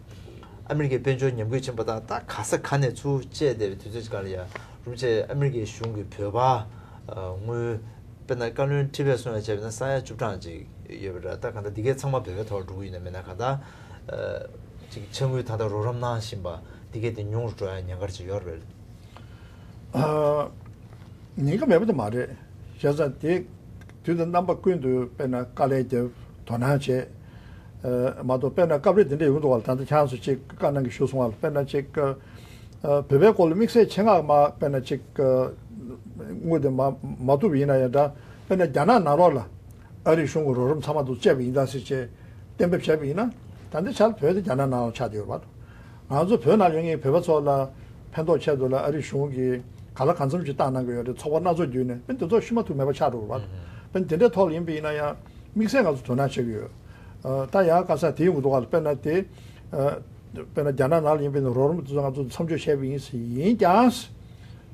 ཨ་མི་རི་ཀའི་དཔལ་འབྱོར་ཉམས་རྒུད་ཕྱིན་པ་དང་ད་ག་ས་ག་ནས་ཚུར་བཅད་བསྡད་པའི་དུས་ཚོད་ཅིག་སྒང་ལ་ཡ་རུམ་ཆེ་ཨ་མི་རི་ཀའི་གཞུང་གིས་བོད་པ་དངུལ་དཔེར་ན་བཀའ་བློན་ཁྲི་པས་གསུངས་ཡ་བྱས་པ་ན་ས་ཡ་བཅུ་གྲངས་ཅིག་ཡོད་པ་འདྲ། ད་གང་ལྟར་འདི་གའི་ཚང་མ་བོད་པའི་ཐོག་འགྲོ་གི་ཡོད་ན་མེད་ན་གང་ལྟར་ཅིག་ཕྱག་དངུལ་ད་ལྟ་རོགས་རམ་གནང་བཞིན་པ་འདི་གའི་དེ་ཉུང་རུ་འགྲོ་ཡ་ཉེན་ཁ་ཅིག་ཡོད་རེད། ཉེན་ཁ་མེད་པ་དེ་མ་རེད། བྱས་ཙང་དེ་དུས་དང་རྣམ་པ་ཀུན་ཏུ་དཔེར་ན་དཀའ་ལས་བརྒྱབ། དོ་སྣང་བྱས། མ་གཏོགས་དཔེར་ན་སྐབས་རེ་དེ་འདྲ་ཡོང་འདུག་བ། ད་ལྟ་ཁྱེད་རང་ཚོ་ཅིག་བཀའ་གནང་གི་ཞུ་སོང་བ་ལ་དཔེར་ན་ཅིག་བོད་པའི་སྐོར་ལ་དམིགས་བསལ་ཆེད་མངགས་མ་དཔེར་ན་ཅིག་དངུལ་དེ་མ་མ་ཐུབ་པ་ཡིན་ན་ཡང་འདྲ། དཔེར་ན་རྒྱ་ནག་ནང་ལོགས་ལ་ཨ་རིའི་གཞུང་གི་རོགས་རམ་ཚང་མ་དུ་བཅད་པ་ཡིན་ད་ཟེར་བྱས་གཏན་འབེབས་བྱས་པ་ཡིན་ན། ད་ལྟའི་ཆར་བོད་དེ་རྒྱ་ནག་ནང་ལ་ཆགས་བསྡད་ཡོད་རེད་བ། ང་ཚོ་བོད་ནང་ཡོད་མཁན་བོད་པ་ཚོ་ལ་ཕན་ཐོགས་ཆེད་དུ་ལ་ཨ་རིའི་གཞུང་གིས་ག་ལ་གང་འཚམ་ཞིག་བཏང་གནང་གི་ཡོད་རེད། ཚོགས་པ་སྣ་ཚོགས་བརྒྱུད་ནས་དཔེ་འདི་ཚོ་ཤུ་མ་ཐུག་མེད་པ་ཆགས་འགྲོ་གི་རེད་བ། དཔེ་འདི་འདྲའི་ཐོག་ལ་ཡིན་པ་ཡིན་ན་ཡང་དམིགས་བསལ་ང་ཚོ་དོ་སྣང་བྱེད་ཀྱི་ཡོད། ད་ཡང་ག་ས་དེ་ཡོང་གི་འདུག་ག་ལ་དཔེར་ན་དེ། དཔེར་ན་རྒྱ་ནག་ནང་ལ་ཡིན་པའི་ནང་རོགས་རམ་དེ་ཚོ་ང་ཚོ་མཚམས་འཇོག་བྱས་པ་ཡིན་ཟེར་ཡིན་ཀྱང་།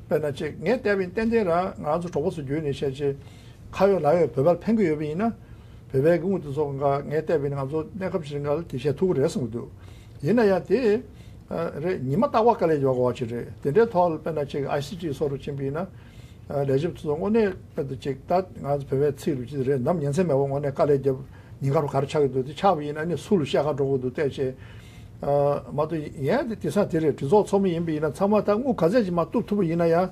དཔེར་ན་ཅིག་ངས་བལྟས་པ་ཡིན་ཏན་ཏན་རང་ང་ཚོ་གྲོགས་པོ་ཚོ་བརྒྱུད་ནས་བཤད་ཅིག་ཁ་ཡོད་ལག་ཡོད་བོད་པར་ཕན་གྱི་ཡོད་པ་ཡིན་ན། བོད་པའི་དངུལ་དེ་ཚོ་འགའ་ངས་བལྟས་པ་ཡིན་ང་ཚོ་གནས་སྐབས་ཤིག་འགའ་ལ་དེ་བཤད་ཐུབ་ཀྱི་རེད་བསམ་གྱི་འདུག་ཡིན་ན་ཡང་དེ་རེད། ཉི་མ་རྟག་པར་དཀའ་ལས་ཡོད་དགོས་པ་ཅིག་རེད། དེ་འདྲའི་ཐོག་ལ་དཔེར་ན་ཅིག་ཨའི་སི་ཊི་སོགས་རུ་ཕྱིན་པ་ཡིན་ན། ལས་བྱེད་དེ་ཚོ་དངོས་གནས་དཔེ་དེ་ཅིག་ད་ང་ཚོ་བོད་པའི་ཚིག་རུ་ཅིག་རེད། ནམ་ཉིན་མཚན་མེད་པར་དངོས་གནས་དཀའ་ལས་བརྒྱབ། ཉིན་དཀར་རུ་ག་རེ་ཆགས་ཀྱི་འདུག་དེ་ཆགས་པ་ཡིན་ན་ནི་སུ་ལ་བཤད་ག་འགྲོ་དགོས་འདུག་བལྟས་བྱས། ཨ་མ་གཏོགས་ཡན་དེ་དེང་སང་དེ་རེད། གྲོས་ཚོགས་ཚོགས་མི་ཡིན་པ་ཡིན་ན་ཚང་མ་ད་དངུལ་ག་ཚད་ཅིག་མར་གཏུབ་ཐུབ་པ་ཡིན་ན་ཡང་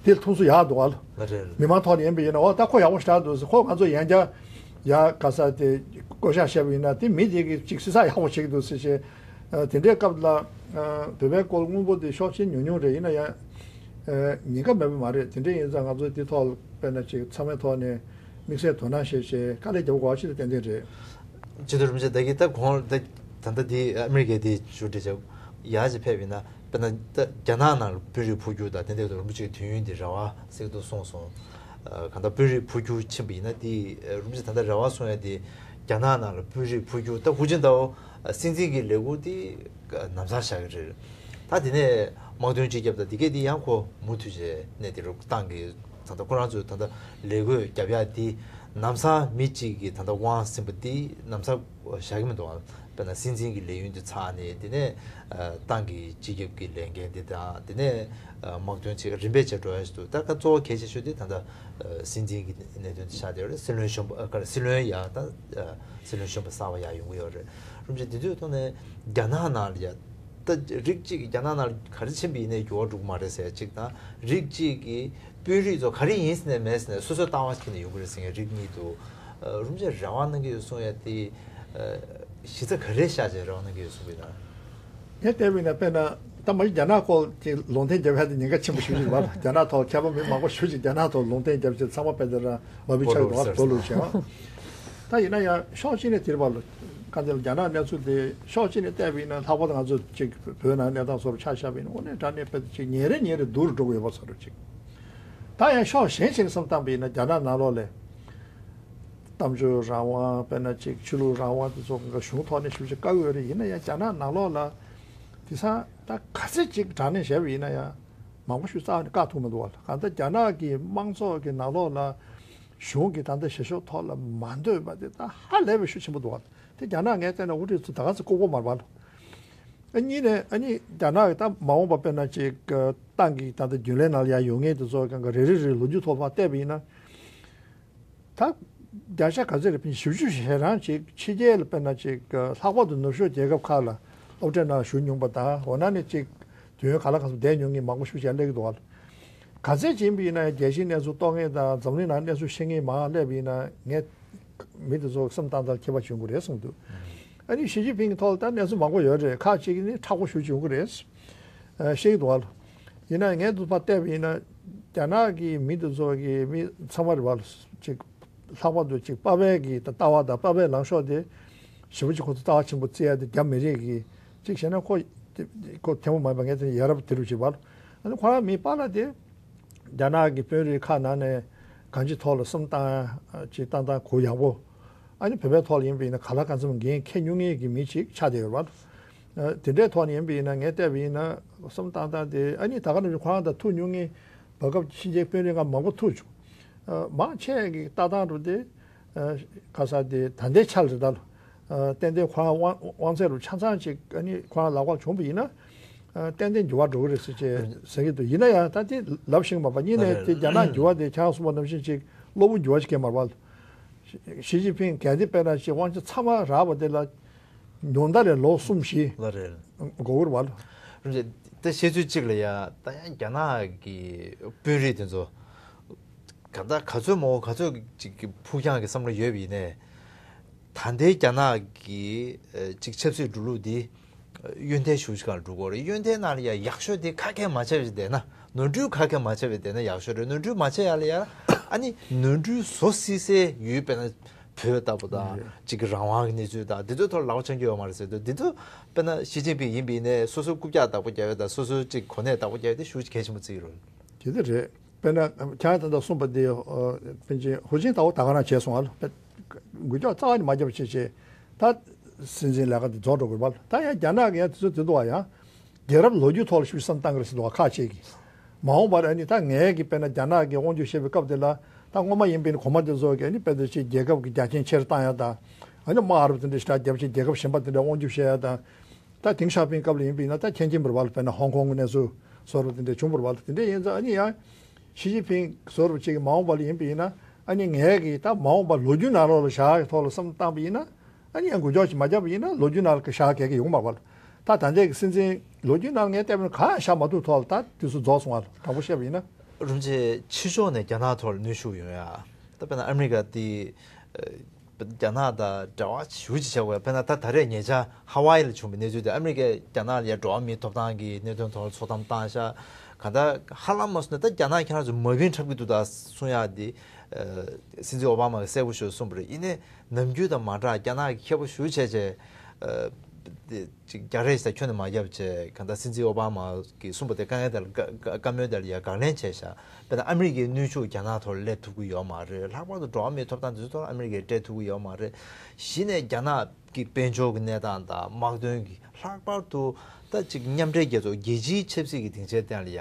དེ་ལ་ཐུགས་གསོ་ཡག་འདུག་ཨ། ལ་རེད། མི་མང་ཐོག་ནས་ཡིན་པ་ཡིན་ན་འོ་ད་ཁོ་ཡག་པོ་ཞེ་དྲག་འདུག་ཟེར། ཁོ་ང་ཚོ་ཡང་བསྐྱར་ཡ་ག་ས་དེ་བསྐོ་བཞག་བྱས་པ་ཡིན་ན་དེ་མི་དེ་གི་ཅིག་སྲིད་ས་ཡག་པོ་བྱེད་ཀྱི་འདུག་ཟེར་བྱས། ཨ་དེ་འདྲའི་སྐབས་ལ་ཨ་བོད་པའི་སྐོར་དངོས་པོ་དེ་ཤུགས་ཆེན་ཉུང་ཉུང་རེད། ཡིན་ན་ཡང་ཨ་ཉེན་ཁ་མེད་པ་མ་རེད། དེ་འདྲ་ཡིན་ཙང་ང་ཚོ་དེ་ཐོག་དཔེར་ན་ཅིག་ཚང་མའི་ཐོག་ནས་དམིགས་བསལ་དོ་སྣང་བྱས་བྱས་དཀའ་ལས་རྒྱག་དགོས་པ་ཞིག་ཏན་ཏན་རེད། སྤྱི་འཐུས་རིན་པོ་ཆེ་ད་གིན་ད་གོང་ད་ད་ལྟ་འདི་ཨ་མི་རི་ཀའི་འདི་ཞུ་འདྲ་བྱས་ཡར་ཅིག་ཕེབས་ཡིན་ན་དཔེར་ན་ད་རྒྱ་ནག་ནང་ལ་དཔོན་རིགས་འཕོ་འགྱུར་དང་དེ་འདྲ་དུ་རིན་པོ་ཆེའི་དུས་ཡུན་འདི་རེ་བ་གསལ་དུ་གསུངས་སོང་། ཨ་གང་ལྟར་དཔོན་རིགས་འཕོ་འགྱུར་ཕྱིན་པ་ཡིན་ན་འདི་ཨ་རིན་པོ་ཆེ་ད་ལྟ་རེ་བ་གསུངས་ཡ་འདི་རྒྱ་ནག་ནང་ལ་དཔོན་རིགས་འཕོ་འགྱུར་ད་ཧུའུ་ཅིན་ཐའོ་སྲིད་འཛིན་གྱི་ལས་འགུལ་འདི་ལམ་སང་བཞག་གི་རེད། ད་དེ་ནས་དམག་དོན་སྤྱི་ཁྱབ་དང་དེ་གས་དེ་ཡང་ཁོ་མུ་མཐུད་བྱས་ནས་དེ་རུ་ཏང་གི་ད་ལྟ་ཁོ་རང་ཚོའི་ད་ལྟ་ལས་འགུལ་རྒྱབ་ཡག་དེ་ལམ་སང་མི་གཅིག་གིས་ད་ལྟ་དབང་ཟིན་པ་དེ་ལམ་སང་བཞག་གི་མི་འདུག་དཔེར་ན་སྲིད་འཛིན་གྱི་ལས་ཡུན་དེ་ཚར་ནས་དེ་ནས་ཏང་གི་སྤྱི་ཁྱབ་ཀྱི་ལས་འགན་དེ་དང་དེ་ནས་དམག་དོན་ཆེད་རིམ་པས་བྱས་འགྲོ་ཡག་ཞིག་འདུག་ད་ག་གཙོ་བོ་གལ་ཆེ་ཤོས་དེ་ད་ལྟ་སྲིད་འཛིན་གྱི་གནད་དོན་དེ་ཆགས་བསྡད་ཡོད་རེད། སྲིད་བློན་གཞོན་པ་ཨ་ག་རེ་སྲིད་བློན་ཡ་ད་སྲིད་བློན་གཞོན་པ་གསར་པ་ཡ་ཡོང་གི་ཡོད་རེད། རིན་པོ་ཆེ་དེ་དུས་ཐོག་ནས་རྒྱ་ནག་ནང་ལ་ཡ་ད་རིགས་གཅིག་རྒྱ་ནག་ནང་ལ་ག་རེ་ཕྱིན་པ་ཡིན་ནའི་འགྱུར་བ་འགྲོ་གི་མ་རེད་ཟེར་ཡ་གཅིག་དང་རིགས་གཅིག་གི་དཔོན་རིགས་ཚོ་ག་རེ་ཡིན་ཟེར་ནས་མེད་ཟེར་ནས་སོ་སོའི་ལྟ་བ་ཁྱེར་ནས་ཡོང་གི་རེད་ཟེར་མཁན་རིགས་གཉིས་འདུག་རིན་པོ་ཆེ་རེ་བ་གནང་གི་ཡོད་གསུང་ཡ་དེ་གཞི་རྩ་ག་རེ་བཞག་བྱས་རེ་བ་གནང་གི་ཡོད་གསུང་གི་ཡིན་ན། ངས་བལྟས་པ་ཡིན་ན་དཔེར་ན་ད་མ་གཞི་རྒྱ་ནག་སྐོར་གྱི་ལུང་བསྟན་རྒྱབ་ཡ་དེ་ཉེན་ཁ་ཆེན་པོ་ཞེ་པོ་ཅིག་རེད་པ། རྒྱ་ནག་ཐོག་མཁས་པ་མི་མང་པོ་ཞེ་པོ་ཅིག་རྒྱ་ནག་ཐོག་ལུང་བསྟན་རྒྱབ་བྱས་ཚང་མ་དཔེ་དེ་ར་མ་བུ་ཆགས་འདུག་བ་དོ་ལུགས་བྱས། ད་ཡིན་ན་ཡང་ཕྱོགས་གཅིག་ནས་དེར་བ་ལ་ག་ཚོད་རྒྱ་ནག་གནས་ཚུལ་དེ་ཕྱོགས་གཅིག་ནས་བལྟས་པ་ཡིན་ན་ལྷག་པར་དུ་ང་ཚོ་ཅིག་བོད་ནང་གནས་སྟངས་བཟོ་འདྲ་ཆ་བཞག་པ་ཡིན་ན་དངོས་གནས་དྲང་གནས་དཔེ་ཅིག་ཉིན་རེ་ཉིན་རེ་སྡུག་རུ་འགྲོ་གི་ཡོད་པ་བཟོ་འདྲ་ཅིག་ད་ཡང་ཕྱོགས་གཞན་ཞིག་ནས་བསམ་བཏང་པ་ཡིན་ན་རྒྱ་ནག་ནང་ལོགས་ལ་གཏམ་བརྗོད་རང་དབང་དཔེར་ན་ཅིག་ཆོས་ལུགས་རང་དབང་དེ་ཚོ་གང་ག་གཞུང་ཐོག་ནས་ཞེ་པོ་ཅིག་བཀག་ཡོད་རེད། ཡིན་ན་ཡང་རྒྱ་ནག་ནང་ལོགས་ལ་དེང་སང་ད་ག་ཚད་ཅིག་དྲང་གནས་བྱས་པ་ཡིན་ན་ཡང་མང་པོ་ཞིག་རྩ་བ་ནས་བཀག་ཐུབ་མི་འདུག་བ། གང་ལྟར་རྒྱ་ནག་གི་དམངས་ཚོགས་ཀྱི་ནང་ལོགས་ལ་གཞུང་གི་ད་ལྟ་བྱེད་ཕྱོགས་ཐོག་ལ་མ་འདོད་པ་དེ་ད་ཧ་ལས་པའི་ཤུགས་ཆེན་པོ་འདུག་བ། དེ་རྒྱ་ནག་ངས་བལྟས་ན་དབུ་ཁྲིད་ཚོ་ད་ག་ཚོད་ལྐུགས་པ་མ་རེད་བ། ཨ་གཉིས་ནས་ཨ་ནི་རྒྱ་ནག་གི་ད་མ་འོངས་པ་དཔེར་ན་ཅིག་ཏང་གི་ད་ལྟ་རྒྱུན་ལས་ནང་ལ་ཡང་ཡོད་མཁན་དེ་ཚོ་གང་ག་རེ་རེ་རེ་ལོ་རྒྱུས་ཐོག་ལ་བལྟས་པ་ཡིན་ན། ད་བརྒྱ་ཆ་ག་ཚོད་རེད་ཕྱིན་བཞི་བཅུ་ཞེ་གྲངས་ཅིག་ཕྱི་རྒྱལ་ལ་དཔེར་ན་ཅིག་ལྷག་པར་དུ་ནུབ་ཕྱོགས་རྒྱལ་ཁབ་ཁག་ལ་སློབ་གྲྭའི་ནང་བཞུགས་མྱོང་པ་དང་འོ་ན་ནི་ཅིག་དུས་ཡུན་ག་ལ་ག་ཚོད་བསྡད་མྱོང་མཁན་མང་པོ་ཞིག་ཅིག་སླེབས་ཀྱི་འདུག་བ། ག་ཚད་ཅིག་ཡིན་པ་ཡིན་ན་རྒྱལ་སྤྱིའི་གནས་ཚུལ་རྟོགས་མཁན་དང་འཛམ་གླིང་ནང་གནས་ཚུལ་ཤེས་མཁན་མང་སླེབས་པ་ཡིན་ན་ངས་མི་དེ་ཚོ་བསམ་བཏང་ཙང་ཁྱད་པར་ཅིག་ཡོང་གི་རེད་གསུངས་འདུག་ཨ་ནི་ཞི་ཅིན་ཕིང་གི་ཐོག་ལ་ད་གནས་ཚུལ་མང་པོ་ཡོད་རེད། ཁག་ཅིག་ནི་མཁྲེགས་པོ་ཞེ་པོ་ཅིག་ཡོང་གི་རེད། ཨ་བཤད་ཀྱི་འདུག་བ། ཡིན་ན་ངས་འདུག་ཕར་བལྟས་པ་ཡིན་ན་རྒྱ་ནག་གི་མི་དེ་ཚོ་གི་མི་ཚང་མ་རེད་བ། ཅིག་ལྷག་པར་དུ་ཅིག་པ་ཕའི་གི་ལྟ་བ་དང་པ་ཕའི་ལངས་ཕྱོགས་དེ་ཞེ་པོ་ཅིག་ཁོ་ཚོ་རྩ་བ་ཆེན་པོ་བརྩི་ཡ་དེ་རྒྱ་མི་རིགས་ཀྱི་ཅིག་བྱས་ན་ཁོ་ཁོ་ཐེངས་མ་མེད་པ་ངས་དེ་ཡ་རབས་དེ་རུ་ཅིག་བ། ཨ་ནི་ཁོ་རང་མི་པཱ་ལགས་དེ་རྒྱ་ནག་གི་དཔོན་རིགས་ཁག་ནང་ནས་གང་ཅིའི་ཐོག་ལ་བསམ་བཏང་ཅིག་བཏང་སྟངས་གོ་ཡག་པོ། ཨ་ནི་བོད་པའི་ཐོག་ལ་ཡིན་པ་ཡིན་ན་ག་ལ་གང་འཚམ་འགན་འཁྱེར་མྱོང་མཁན་གྱི་མི་ཅིག་ཆགས་བསྡད་ཡོད་རེད་བ། ཨ་དེ་འདྲའི་ཐོག་ནས་ཡིན་པ་ཡིན་ན་ངས་བལྟས་པ་ཡིན་ན་བསམ་བཏང་སྟངས་དེ་ཨ་ནི་ད་ག་ནང་བཞིན་ཁོ་རང་དང་ཐུག་མྱོང་མཁན་བར་སྐབས་ཕྱི་རྒྱལ་དཔོན་རིགས་ཁག་མང་པོ་ཐུག་བྱུང་། ཨ་མང་ཆེ་གི་ལྟ་སྟངས་རུ་དེ་ཨ་ག་ས་དེ་ད་ལྟའི་ཆ་ལ་རེད་ད། ཨ་ཏན་ཏན་ཁོ་རང་དབང་དབང་ཚད་རུ་ཆ་ཚང་ཅིག་ཨ་ནི་ཁོ་རང་ལག་པར་བྱུང་བ་ཡིན་ན་ཨ་ཏན་ཏན་འགྱུར་བ་འགྲོ་གི་རེད་ཟེར་ཅེས་ཟེར་གྱི་འདུག་ཡིན་ན་ཡང་ད་དེ་ལབ་ཤེས་ཀྱི་མ་རེད་པ། གཉིས་ནས་དེ་རྒྱ་ནག་འགྱུར་བ་དེ་ཁྱེད་རང་གསུངས་པ་ནང་བཞིན་ཅིག་གློ་བུར་འགྱུར་བ་ཞིག་སྐྱེས་མ་རེད་པ། ཞི་ཅིན་ཕིང་གལ་ཏེ་དཔེར་ན་ཅིག་དབང་ཆ་ཚང་མ་རག་པ་དེ་ལ་ཉུང་མཐའ་ལ་ལོ་གསུམ་བཞི་ལ་རེད། འགོར་གྱི་རེད་པ། རེད། ད་བཤད་ཚུལ་གཅིག་ལ་ཡ་ད་ཡང་རྒྱ་ནག་གི་དཔོན་རིགས་དེ་ཚོ་ག་ད་ག་ཚོད་མང་པོ་ག་ཚོད་ཅིག་གི་ཕུགས་རྒྱང་གི་བསམ་བློ་ཡོད་པ་ཡིན་ནའི། ད་ལྟའི་རྒྱ་ནག་གི་ཨ་ཅིག་ཆབ་སྲིད་འགྲོ་ལུགས་འདི་ཨ་ཡོན་ཏན་ཞུ་ཞིག་གང་འགྲོ་དགོས་རེད། ཡོན་ཏན་ནང་ལ་ཡ་ཡག་ཤོས་དེ་ཁ་སྐད་མ་བྱས་པ་ཞིག་བསྡད་ན་ནོར་འཁྲུལ་ཁ་སྐད་མ་བྱས་པ་བསྡད་ན་ཡག་ཤོས་རེད། ནོར་འཁྲུལ་མ་བྱས་ཡ་ལ་ཡ་ཨ་ནི་ནོར་འཁྲུལ་བཟོ་སྲིད་སའི་ཡུལ་དཔེར་ན་བོད་ལྟ་བུ་དང་ཅིག་གི་རང་དབང་གི་གནས་ཚུལ་དང་འདི་ཚོའི་ཐོག་ལ་ལག་པ་འཆང་རྒྱུ་ཡོད་མ་རེད་ཟེར་དུས་འདི་ཚོ་དཔེར་ན་ཞི་ཅིན་ཕིང་ཡིན་པ་ཡིན་ནའི་སོ་སོའི་རྐུབ་བཀྱག་བདག་པོ་རྒྱག་ཡ་དང་སོ་སོའི་ཅིག་གོ་གནས་བདག་པོ་རྒྱག་ཡ་དེ་ཞེ་པོ་ཅིག་གལ་ཆེན་པོ་བརྩི་གི་རེད། དེ་འདྲ་རེད། དཔེར་ན་ཁྱེད་རང་ད་ལྟ་གསུངས་པ་དེ་ཨ་ཕན་ཆད་ཧུའུ་ཅིན་ཐའོ་ད་ག་རང་བྱས་སོང་ཨ། འགུལ་སྐྱོད་རྩ་བ་ནས་མ་བརྒྱབ་བྱས་བྱས་ད་སྲིད་འཛིན་ལས་ཀ་དེ་རྫོགས་འགྲོ་དགོས་པ། ད་ཡང་རྒྱ་ནག་གི་ཡང་དུས་ཚོད་དེ་འདུག་བ། ཡང་རྒྱལ་རབས་ལོ་རྒྱུས་ཐོག་ལ་ཞུ་བསམ་བཏང་གི་རེད་ཟེར་འདུག་བ། ཁག་ཅིག་གིས་མ་འོངས་པར་ཨ་ནི་ད་ངས་ཀྱི་དཔེར་ན་རྒྱ་ནག་གི་དབང་སྒྱུར་བྱེད་པའི་སྐབས་དེ་ལ་ད་སྔོན་མ་ཡིན་པའི་གོང་མ་དེ་ཚོ་གིས་ཨ་ནི་དཔེ་དེ་ཅིག་རྒྱལ་ཁབ་ཀྱི་རྒྱ་ཁྱོན་ཆེ་རུ་བཏང་ཡ་དང་ཨ་ནི་དམག་ཨ་རབ་དེ་འདྲ་ཞེ་དྲག་བརྒྱབ་བྱས་རྒྱལ་ཁབ་གཞན་པ་དེ་འདྲ་དབང་སྒྱུར་བྱེད་ཡ་དང་། ད་ཏེང་ཞའོ་ཕིང་སྐབས་ལ་ཡིན་པ་ཡིན་ན་ད་མཁྱེན་མཁྱེན་པ་རེད་བ། དཔེར་ན་ཧོང་ཀོང་གི་གནས་ཚུལ་བཟོ་འདྲ་དེ་འདྲ་བྱུང་བ་རེད་བ། དེ་འདྲ་ཡིན་ཙང་ཨ་ནི་ཡང་ཞི་ཅིན་ཕིང་བཟོ་འདྲ་ཅིག་གི་མ་འོངས་པ་ལ་ཡིན་པ་ཡིན་ན་ཨ་ནི་ངས་ཀྱི་ད་མ་འོངས་པ་ལོ་རྒྱུས་ནང་ལོགས་ལ་བཞག་གི་ཐོག་ལ་བསམ་བཏང་པ་ཡིན་ན་ཨ་ནི་ཡང་འགུལ་སྐྱོད་ཅིག་མ་བརྒྱབ་པ་ཡིན་ན་ལོ་རྒྱུས་ནང་ལ་བཞག་གལ་གི་ཡོང་མ་རེད་བ། ད་ད་ལྟའི་གི་སྲིད་འཛིན་ལོ་རྒྱུས་ནང་ངས་བལྟས་པ་ན་གང་ཡང་བཞག་མ་ཐུབ་ཐོག་ལ་ད་དུས་ཚོད་རྫོགས་སོང་བ། དྲང་པོ་བཤད་པ་ཡིན་ན། རིན་པོ་ཆེ། ཕྱི་ཕྱོགས་ནས་རྒྱ་ནག་ཐོག་ལ་གནོན་ཤུགས་ཡོང་ཡ། ད་དཔེར་ན་ཨ་མི་རི་ཀ་དེ་རྒྱ་ནག་དང་འབྲེལ་བ་ཞེ་པོ་ཅིག་བྱེད་དགོས། དཔེར་ན་ད་ད་རེས་ཉེ་ཆར་ཧ་ཝའི་ལ་བྱུང་བའི་གནས་ཚུལ་དེ། ཨ་མི་རི་ཀས་རྒྱ་ནག་ལ་ཡ་འགྲོ་བ་མིའི་ཐོབ་ཐང་གི་གནད་དོན་ཐོག་ལ་ཚོགས་གཏམ་བཏང་ཤག་གང་ལྟར་ཧ་ལམ་མ་སོང་ན་ད་རྒྱ་ནག་ཁྱེད་རང་ཚོ་མ་བིན་འཁྲབ་ཀྱི་འདུག་ད་གསུང་ཡག་འདི། ཨ། སྲིད་འཛིན་ཨོ་བྷ་མ་གིས་གསལ་པོ་ཞིག་གསུངས་པ་རེད། ཡིན་ནའི་ནམ་རྒྱུན་དང་མ་འདྲ་རྒྱ་ནག་གིས་མཁས་པོ་ཞེ་པོ་བྱས་བྱས། ཨ། དེ་ཅིག་རྒྱག་རེས་ཤིག་ད་ཁྱོན་ནས་མ་བརྒྱབ་བྱས། གང་ལྟར་སྲིད་འཛིན་ཨོ་བྷ་མ་གིས་གསུངས་པ་དེ། དཀའ་ངལ་དེ་ལ་བཀའ་བཀའ་བཀའ་མོལ་དེ་ལ་ཡ་དགག་ལན་བྱས་ཤག་དཔེར་ན་ཨ་མི་རི་ཀའི་གནོན་ཤུགས་རྒྱ་ནག་ཐོག་ལ་སླེབས་ཐུབ་ཀྱི་ཡོད་མ་རེད། ལྷག་པར་དུ་འགྲོ་བ་མིའི་ཐོབ་ཐང་དེ་ཚོའི་ཐོག་ལ་ཨ་མི་རི་ཀས་སྤྲད་ཐུབ་ཀྱི་ཡོད་མ་རེད། གཞི་ནས་རྒྱ་ནག་གི་དཔལ་འབྱོར་གྱི་གནས་སྟངས་དང་། དམག་དོན་གྱི། ལྷག་པར་དུ་ད་ཅིག་མཉམ་འབྲེལ་རྒྱལ་ཚོགས་རྒྱལ་སྤྱིའི་ཆབ་སྲིད་ཀྱི་སྡིངས་ཆའི་སྟེང་ལ་ཡ་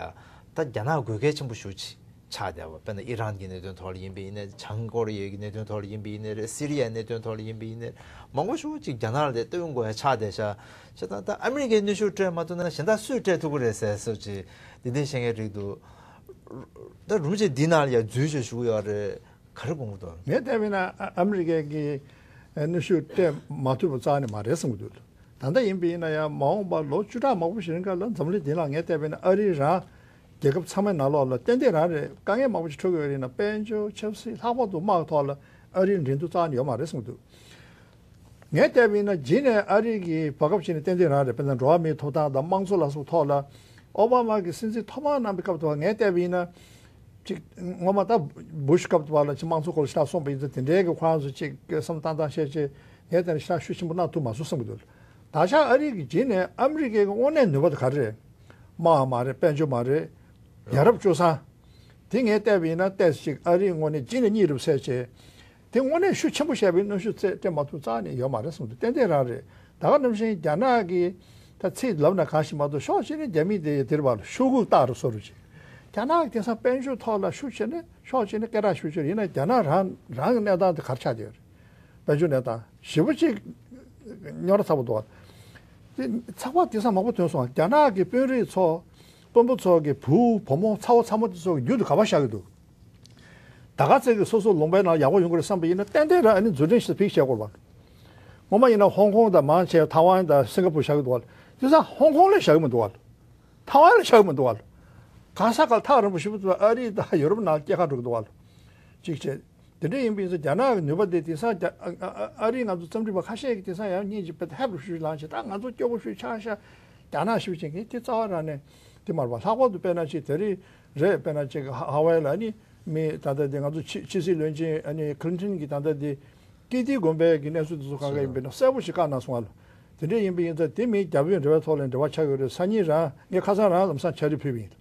ད་རྒྱ་ནག་དགོས་གལ་ཆེན་པོ་ཞེ་པོ་ཅིག་ཆགས་བསྡད་པ། དཔེར་ན་ཨི་རན་གྱི་གནད་དོན་ཐོག་ལ་ཡིན་པ་ཡིན་ནའི། བྱང་ཀོ་རི་ཡའི་གི་གནད་དོན་ཐོག་ལ་ཡིན་པ་ཡིན་ནའི་རེད། སི་རི་ཡའི་གནད་དོན་ཐོག་ལ་ཡིན་པ་ཡིན་ནའི་རེད། མང་པོ་ཞེ་པོ་ཅིག་རྒྱ་ནག་ལ་དེ་བསྟོད་དགོས་ཡ་ཆགས་བསྡད་ཤག་བྱས་ཙང་ད་ཨ་མི་རི་ཀས་གནོན་ཤུགས་སྤྲད་མ་ཐུབ་ན་གཞན་དག་སུས་སྤྲད་ཐུབ་ཀྱི་རེད་ཟེར་སོགས་ཀྱི་འདི་འདྲའི་བཤད་མཁན་རིགས་འདུག་ད་རིན་པོ་ཆེ་འདི་ནང་ལ་ཡ་འཛུལ་བྱས་བཞུགས་ཡོད་རེད། ག་རེ་དགོངས་ཀྱི་འདུག་ངས་བལྟས་པ་ཡིན་ན་ཨ་ཨ་མི་རི་ཀས་ཀྱི་གནོན་ཤུགས་སྤྲད་མ་ཐུབ་པ་རྩ་ནས་མ་རེད་བསམ་གྱི་འདུག་ད་ལྟ་ཡིན་པ་ཡིན་ན་ཡང་མ་འོངས་པ་ལོ་བཅུ་ཕྲག་མང་པོ་ཞིག་རིང་ག་ལ་འཛམ་གླིང་འདི་ལ་ངས་བལྟས་པ་ཡིན་ན་ཨ་རི་རང་རྒྱལ་ཁབ་ཚང་མའི་ནང་ལོགས་ལ་ཏན་ཏན་རང་རེད། དཀའ་ངལ་མང་པོ་ཞིག་འཕྲད་ཀྱི་ཡོད་རེད། ཡིན་ན་དཔལ་འབྱོར་ཆབ་སྲིད་ལྷག་པར་དུ་དམག་ཐོག་ལ་ཨ་རིའི་འགྲན་བསྡུར་རྩ་ནས་ཡོད་མ་རེད་གསུངས་འདུག་ངས་བལྟས་པ་ཡིན་ན་རྗེས་ནས་ཨ་རི་གི་བར་སྐབས་ཅིག་ནས་ཏན་ཏན་རང་རེད། དཔེར་ན་འགྲོ་བ་མིའི་ཐོབ་ཐང་དང་དམངས་གཙོ་ལ་སོགས་ཐོག་ལ་ཨོ་བྷ་མ་གི་སྲིད་འཛིན་ཐོག་མར་གནང་པའི་སྐབས་དུ་བ་ངས་བལྟས་པ་ཡིན་ན། ཅིག་སྔོན་མ་ད་བུ་ཤ་སྐབས་དུ་བ་ལ་ཅིག་དམངས་གཙོ་སྐོར་ལ་ཞེ་དྲག་གསུངས་པ་ཡིན་ཙང་། དེ་འདྲའི་གི་ཁོ་རང་ཚོ་ཅིག་བསམ་བཏང་སྟངས་བཤད་ཅིག་ངས་བལྟས་ན་ཞེ་དྲག་ཤུགས་ཆེན་པོ་གནང་ཐུབ་མ་སོང་བསམ་གྱི་འདུག་ད་ཆ་ཨ་རི་གི་རྗེས་ནས་ཨ་མི་རི་ཀའི་གི་དངོས་གནས་ནུས་པ་དེ་ག་རེ་རེད། དམག་མ་རེད། དཔལ་འབྱོར་མ་རེད། ཡ་རབས་སྤྱོད་བཟང་། དེ་ངས་བལྟས་པ་ཡིན་ན་ཏོག་ཙམ་ཅིག་ཨ་རིའི་ངོས་ནས་གཅིག་ནས་གཉིས་རུབ་སེལ་བྱས། དེ་དངོས་གནས་ཤུགས་ཆེན་པོ་བཤད་པའི་གནོན་ཤུགས་རྩེ་སྤྲད་མ་ཐུབ་རྩ་ནས་ཡོད་མ་རེད་གསུངས་འདུག་ཏན་ཏན་རང་རེད། ད་ག་ནང་བཞིན་རྒྱ་ནག་གིས་ད་ཚིག་ལབ་ན་གང་ཞིག་མ་གཏོགས་ཕྱོགས་གཅིག་ནས་རྒྱ་མི་དེ་དེར་བར་ལ་ཤོག་གུ་བཏགས་རུ་སོ་རུ་བྱས། རྒྱ་ནག་གིས་དེང་སང་དཔལ་འབྱོར་ཐོག་ལ་ཤུགས་ཆེ་ནས་ཕྱོགས་གཅིག་ནས་སྐད་གྲགས་ཤུགས་ཆེ་རེད། ཡིན་ན་རྒྱ་ནག་རང་རང་གི་གནས་སྟངས་དེ་ག་རེ་ཆགས་བསྡད་ཡོད་རེད། དཔལ་འབྱོར་གནས་སྟངས་ཞེ་པོ་ཅིག་རྙོག་དྲ་ཚ་པོ་འདུག་བ། དེ་ཚགས་པར་དེང་སང་མང་པོ་ཐོན་སོང་། རྒྱ་ནག་གི་དཔོན་རིགས་ཚོ། དཔོན་པོ་ཚོ་གི་བུ་བུ་མོ་ཚ་བོ་ཚ་མོ་དེ་ཚོ་གི་རྒྱུན་དུ་ག་པར་བཞག་གི་འདུག་ད་ག་ཚོད་ཀྱི་སོ་སོ་ལུང་པའི་ནང་ཡག་པོ་ཡོང་གི་རེད་བསམ་པ་ཡིན་ན་ཏན་ཏན་རང་ཨ་ནི་འཛུགས་སྐྲུན་ཞིག་ཕིག་བྱེད་དགོས་པ། སྔོན་མ་ཡིན་ན་ཧོང་ཀོང་དང་མང་ཆེ་ཐའེ་ཝན་དང་སིང་ག་པུར་བཞག་གི་འདུག་བ། དེང་སང་ཧོང་ཀོང་ལ་བཞག་གི་མི་འདུག་བ། ཐའེ་ཝན་ལ་བཞག་གི་མི་འདུག་བ། གང་ས་ག་ལ་ཐག་རིང་པོ་ཞེ་པོ་ཅིག་ཨ་རི་དང་ཡོ་རོབ་ནང་སྐྱེལ་ཁ་འགྲོ་གི་འདུག་བ། གཅིག་བྱས། དེ་འདྲ་ཡིན་པ་ཡིན་ཙང་རྒྱ་ནག་གི་ནུས་པ་དེ་དེང་སང་རྒྱ་ཨ་ཨ་ཨ་རིའི་ང་ཚོ་རྩོམ་སྒྲིག་པ་ཁ་ཤས་ཀྱིས་དེང་སང་ཡང་སྙིང་རྗེ་དཔེ་ཧེབ་རུ་ཤུ་ལངས་བྱས། ད་ང་ཚོ་སྐྱོ་པོ་ཤུ་ཆགས་ཤག་རྒྱ་ནག་ཞུ་བྱེད་མཁན་དེ་རྩ་བ་རང་ནས་དེ་མ་རེད་པ། ལྷག་པར་དུ་དཔེར་ན་ཅིག་དེ་རིང་རེད། དཔེར་ན་ཅིག་ཧ་ཧ་ཝའི་ལ་ཨ་ནི་མི་ད་ལྟ་དེ་ང་ཚོ་ཕྱི་ཕྱི་སྲིད་བློན་ཆེན་ཨ་ནི་ཁི་ལིན་ཊོན་གྱིས་ད་ལྟ་དེ་ཀིརྟི་དགོན་པའི་གི་གནས་ཚུལ་དེ་ཚོ་གང་ག་ཡིན་པས་ན་གསལ་པོ་ཞིག་བཀའ་གནང་སོང་བ་ལ། དེ་འདྲ་ཡིན་པ་ཡིན་ཙང་དེ་མི་རྒྱ་བོད་འབྲེལ་བའི་ཐོག་ལ་འབྲེལ་བ་ཆགས་ཡོད་རེད། སང་ཉིན་རང་ངས་ཁ་སང་རང་ལམ་སང་ཕྱག་བྲིས་ཕུལ་བ་ཡིན།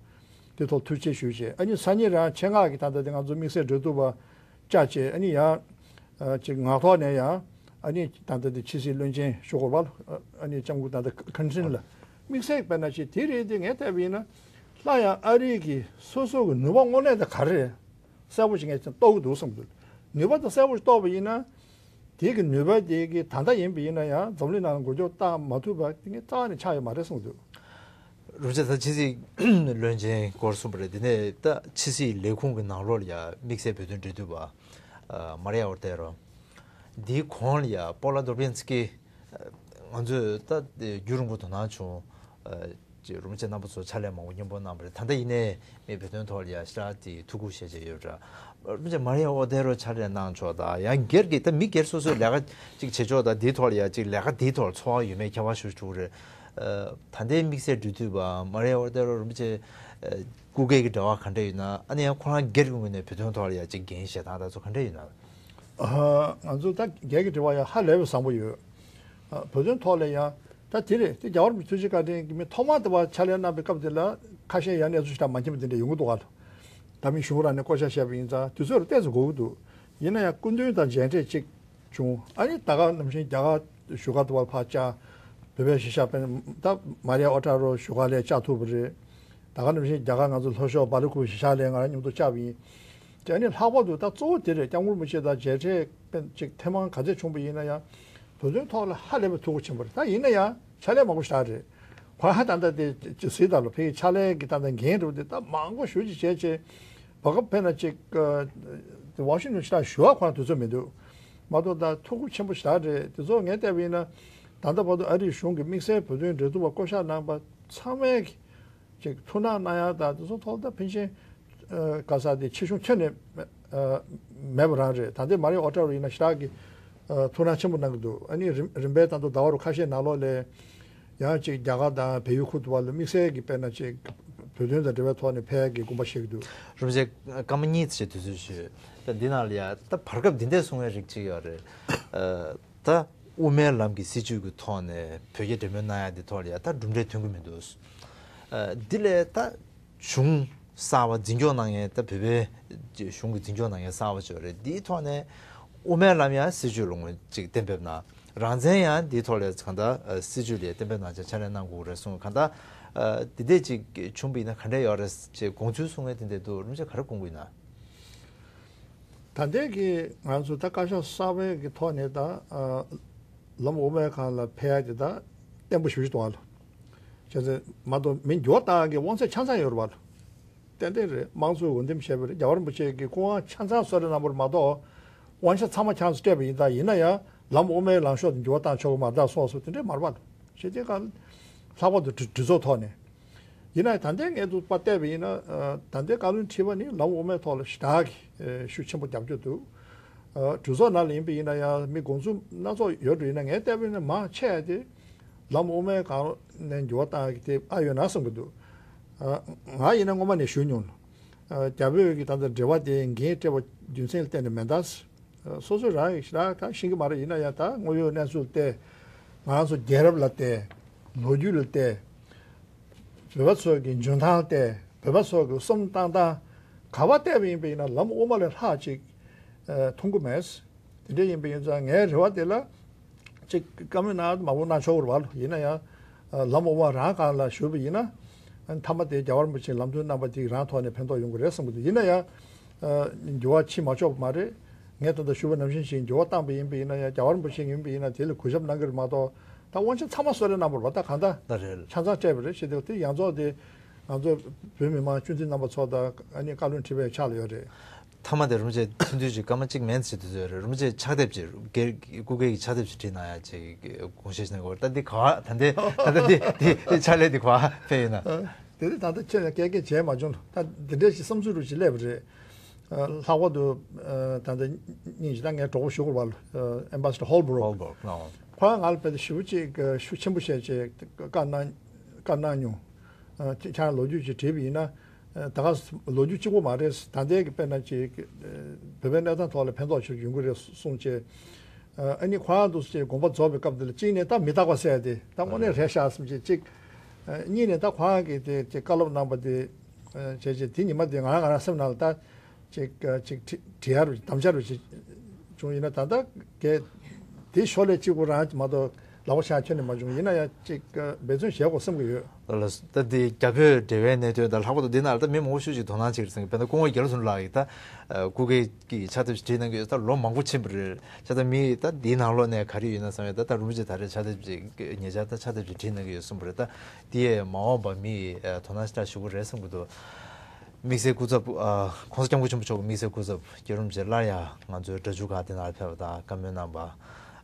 དེ་ཐོག་ཐུགས་རྗེ་ཆེ་ཞུ་བྱས། ཨ་ནི་སང་ཉིན་རང་ཆེད་མངགས་ཀྱིས་ད་ལྟ་དེ་ང་ཚོ་དམིགས་བསལ་འབྲེལ་གཏུག་པ་བཅར་བྱས། ཨ་ནི་ཡང་ཨ་ཅིག་ངག་ཐོག་ནས་ཡང་ཨ་ནི་ད་ལྟ་དེ་ཕྱི་སྲིད་བློན་ཆེན་ཞུ་དགོས་པ་ལ་ཨ་ནི་ལྕམ་སྐུ་ད་ལྟ་ཁི་ལིན་ཊོན་ལ་དམིགས་བསལ་དཔེར་ན་ཅིག་དེ་རེད། དེ་ངས་བལྟས་པ་ཡིན་ན་སླར་ཡང་ཨ་རི་གི་སོ་སོ་གི་ནུས་པ་དངོས་གནས་དེ་ག་རེ་རེད། གསལ་པོ་ཞིག་ངས་རྟོགས་ཀྱི་འདུག་བསམ་གྱི་འདུག་ནུས་པ་དེ་གསལ་པོ་ཞིག་རྟོགས་པ་ཡིན་ན། དེ་གི་ནུས་པ་དེ་གི་ད་ལྟ་ཡིན་པ་ཡིན་ན་ཡང་འཛམ་གླིང་ནང་ལ་འགུལ་སྐྱོད་བཏང་མ་ཐུབ་པ་དེ་ངས་རྩ་བ་ནས་ཆགས་ཡོད་མ་རེད་བསམ་གྱི་འདུག་རུ་ཆ་ད་ཕྱི་སྲིད་བློན་ཆེན་སྐོར་གསུངས་པ་རེད། དེ་ནས་ད་ཕྱི་སྲིད་ལས་ཁུངས་ཀྱི་ནང་ལོགས་ལ་ཡ་དམིགས་བསལ་བོད་དོན་འབྲེལ་མཐུད་པ་མ་རི་ཡ་ཨོར་ཏེ་རོ། འདིའི་གོང་ལ་ཡ་པོ་ལ་དོ་བྷིན་སི་ཀི། ང་ཚོས་ད་རྒྱུན་རིང་པོ་དོ་སྣང་བྱུང་། ཅེས་རུ་མི་ཆེ་རྣམ་པ་ཚོ་ཕྱག་ལས་མང་པོ་སྙན་པོ་གནང་བ་རེད། ད་ལྟ་ཡིན་ནའི་མི་བོད་དོན་ཐོག་ལ་ཡ་ཤ་དེ་ཐུགས་ཁུར་བཞེས་བྱས་ཡོད་ར། རུ་མི་ཆེ་མ་རི་ཡ་ཨོ་ཏེ་རོ་ཕྱག་ལས་གནང་ཆོག་དང་ཡང་སྒེར་གྱི་ད་མི་སྒེར་སོ་སོའི་ལས་ཀ་ཅིག་བྱེད་ཆོག་དང་དེའི་ཐོག་ལ་ཡ་ཅིག་ལས་ཀ་དེའི་ཐོག་ལ་ཚོར་བ་ཡོད་མེད་ཁྱད་པར་ཞུ་བཅུག་རེད། ད་ལྟའི་དམིགས་བསལ་འབྲེལ་མཐུད་པ་མ་རི་ཡ་ཨོ་ཏེ་རོ་རུ་མི་ཆེ་སྐུ་སྒེར་གྱི་འབྲེལ་བ་ག་འདྲ་ཡོད་ན། ཨ་ནི་ཡང་ཁོ་རང་སྒེར་གྱི་ངོས་ནས་བོད་དོན་ཐོག་ལ་ཡ་ཅིག་འགན་བཞེས་སྟངས་དང་ཚོ་ག་འདྲ་ཡོད་ན། ང་ཚོ་ད་སྒེར་གྱི་འབྲེལ་བ་ཡང་ཧ་ལས་པའི་བཟང་པོ་ཡོད། བོད་དོན་ཐོག་ལ་ཡང་ད་དེ་རེད། དེ་རྒྱལ་བ་རིན་པོ་ཆེ་ཐུགས་རྗེ་བཀའ་དྲིན་གྱིས་མི་ཐོག་མ་དེ་བ་ཕྱག་ལས་གནང་པའི་སྐབས་དེ་ལ་ཁ་ཤས་ཡང་གནས་ཚུལ་ཞིག་ད་མ་མཁྱེན་པ་དེ་འདྲ་ཡོང་གི་འདུག་ག་ལ། ད་མི་གཞུང་རང་ནས་བསྐོ་བཞག་བྱས་པ་ཡིན་ཙང་དུས་ཚོད་ལ་ཏོག་ཙམ་འགོར་གི་འདུག་ཡིན་ན་ཡང་སྐུ་མདུན་དང་མཇལ་འཕྲད་ཅིག་བྱུང་། ཨ་ནི་ད་ག་ནང་བཞིན་རྒྱ་གར་བཞུགས་སྒར་དུ་བ་ཕར་བཅར། བོད་པའི་གཞིས་ཆགས་དཔོན་ད་མ་རི་ཡ་ཨོ་ཏྲ་རོ་བཞུགས་སྒར་ལ་བཅར་ཐུབ་པ་རེད། ད་ག་ནང་བཞིན་རྒྱ་གར་ང་ཚོ་ལྷོ་ཕྱོགས་སྦེལ་ཀོབ་གཞིས་ཆགས་ལ་ང་རང་མཉམ་དུ་བཅར་བ་ཡིན། དེ་ནི་ལྷག་པར་དུ་ད་གཙོ་བོ་དེ་རེད། སྐྱབས་མགོན་རིན་པོ་ཆེ་དང་མཇལ་འཕྲད་དཔེ་ཅིག་ཐེངས་མང་ག་ཚོད་བྱུང་པ་ཡིན་ན་ཡང་། བོད་དོན་ཐོག་ལ་ཧ་ལས་པའི་ཐུགས་ཁུར་ཆེན་པོ་རེད། ད་ཡིན་ན་ཡང་ཕྱག་ལས་མང་པོ་ཞེ་དྲག་རེད། ཁོ་ཧ་ད་ལྟ་དེ་ཅི་ཟེར་ད་ལོ་ཕའི་ཕྱག་ལས་ཀྱི་ད་ལྟ་འགན་རེད་པ། དེ་ད་མང་པོ་ཞེ་ཅིག་བྱས་བྱས། བར་སྐབས་ཕེབས་ན་ཅིག་ཨ་དེ་ཝ་ཤིང་ཊོན་ཞེ་དྲག་ཞུ་བ་ཁོ་རང་དུས་ཚོད་མི་འདུག་མ་གཏོགས་ད་ཐུགས་ཁུར་ཆེན་པོ་ཞེ་དྲག་རེད། དེ་ཚོ་ངས་བལྟས་པ་ཡིན་ན། ད་ལྟ་བར་དུ་ཨ་རིའི་གཞུང་གིས་དམིགས་བསལ་བོད་དོན་འབྲེལ་གཏུག་པ་བསྐོ་གཞག་གནང་པ་ཚང་མས་ཅིག་ཐུགས་སྣང་གནང་ཡ་དང་དེ་ཚོ་ཐོག་ད་ཕན་ཆད་ག་ས་དེ་ཆེ་ཆུང་ཁྱོན་ནས་མེད་པ་རང་རེད། ད་ལྟའི་མ་རིག་ཨོ་ཊ་རུ་ཡིན་ན་ཞེ་དྲག་གི་ཐུགས་སྣང་ཆེན་པོ་གནང་གི་འདུག་ཨ་ནི་རིམ་རིམ་པས་ད་དུང་ཟླ་བ་རུ་ཁ་ཤས་ནང་ལོགས་ལ་ཡང་ཅིག་རྒྱ་གར་དང་བལ་ཡུལ་ཁུལ་དུ་བ་ལ་དམིགས་བསལ་གྱི་དཔེར་ན་ཅིག་བོད་དོན་དང་འབྲེལ་བའི་ཐོག་ནས་ཕེབས་ཡ་གི་དགོངས་པ་བཞེས་ཀྱི་འདུག་རིན་པོ་ཆེ་སྐར་མ་གཉིས་ཙམ་ཞིག་དུས་ཚོད་ཞུས། ད་འདི་ནང་ལ་ཡ་ད་བར་སྐབས་འདི་འདྲས་གསུང་བའི་རིགས་ཅིག་ཡོད་རེད། ད་དབུ་མའི་ལམ་གྱི་སྲིད་བྱུས་ཀྱི་ཐོག་ནས་བོད་རྒྱ་འབྲེལ་མོལ་གནང་ཡ་འདི་ཐོག་ལ་ཡ་ད་གྲུབ་འབྲས་ཐོན་གྱི་མི་འདུག་འདི་ལས་ད་གཞུང་གསར་བ་འཛིན་སྐྱོང་གནང་མཁན་ད་བོད་པའི་གཞུང་གི་འཛིན་སྐྱོང་གནང་མཁན་གསར་བ་ཅིག་ཡོད་རེད། འདིའི་ཐོག་ནས་དབུ་མའི་ལམ་ཡང་སྲིད་བྱུས་ལུང་ཅིག་གཏན་འབེབས་གནང་། རང་བཙན་ཡང་འདིའི་ཐོག་ལས་གང་ལྟར་སྲིད་བྱུས་ལ་གཏན་འབེབས་གནང་ཆ་ཕྱག་ལས་གནང་དགོས་རེད་གསུངས། གང་ལྟར་འདི་འདྲས་ཅིག་བྱུང་བ་ཡིན་ན་ག་འདྲས་ཡོད་རེད་ཅེས་དགོངས་ཚུལ་གསུང་མཁན་དེ་འདྲས་འདུག་རིན་པོ་ཆེ་ག་རེ་དགོངས་ཀྱི་ཡིན་ན། ད་ལྟའི་གི་ང་ཚོ་ད་བཀའ་ཤག་གསར་པའི་གི་ཐོག་ནས་ད་ལམ་དབུ་མའི་སྒང་ལ་ཕེབས་ཡ་དེ་ད་བརྟན་པོ་ཞེ་པོ་ཅིག་འདུག་ཨ་ལོ། བྱས་ཙང་མ་གཏོགས་མི་འགྱུར་བ་བཏང་ཡ་གི་དབང་ཚད་ཆ་ཚང་ཡོད་རེད་བ་ལོ། ཏན་ཏན་རེད། དམངས་གཙོའི་འོས་འདེམས་བྱས་པ་རེད། རྒྱལ་བ་རིན་པོ་ཆེ་གི་སྐུ་དབང་ཆ་ཚང་གསོལ་རས་གནང་བ་རེད་མ་གཏོགས་དབང་ཆ་ཚང་མ་ཁྱེད་ཚོས་སྤྲད་པ་ཡིན་ད། ཡིན་ན་ཡང་ལམ་དབུ་མའི་ལངས་ཕྱོགས་དེ་འགྱུར་བ་བཏང་ཆོག་གི་མ་རེད་ད་གསུངས་སོང་། དེ་འདྲས་མ་རེད་བ་ལོ། བྱས་དེ་ག་ལྷག་པར་དུ་གྲོས་གྲོས་ཚོགས་ཐོག་ནས། ཡིན་ན་ད་ལྟའི་ངས་ཚོད་དཔག་བལྟས་པ་ཡིན་ན་ད་ལྟའི་བཀའ་བློན་ཁྲི་པ་ནི་ལམ་དབུ་མའི་ཐོག་ལ་ཞེ་དྲག་གི་ཤུགས་ཆེན་པོ་རྒྱབ་སྐྱོར་འདུག་གྲོས་ཚོགས་ནང་ལ་ཡིན་པ་ཡིན་ན་ཡང་མི་དགོངས་ཚུལ་སྣ་ཚོགས་ཡོད་འགྲོ། ཡིན་ན་ངས་བལྟས་པ་ཡིན་ན་མང་ཆེ་བ་དེ་ལམ་དབུ་མའི་སྒང་ནས་འགྱུར་བ་བཏང་གི་དེ་ཨ་ཡོད་ན་བསམ་གི་འདུག་ང་ཡིན་ན་སྔོན་མ་ནས་ཞུ་མྱོང་། རྒྱ་བོད་ཀྱི་ད་ལྟ་འབྲེལ་བ་དེ་འགན་སྤྲད་པ་རྒྱུ་མཚན་ལ་བརྟེན་ནས་མེད་ད། སོ་སོ་རང་གིས་ཞེ་དྲག་གང་ཤེས་ཀྱི་མ་རེད། ཡིན་ན་ཡང་ད་དངོས་ཡོད་གནས་ཚུལ་བལྟས། ང་རང་ཚོ་རྒྱལ་རབས་ལ་བལྟས། ལོ་རྒྱུས་ལ་བལྟས། བོད་པ་ཚོ་གི་འཇོན་ཐང་བལྟས། བོད་པ་ཚོ་གི་བསམ་བཏང་སྟངས་ག་པར་བལྟས་པ་ཡིན་པ་ཡིན་ན་ལམ་དབུ་མ་ལས་ལྷག་ཅིག་མཐོང་གི་མེད། དེ་འདྲ་ཡིན་པ་ཡིན་ཙང་ངའི་རེ་བ་དེ་ལ་ཅིག་བཀའ་མོལ་གནང་མང་པོ་གནང་ཆོག་གི་རེད་བ་ལོ། ཡིན་ན་ཡང་ལམ་དབུ་མ་རང་སྒང་ལ་ཞུགས་པ་ཡིན་ན་མཐའ་མ་དེ་རྒྱལ་བ་རིན་པོ་ཆེས་ལམ་སྟོན་གནང་པ་དེ་རང་ཐོག་ནས་ཕན་ཐོགས་ཡོང་གི་རེད་བསམ་གི་འདུག་ཡིན་ན་ཡང་འགྱུར་བ་ཕྱིན་མ་ཆོག་པ་མ་རེད། ངས་ད་ལྟ་ཞུས་པ་ནང་བཞིན་ཞིག་འགྱུར་བ་བཏང་པ་ཡིན་པ་ཡིན་ན་ཡང་རྒྱལ་བ་རིན་པོ་ཆེ་ཡིན་པ་ཡིན་ན་དེ་ལ་གུས་ཞབས་གནང་གི་རེད་མ་གཏོགས་ད་དབང་ཆ་ཚང་མ་གསོལ་རས་གནང་བ་རེད་བ། ད་གང་ལྟར་ད་རེད། ཆ་ཚང་སྤྲད་པ་རེད། ཞེས་དེ་དེ་ཡང་ཚོགས་དེ་ང་ཚོ་བོད་མི་མང་སྤྱི་འཐུས་རྣམ་པ་ཚོ་དང་ཨ་ནི་བཀའ་བློན་ཁྲི་པའི་ཕྱག་ལ་ཡོད་རེད། མཐའ་མ་དེ་རིན་པོ་ཆེ་ཐུང་ཐུང་ཅིག་སྐར་མ་གཅིག་མན་ཙམ་དུས་ཚོད་རེད། རིན་པོ་ཆེ་ཕྱག་དེབ་ཅིག་སྒེར་སྐུ་སྒེར་གྱི་ཕྱག་དེབ་ཅིག་བྲིས་གནང་ཡ་ཅིག་དགོངས་བཞེས་གནང་དགོས། ད་འདི་ག་བ་ད་འདི་ད་ལྟ་འདི་འདི་ཕྱག་ལས་འདི་ག་བ་ཕེབས་ཡོད་ན། དེ་རིང་ད་ལྟ་ཁྱེད་ལ་སྐད་སྐད་བྱས་མ་བྱུང་། ད་འདི་འདྲའི་ཞིག་བསམ་ཚུལ་རུ་ཞིག་སླེབས་པ་རེད། ལྷག་པར་དུ་ད་ལྟ་སྙིང་རྗེ་ད་ངའི་གྲོགས་པོ་ཞུ་དགོས་པ་ལ་ཨེམ་བྷ་སེ་ཌར་ཧོལ་སྦུ་རོག་ཧོལ་སྦུ་རོག་ལགས། ཁོ་རང་ང་ལ་དཔེ་ཞེ་པོ་ཅིག་ཤུགས་ཆེན་པོ་བྱས་བྱས་བཀའ་གནང་བཀའ་གནང་མྱོང་། ཁྱེད་རང་ལོ་རྒྱུས་ཅིག་བྲིས་པ་ཡིན་ན། ད་ག་ལོ་རྒྱུས་གཅིག་པོ་མ་རེད། ད་ལྟའི་གི་དཔེར་ན་ཅིག་བོད་པའི་གནས་སྟངས་ཐོག་ལ་ཕན་ཐོགས་ཆེ་ཡོང་གི་རེད་གསུངས་བྱས། ཨ་ནི་ཁོ་རང་འདུག་སེ་དགོངས་པ་རྫོགས་པའི་སྐབས་དེ་ལ་གཅིག་ནས་ད་མི་རྟག་པ་ཟེར་ཡ་དེ་ད་དངོས་གནས་རེད་ཤག་བསམ་བྱས་གཅིག་གཉིས་ནས་ད་ཁོ་རང་གིས་དེ་ཅིག་བཀའ་སློབ་གནང་པ་དེ་བྱས་བྱས་དེ་ཉི་མ་དེ་ང་རང་ང་རང་སེམས་ནང་ལ་ད་ཅིག་ཅིག་བྲི་བྲི་ཡ་རུ་དམ་བཅའ་རུ་ཅིག་བྱུང་ཡིན་ན་ད་ལྟ་གལ་དེ་ཞོར་ལས་གཅིག་པུ་རང་མ་གཏོགས་ལག་པ་བཞག་ཁྱོན་ནས་མ་བྱུང་། ཡིན་ན་ཡང་ཅིག་འབད་བརྩོན་བྱེད་དགོས་བསམ་གྱི་ཡོད། ལགས་ལགས། ད་འདི་རྒྱ་བོད་འབྲེལ་བའི་གནད་དོན་དང་ལྷག་པར་དུ་འདི་ནང་ལ་ད་མི་མང་པོ་ཤོས་ཅིག་དོ་སྣང་བྱེད་ཀྱི་རེད་བསམ་གྱི། དཔེར་ན་སྐུ་ངོ་རྒྱ་ལོ་ཚུན་ལགས་ཀྱིས་ད་སྐུ་སྒེར་གྱི་ཕྱག་དེབ་ཅིག་བྲིས་གནང་གི་ཡོད། ད་ལོ་མང་པོ་ཕྱིན་པ་རེད། བྱས་ཙང་མི་ད་འདིའི་ནང་ལོགས་ནས་ག་རེ་ཡོད་ན་བསམ་ཡོད། ད་ད་རིན་པོ་ཆེ་ད་རེས་ཕྱག་དེབ་ཅིག་ཉེ་ཆར་ད་ཕྱག་དེབ་ཅིག་བྲིས་གནང་གི་ཡོད་གསུངས་པ་རེད། ད་འདི་ཡས་མ་འོངས་པ་མི་དོ་སྣང་ཞེ་དྲག་ཞུ་གི་རེད་བསམ་གྱི་འདུག་དམིགས་བསལ་སྐུ་ཚབ་ཨ་༸གོང་ས་༸སྐྱབས་མགོན་ཆེན་པོ་མཆོག་གི་དམིགས་བསལ་སྐུ་ཚབ་རྒྱལ་བ་རིན་པོ་ཆེ་སླར་ཡང་ང་ཚོའི་སྒྲ་འཇུག་ཁང་འདི་ནང་ལ་ཕེབས་པ་དང་བཀའ་མོལ་གནང་བ་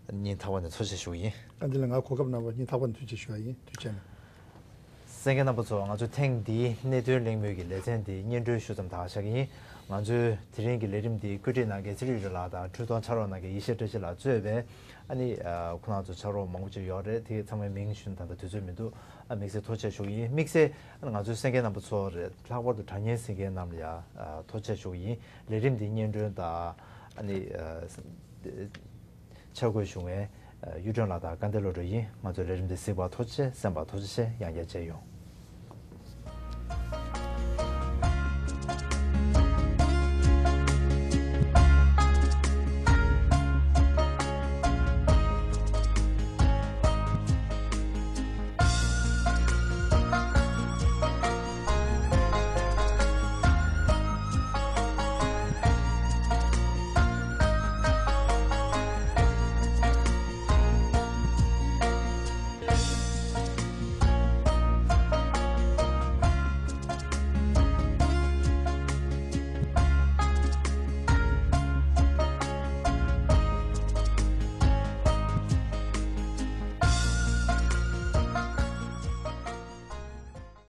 སྙིང་ཐག་པ་ནས་ཐུགས་རྗེ་ཆེ་ཞུ་གི་ཡིན། བཀའ་འདི་ལ་ང་གོ་སྐབས་གནང་བ་སྙིང་ཐག་པ་ནས་ཐུགས་རྗེ་ཆེ་ཞུ་བ་ཡིན། ཐུགས་རྗེ་གནང་། གསན་མཁན་རྣམ་པ་ཚོ། ང་ཚོ་ཐེངས་འདིའི་གནད་དོན་གླེང་མོལ་གྱི་ལེ་ཚན་འདི་སྙན་སྒྲོན་ཞུ་མཚམས་དེ་ཆགས་ཀྱི་ཡིན། ང་ཚོའི་དེ་རིང་གི་ལས་རིམ་འདི་བཀོད་སྒྲིག་གནང་མཁན་ཚེ་རིང་རིག་ལགས་དང་འཕྲུལ་གཏོང་ཕྱག་རོགས་གནང་མཁན་ཡེ་ཤེས་བཀྲ་ཤིས་ལགས་གཙོས་པའི་ཨ་ནི་ཁོང་རྣམ་ཚོ་ཕྱག་རོགས་མང་པོ་ཅིག་ཡོད་རེད། དེ་ཚང་མའི་མིང་ཞུ་ན་ད་ལྟ་དུས་ཚོད་མི་འདུག་ཨ་དམིགས་བསལ་ཐུགས་རྗེ་ཆེ་ཞུ་གི་ཡིན། དམིགས་བསལ་ང་ཚོའི་གསན་མཁན་རྣམ་པ་ཚོ་རེད། ལྷག་པར་དུ་དྲ་བརྙན་གཟིགས་མཁན་རྣམས་ལ་ཡང་ཐུགས་རྗེ་ཆེ་ཞུ་གི་ཡིན། ལས་རིམ་འདི་སྙན་སྒྲོན་དང་ཨ་ནི་ཨ་ས་ཨ་འཆར་འགོད་ཞུ་མཁན་ཨ་གཡུ་སྒྲོན་ལགས་དང་སྐལ་ལྡན་བློ་གྲོས་ཡིན། ང་ཚོའི་ལས་རིམ་འདི་གཟིགས་པར་ཐུགས་རྗེ་ཆེ། གསན་པར་ཐུགས་རྗེ་ཆེ། ཡང་བསྐྱར་མཇལ་ཡོང་།